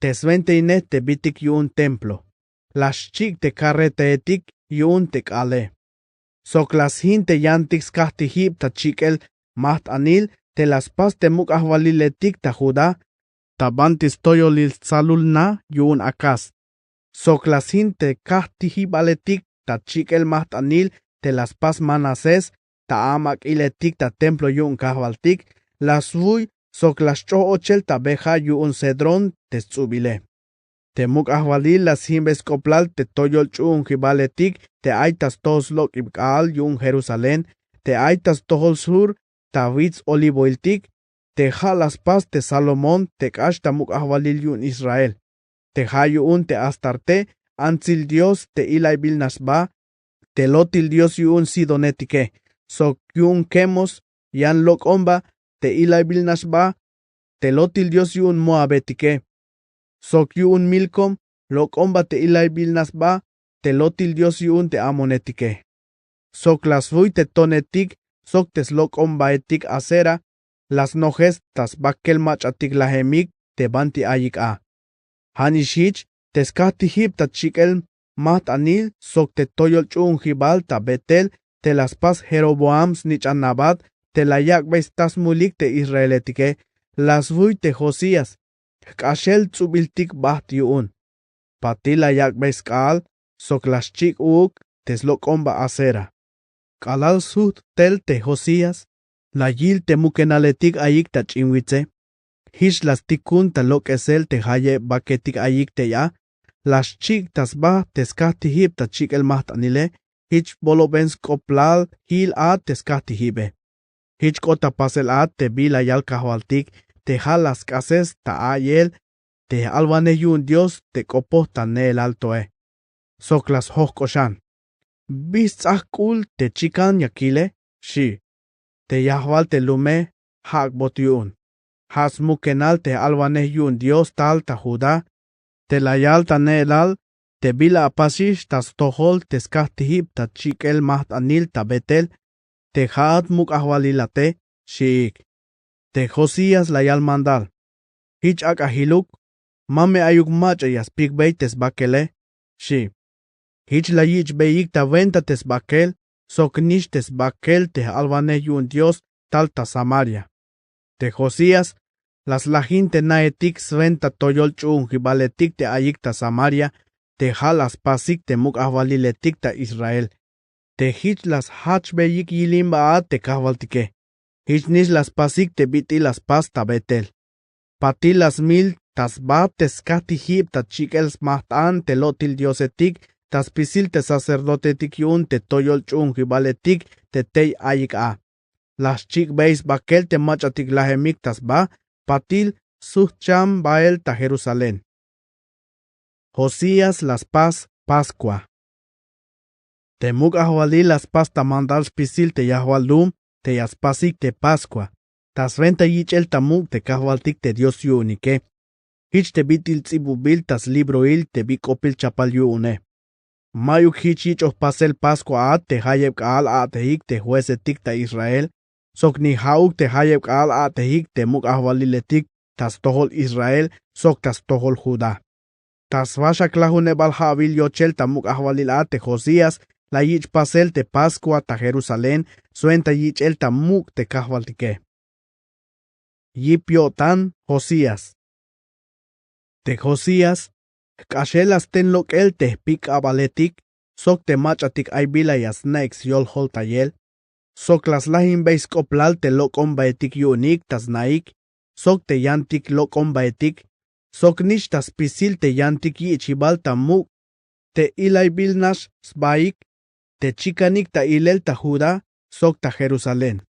te swenteinej te bitik yu'un templo. La xchik' te karretaetik yu'un te k'aale. Sok la sjin te yantik skajtijib ta chik'el majt'anil te la spas te muk' ajwaliletik ta judá, ta banti stoyolil stsalul na yu'un akas. Sok la sjin te kajtijibaletik ta chik'el majt'anil te la spas manasés ta amak'iletik ta templo yu'un kajwaltik, la svuy sok la sch'oj ochel ta be ja' yu'un cedrón te sts'ubile. Te muk' ajwalil la sjinbey sk'oplal te toyol ch'u'unjibaletik te ay ta stojol slok'ib k'aal yu'un jerusalén, te ay ta stojol sur ta wits olivoiltik, te ja' la spas te salomón te k'ax ta muk' ajwalil yu'un israel, te ja' yu'un te astarte, antsil dios te ilaybil nax sba, te lotil dios yu'un sidonetike, sok yu'un kemos, yan lok'omba te ilaybil nax sba, te lotil dios yu'un moabetike, sok yu'un milkom, lok'omba te ilaybil nax sba, te lotil dios yu'un te amonetike. Sok la svuy te tonetik sok te slok'ombaetik asera, la snojes ta sbakel mach'atik lajemik te banti ayik a. Ja'nix jich te skajtijib ta chik'el majt'anil sok te toyol ch'u'unjibal ta betel te la spas jeroboam snich'an nabat, te la yak'bey sta smulik te israeletike, la svuy te josías, jk'axel ts'ubiltik bajt' yu'un. Patil la yak'bey sk'aal sok la xchik' uuk te slok'omba asera. K'alal sjujt' tel te josías, la yil te mukenaletik ayik ta ch'in witse. Jich la stikun ta lok'esel te jayeb baketik ayik tey a. La xchik' ta sba te skajtijib ta chik'el majt'anile. Jich boloben sk'oplal jil a te skajtijibe. Jich k'ot ta pasel a te bi la yal kajwaltik te ja' la sk'ases ta a'iyel te j'alwanej yu'un dios te k'opoj ta ne'elal toe. Sok la sjok'oxan. Bi sts'aj k'ul te chikan ya kile? Xi'. Te yajwal te lume, jak'bot yu'un. Ja' smukenal te j'alwanej yu'un dios tal ta judá, te la yal ta ne'elal te bila apasix ta stojol te skajtijib ta chik'el majt'anil ta betel, te ja'at muk' ajwalilate, xi'ik. Te josías la yal mandal. Jich ak'a jiluk, ma me ayuk mach'a ya spikbey te sbakele, xi'. Jich la yich'beyik ta wenta te sbakel sok nix te sbakel te j'alwanej yu'un dios tal ta samaria. Te josías la slajin te naetik swenta toyol ch'u'unjibaletik te ayik ta samaria, te ja' la spasik te muk' ajwaliletik ta israel. Te jich la sjachbeyik yilimba a te kajwaltike. Jich nix la spasik te bit'il la spas ta betel. Patil la smil ta sba te skajtijib ta chik'el smajt'an te lo'til diosetik, ta spisil te sacerdotetik yu'un te toyol ch'u'unjibaletik te tey ayik a. La xchik'bey sbakel te mach'atik lajemik ta sba. Patil sujt' cham bael ta jerusalén. Josías la spas paskua. Te muk' ajwalil la spas ta mandal spisil te yajwal lum te ya spasik te paskua, ta swenta yich'el ta muk' te kajwaltik te dios yu'unike. Jich te bit'il ts'ibubil ta slibroil te bi k'opil chapal yu'une. Mayuk jich yich'oj pasel paskua a te jayeb k'aal a'tejik te juecetik ta israel, sok ni ja'uk te jayeb k'aal a'tejik te muk' ajwaliletik ta stojol israel sok ta stojol judá. Ta swaxaklajunebal ja'wil yochel ta muk' ajwalil a te josías, la yich' pasel te paskua ta jerusalén swenta yich'el ta muk' te kajwaltike. Yip yo'tan josías. Te josías, jk'axel la sten lok'el te jpik'abaletik sok te mach'atik ay bila ya sna'ik syoljoltayel, sok la slajinbey sk'oplal te lok'ombaetik yu'unik ta sna'ik, sok te yantik lok'ombaetik, sok nix ta spisil te yantik yich'jibal ta muk' te ilaybil nax sbaik, te chikanik ta ilel ta judá sok ta jerusalén.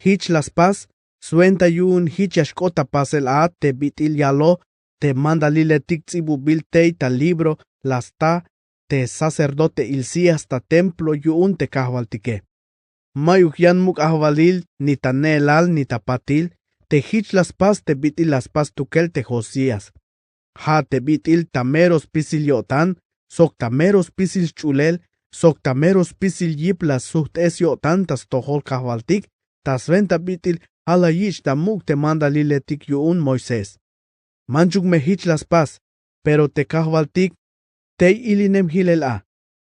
Jich la spas swenta yu'un jich ya xk'ot ta pasel a te bit'il yaloj te mandaliletik ts'ibubil tey ta libro la sta te sacerdote ilcías ta templo yu'un te kajwaltike. Mayuk yan muk' ajwalil ni ta ne'elal ni ta patil te jich la spas te bit'il la spas tukel te josías. Ja' te bit'il ta mero spisil yo'tan sok ta mero spisil sch'ulel sok ta mero spisil yip la sujt'es yo'tan ta stojol kajwaltik ta swenta bit'il ja' la yich' ta muk' te mandaliletik yu'un moisés. Manchuk me jich la spas, pero te kajwaltik tey ilinem jilel a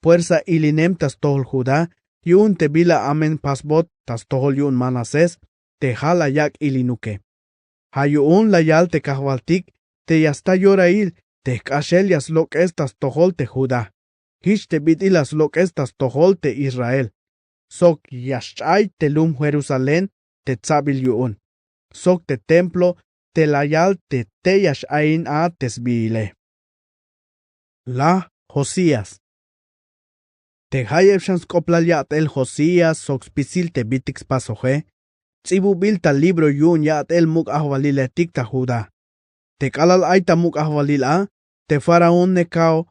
puersa ilinem ta stojol judá yu'un te bila amen pasbot ta stojol yu'un manasés te ja' la yak' ilinuke. Ja' yu'un la yal te kajwaltik te ya sta yorail te jk'axel ya slok'es ta stojol te judá, jich te bit'il la slok'es ta stojol te israel sok ya xch'ay te lum jerusalén te tsabil yu'un sok te templo te la yal te tey ya x'ayin a te sbiile. La josías. Te jayeb xan sk'oplal ya'tel josías sok spisil te bitik spasoje ts'ibubil ta libro yu'un ya'tel muk' ajwaliletik ta judá. Te k'alal ay ta muk' ajwalil a te faraón nekao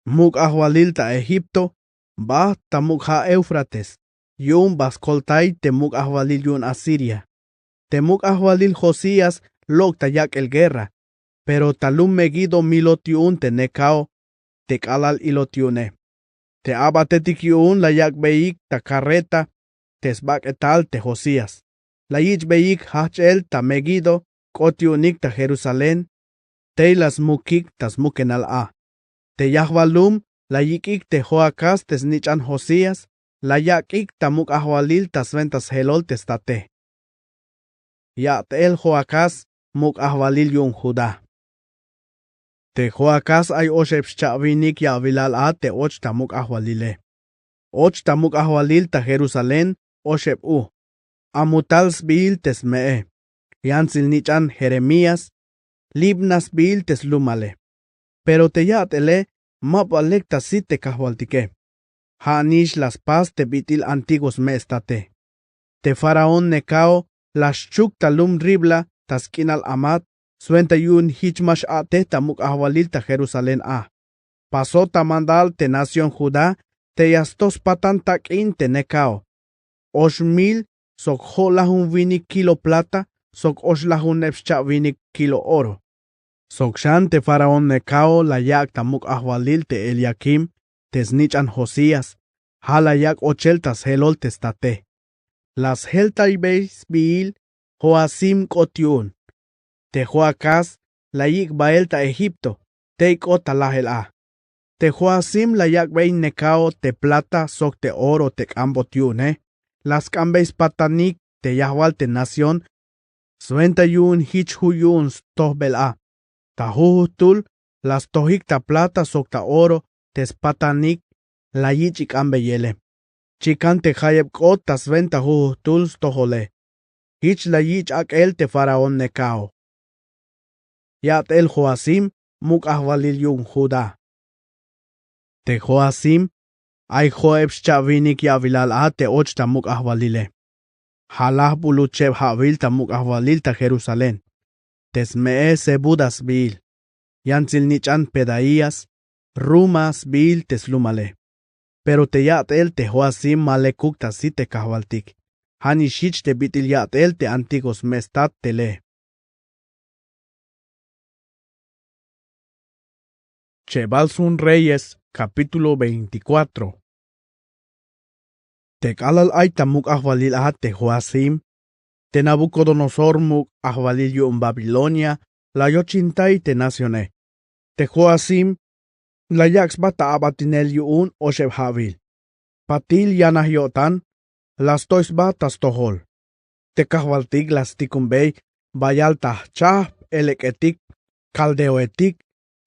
muk' ajwalil ta egipto, bajt ta muk' ja' eufrates yu'un ba skoltay te muk' ajwalil yu'un asiria. Te muk' ajwalil josías lok' ta yak'el guerra, pero ta lum meguido milot yu'un te nekao te k'alal ilot yu'une. Te a'batetik yu'un la yak'beyik ta karreta te sbak'etal te josías. La yich'beyik jajch'el ta meguido k'ot yu'unik ta jerusalén tey la smukik ta smukenal a. Te yajwal lum la yik'ik te joacaz te snich'an josías la yak'ik ta muk' ajwalil ta swenta sjelol te state. Ya'tel joacaz muk' ajwalil yu'un judá. Te joacaz ay oxeb xcha'winik ya'wilal a te och ta muk' ajwalile. Och ta muk' ajwalil ta jerusalén oxeb u. Amutal sbihil te sme'e yantsil nich'an jeremías. Libna sbihil te slumale. Pero te ya'tele ma ba lek ta sit te kajwaltike. Ja' nix la spas te bit'il antiguo sme' state. Te faraón nekao la xchuk ta lum ribla ta sk'inal amat swenta yu'un jich ma x'a'tej ta muk' ajwalil ta jerusalén a. Pasot ta mandal te nación judá te ya stoj spatan tak'in te nekao. Ox mil sok jo'lajun winik kilo plata sok oxlajuneb xcha'winik kilo oro. Sok xan te faraón nekao la yak' ta muk' ajwalil te eliakim te snich'an josías. Ja' la yak' ochel ta sjelol te state. La sjeltaybey sbihil joacim k'ot yu'un. Te joacaz la yik' bahel ta egipto tey k'ot ta lajel a. Te joacim la yak'bey nekao te plata sok te oro te k'ambot yu'une. La sk'ambey spatanik te yajwal te nación swenta yu'un jich ju' yu'un stojbel a. Ta jujujtul la stojik ta plata sok ta oro te spatanik la yich'ik'ambeyele. Chikan te jayeb k'ot ta swenta jujujtul stojole. Jich la yich' ak'el te faraón nekao. Ya'tel joacim muk' ajwalil yu'un judá. Te joacim ay jo'eb xcha'winik ya'wilal a te och ta muk' ajwalile. Ja' lajbulul cheb ja'wil ta muk' ajwalil ta jerusalén. Te sme'e zebuda sbihil yantsil nich'an pedaías. Ruma sbihil te slumale. Pero te ya'tel te joacim ma lekuk ta sit te kajwaltik. Ja' nix jich te bit'il ya'tel te antiguo sme' stat te le. Chebal sun reyes kapítulo veinticuatro. Te k'alal ay ta muk' ajwalil a te joacim te nabukodonosor muk' ajwalil yu'un babilonia la yochintay te nacione. Te joacim la yak' sba ta a'batinel yu'un oxeb ja'wil. Patil yanaj yo'tan la stoy sba ta stojol. Te kajwaltik la stikumbey bayal ta jchajp elek'etik, kaldeoetik,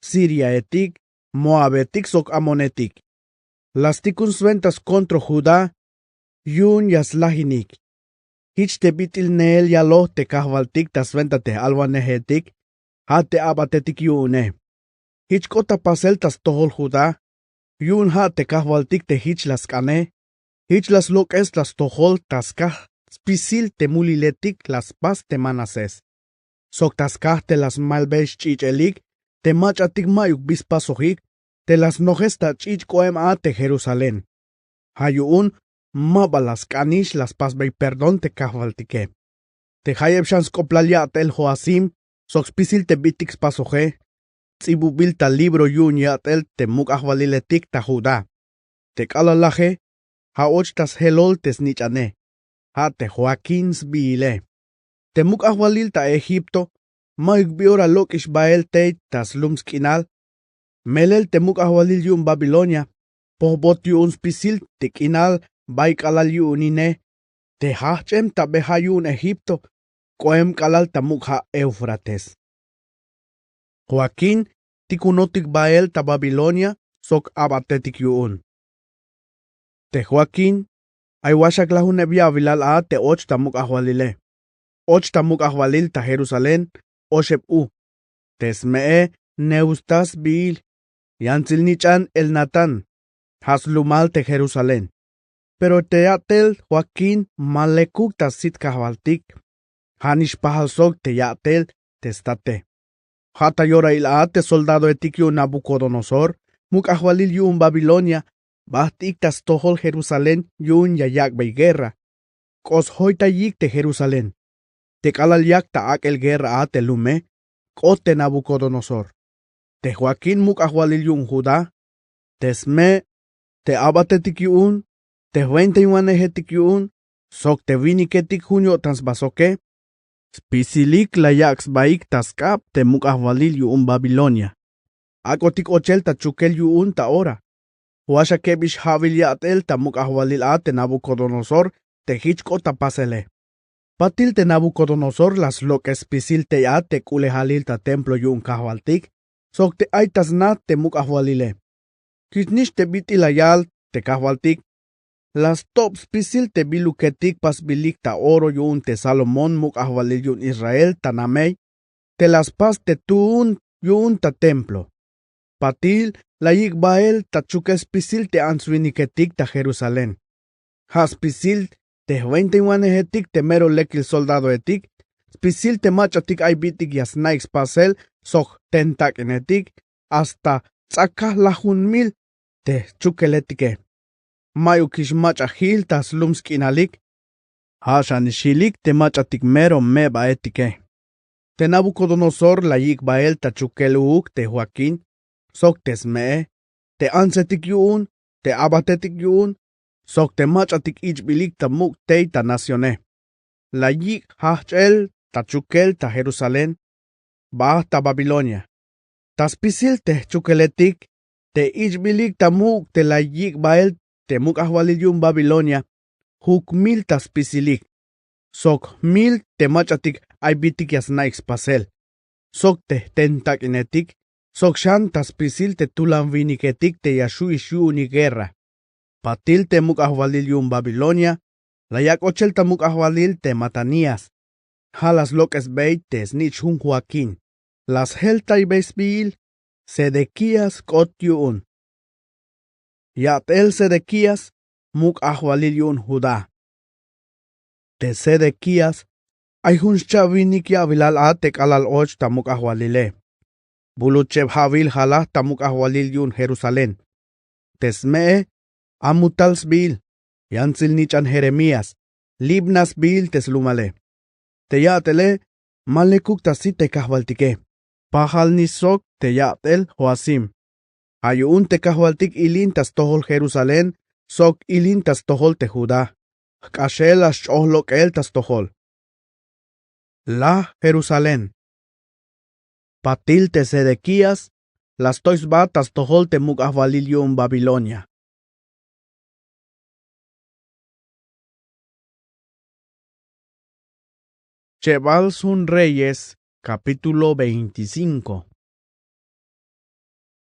siriaetik, moabetik sok amonetik. La stikun swenta skontroj judá yu'un ya slajinik. Jich te bit'il neel yaloj te kajwaltik ta swenta te j'alwanejetik. Ja' te a'batetik yu'une. Jich k'ot ta pasel ta stojol judá. Yu'un ja' te kajwaltik te jich la sk'ane. Jich la slok'es ta stojol ta skaj spisil te muliletik la spas te manasés. Sok ta skaj te la smalbey sch'ich'elik te mach'atik mayuk bi spasojik. te la snojes ta ch'ich' k'o'em a te jerusalén. Ja' yu'un ma ba la sk'anix la spasbey perdón te kajwaltike. Te jayeb xan sk'oplal ya'tel joacim sok spisil te bitik spasoje, ts'ibubil ta libro yu'un ya'tel te muk' ajwaliletik ta judá. Te k'alal laje ja' och ta sjelol te snich'ane, ja' te joaquín sbiile. Te muk' ajwalil ta egipto ma'yuk bi ora lok'ix bael tey ta slum sk'inal. Melel te muk' ajwalil yu'un babilonia pojbot yu'un spisil te k'inal bay k'alal yu'un ine, te jajch'em ta be ja' yu'un egipto k'oem k'alal ta muk' ja' eufrates. Joaquín tikunotik bael ta babilonia sok a'batetik yu'un. Te joaquín ay waxak lajuneb ya'bilal a te och ta muk' ajwalile. Och ta muk' ajwalil ta jerusalén oxeb u. Te sme'e neustas sbiil, yantsil nich'an elnatán, ja' slumal te jerusalén. Pero te ya'tel joaquín ma lekuk ta sit kajwaltik. Ja' nix pajal sok te ya'tel te state. Ja' ta yorahil a te soldadoetik yu'un nabucodonosor muk' ajwalil yu'un babilonia, bajt ik ta stojol jerusalén yu'un ya yak'bey guerra. K'o sjoytayik te jerusalén. Te k'alal yak ta ak'el guerra a te lume, k'ot te nabucodonosor. Te joaquín muk' ajwalil yu'un judá, te sme', te a'batetik yu'un, te jwentainwanejetik yu'un, sok te winiketik jun yo'tan sba soke, spisilik la yak' sbaik ta sk'ab te muk' ajwalil yu'un babilonia. Ak'otik ochel ta chukel yu'un ta ora. Waxakebix ja'bil ya'tel ta muk' ajwalil a te nabucodonosor te jich k'ot ta pasele. Patil te nabucodonosor la slok'es spisil tey a te k'ulejalil ta templo yu'un kajwaltik sok te ay ta sna te muk' ajwalile. Jich nix te bit'il la yal te kajwaltik, la stob spisil te biluketik pasbilik ta oro yu'un te salomón muk' ajwalil yu'un israel ta namey, te la spas te tuun yu'un ta templo. Patil la yik' bael ta chukel spisil te ants-winiketik ta jerusalén. Ja' spisil te jwentainwanejetik te mero lekil soldadoetik, spisil te mach'atik ay bit'ik ya sna'ik spasel sok jtentak'inetik, hasta ts'akaj lajun mil te jchukeletike. Ma'yukix mach'a jil ta slum sk'inalik. Ja' xanix jilik te mach'atik mero me'baetike. Te nabucodonosor la yik' bael ta chukel uuk te joaquín, sok te sme'e, te antsetik yu'un, te a'batetik yu'un, sok te mach'atik ich'bilik ta muk' tey ta nacione. La yik' jajch'el ta chukel ta jerusalén, bajt ta babilonia. Ta spisil te jchukeletik, te ich'bilik ta muk' te la yik' bael te muk' ajwalil yu'un babilonia, juk mil ta spisilik, sok mil te mach'atik ay bit'ik ya sna'ik spasel, sok te jtentak'inetik, sok xan ta spisil te tulan-winiketik te ya xju'ix yu'unik guerra. Patil te muk' ajwalil yu'un babilonia, la yak' ochel ta muk' ajwalil te matanías. Ja' la slok'esbey te snich'jun joaquín. La sjeltaybey sbiil, sedekías k'ot yu'un. Ya'tel sedekías muk' ajwalil yu'un judá. Te sedekías ay jun xcha'winik ya'bilal a te k'alal och ta muk' ajwalile. Bulucheb ja'wil jalaj ta muk' ajwalil yu'un jerusalén. Te sme'e, amutal sbiil, yantsil nich'an jeremías, libna sbiil te slumale. Te ya'tele ma lekuk ta sit te kajwaltike. Pajal nix sok te ya'tel joacim. Ja' yu'un te kajwaltik ilin ta stojol jerusalén sok ilin ta stojol te judá. Jk'axel la xch'oj lok'el ta stojol. Laj jerusalén. Patil te sedekías la stoy sba ta stojol te muk' ajwalil yu'un babilonia. Chebal sjun reyes, kapítulo veinticinko.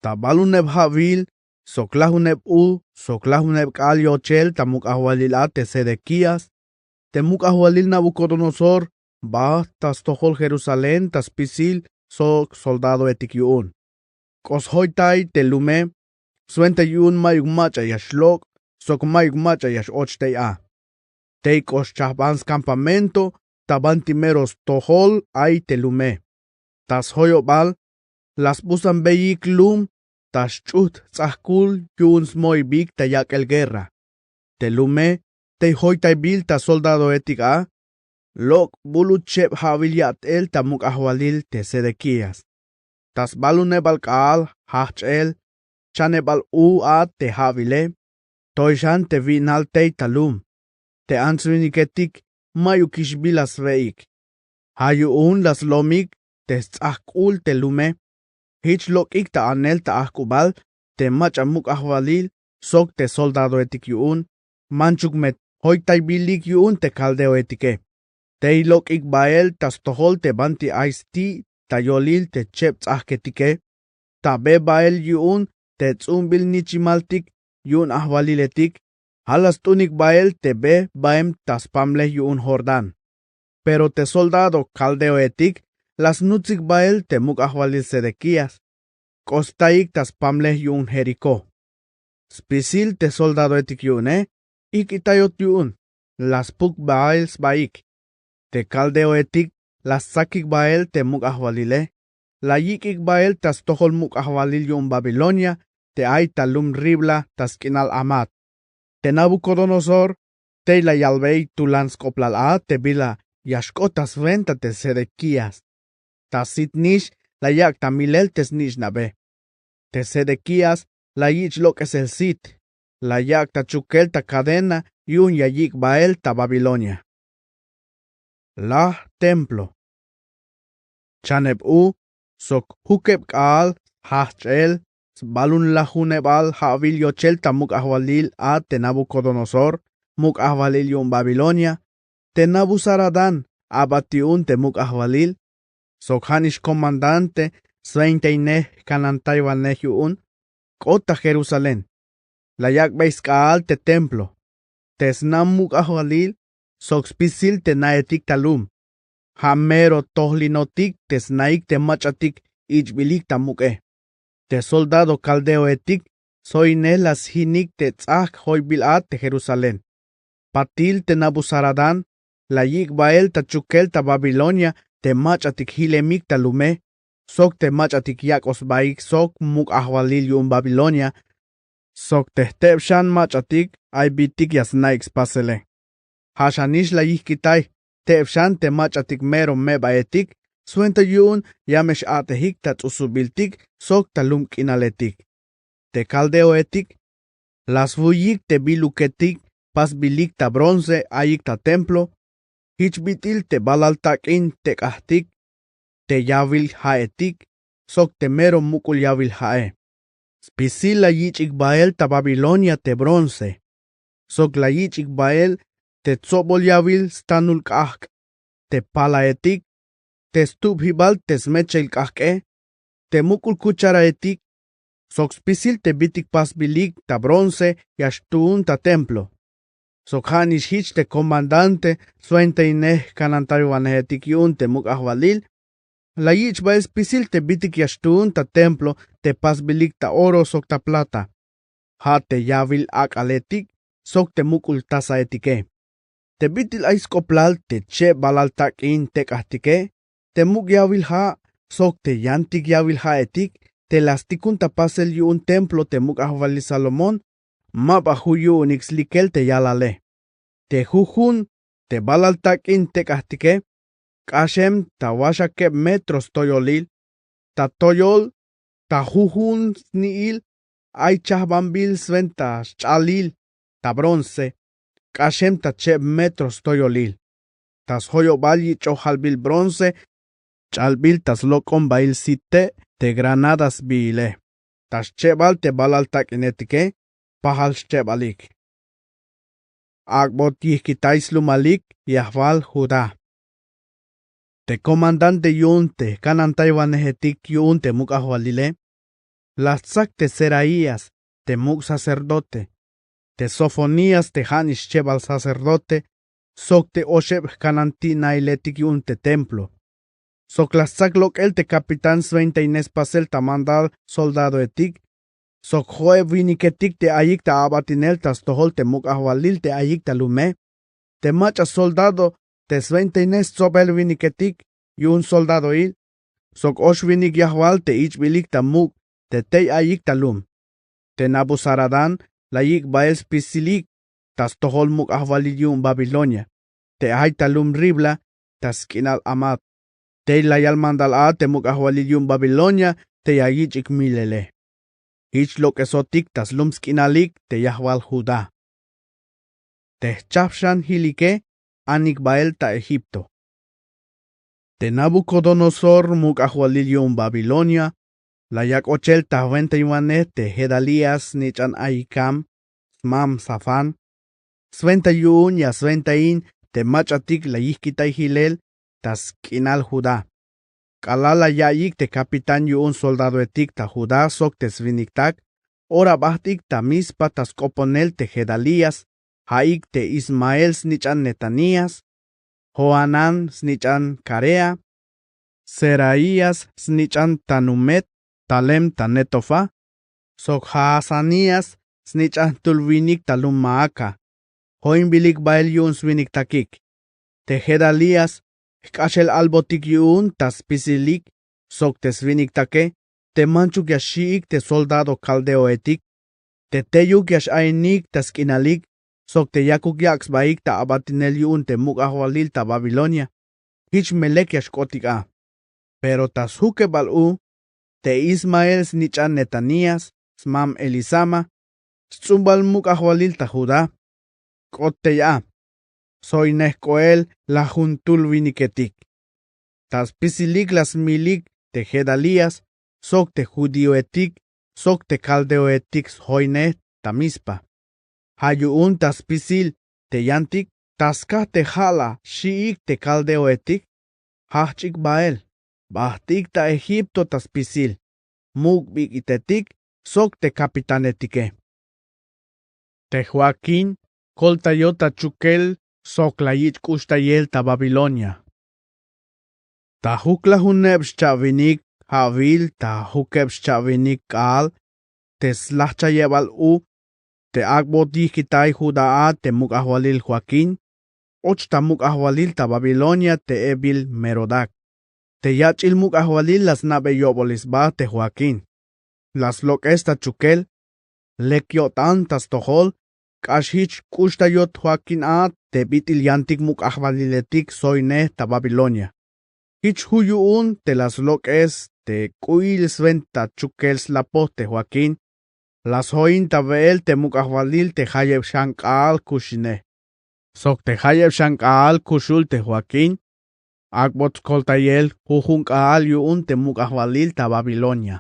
Ta baluneb ja'wil sok lajuneb u sok lajuneb k'aal yochel ta muk' ajwalil a te sedekías, te muk' ajwalil nabukodonosor bajt ta stojol jerusalén ta spisil sok soldadoetik yu'un. K'o sjoytay te lume swenta yu'un mayuk mach'a ya xlok' sok mayuk mach'a ya x-och tey a. Tey k'o xchajban skampamento ta banti mero stojol ay te lume. Ta sjoyobal la sbusanbeyik lum ta xch'ujt ts'ahkul yu'un smohibik ta yak'el guerra. Te lume tey joytaybil ta soldadohetik a lok' bulutcheb ha'bil ya'tel ta muk' ajwalil te sedekías. Ta sbalunebal k'a'al jajch'el chanebal u a te ha'bile. Toy xan te wi'nal tey ta lum te ants-winiketik mayukix bila swe'ik. Ja' yu'un la slomik te sts'ajk'ul te lume. Jich lok'ik ta anel ta ajk'ubal te mach'a muk' ajwalil sok te soldadohetik yu'un manchuk me joytaybilik yu'un te kaldeohetike. Tey lok'ik bahel ta stojol te banti ay sti' ta yolil te cheb ts'ajketike. Ta be bahel yu'un te ts'umbil nichimaltik yu'un ajwaliletik. Ja' la st'unik bahel te be baem ta spamlej yu'un jordán. Pero te soldado kaldeohetik la snutsik bahel te muk' ajwalil sedekías. K'ostaik ta spamlej yu'un jerikó. Spisil te soldadohetik yu'une ijk'itayot yu'un. La spuk bahel sbahik. Te kaldeohetik la stsakik bahel te muk' ajwalile. La yik'ik bahel ta stojol muk' ajwalil yu'un babilonia te ay ta lum ribla ta sk'inal amat. Te nabukodonosor tey la yalbey tulan sk'oblal a te bila ya xk'ot ta swenta te sedekías. Ta sit nix la yak' ta milel te snich'nabe. Te sedekías la yich' lok'esel sit. La yak' ta chukel ta kadena yu'un ya yik' bahel ta babilonia. Laj templo. Chaneb u sok jukeb k'a'al jajch'el sbalunlajunebal ja'bil yochel ta muk' ajwalil a te nabukodonosor muk' ajwalil yu'un babilonia. Te nabusaradán a'bat yu'un te muk' ajwalil sok ja' nix komandante swentainej jkanantaywanej yu'un k'ot ta jerusalén. La yak'bey sk'a'al te templo te sna muk' ajwalil sok spisil te naetik ta lum. Ja' mero tojlinotik te snaik te mach'atik ich'bilik ta muk'e. Te soldado kaldeohetik soynej la sjinik te ts'ajk' joybil a te jerusalén. Patil te nabusaradán la yik' bahel ta chukel ta babilonia te mach'atik jilemik ta lume sok te mach'atik yak'oj sbahik sok muk' ajwalil yu'un babilonia sok te jteb xan mach'atik ay bitik ya sna'ik spasele. Ja' xanix la yijk'itay teb xan te mach'atik mero meba'etik swenta yu'un ya me x-a'tejik ta ts'usubiltik sok ta lum k'inaletik. Te kaldeohetik la swuyik te biluketik pasbilik ta bronce ayik ta templo. Jich bit'il te balal tak'in tek'ajtik te yawil ja'etik sok te mero muk'ul yawil ja'e. Spisil la yich'ik bahel ta babilonia te bronce sok la yich'ik bahel te tsobol yawil stanul k'ajk' te palahetik te stubjibal te smechel k'ajk'e te muk'ul kucharahetik sok spisil te bitik pasbilik ta bronce ya xtuun ta templo. Sok ja' nix jich te komandante swentainej jkanantaywanejetik yu'un te muk' ajwalil la yich' bahel spisil te bitik ya xtuun ta templo te pasbilik ta oro sok ta plata. Ja' te yawil ak'aletik sok te muk'ul tasahetike. Te bit'il ay sk'oblal te cheb balal tak'in tek'ajtike te muk' yawil ja' sok te yantik yawil ja'etik te la stikun ta pasel yu'un templo te muk' ajwalil salomón ma ba ju' yu'unik slikel te yalale. Te jujun te balal tak'in tek'ajtike k'axem ta waxakeb metro stoyolil. Ta toyol ta jujun sni'il ay chajbanbil swenta xch'alil ta bronce k'axem ta cheb metro stoyolil. Ta sjoyobal yich'oj jalbil bronce ch'albil ta slok'ombail sit te' te granada sbiile. Ta xchebal te balal tak'inetike pajal xchebalik. Ak'bot yijk'itay slumalik yajwal judá. Te komandante yu'un te jkanantaywanejetik yu'un te muk' ajwalile la stsak te seraías te muk' sacerdote te sofonías te ja' nix chebal sacerdote sok te oxeb jkananti'nailetik yu'un te templo. Sok la stsak lok'el te kapitán swentainej spasel ta mandal soldadohetik sok jo'eb winiketik te ayik ta a'batinel ta stojol te muk' ajwalil te ayik ta lume. Te mach'a soldado te swentainej stsobel winiketik yu'un soldadoil sok ox winik yajwal te ich'bilik ta muk' te tey ayik ta lum. Te nabusaradan la yik' bahel spisilik ta stojol muk' ajwalil yu'un babilonia te ay ta lum ribla ta sk'inal amat. Tey la yal mandal a te muk' ajwalil yu'un babilonia te ya yich'ik milele. Jich lok'esotik ta slum sk'inalik te yajwal judá. Te jchajp xan jilike anik bahel ta egipto. Te nabukodonosor muk' ajwalil yu'un babilonia la yak' ochel ta jwentainwanej te jedalías snich'an ahikam smam safán. Swenta yu'un ya swentain te mach'atik la yijkitay jilel ta sk'inal judá. K'alal la ya'iyik te kapitán yu'un soldadoetik ta judá sok te swiniktak, ora bajt'ik ta mispa ta sk'oponel te jedalías, ja'ik te ismael snich'an netanías, johanán snich'an karea, seraías snich'an tanumet talem ta netofa, sok jaazanías snich'an jtul winik ta lum maaca. Joinbilik bahel yu'un swiniktakik. Te jedalías jk'axel albotik yu'un ta spisilik sok te swiniktake te manchuk ya xji'ik te soldado kaldeoetik. Te teyuk ya x'ainik ta sk'inalik sok te yakuk yak' sbaik ta abatinel yu'un te muk' ajwalil ta babilonia. Jich me lek ya xk'otik a. Pero ta sjukebal u te ismael snich'an netanías smam elisama, sts'umbal muk' ajwalil ta judá, k'ot tey a. Sjoynej k'oel lajuntul winiketik. Ta spisilik la smilik te jedalías sok te judíoetik sok te kaldeoetik sjoynej ta mispa. Ja' yu'un ta spisil te yantik ta skaj te ja' la xji'ik te kaldeoetik. Jajch'ik bahel, bajt'ik ta egipto ta spisil, muk' bik'itetik sok te kapitanetike. Te joaquín koltayot ta chukel sok la yich' k'uxtayel ta babilonia. Ta juklajuneb xcha'winik ja'wil ta jukeb xcha'winik k'aal te slajchayebal u te ak'bot yijkitay judá a te muk' ajwalil joaquín, och ta muk' ajwalil ta babilonia te ebil merodak. Te yach'il muk' ajwalil la sna'be yo'bolil sba te joaquín. La slok'es ta chukel, lek yo'tan ta stojol k'ax jich k'uxtayot joaquín a te bit'il yantik muk' ajwaliletik sjoynej ta babilonia. Jich ju' yu'un te la slok'es te k'u'il swenta chukel slapoj te joaquín. La sjoin ta we'el te muk' ajwalil te jayeb xan k'aal kuxinej sok te jayeb xan k'aal kuxul te joaquín. Ak'bot skoltayel jujun k'aal yu'un te muk' ajwalil ta babilonia.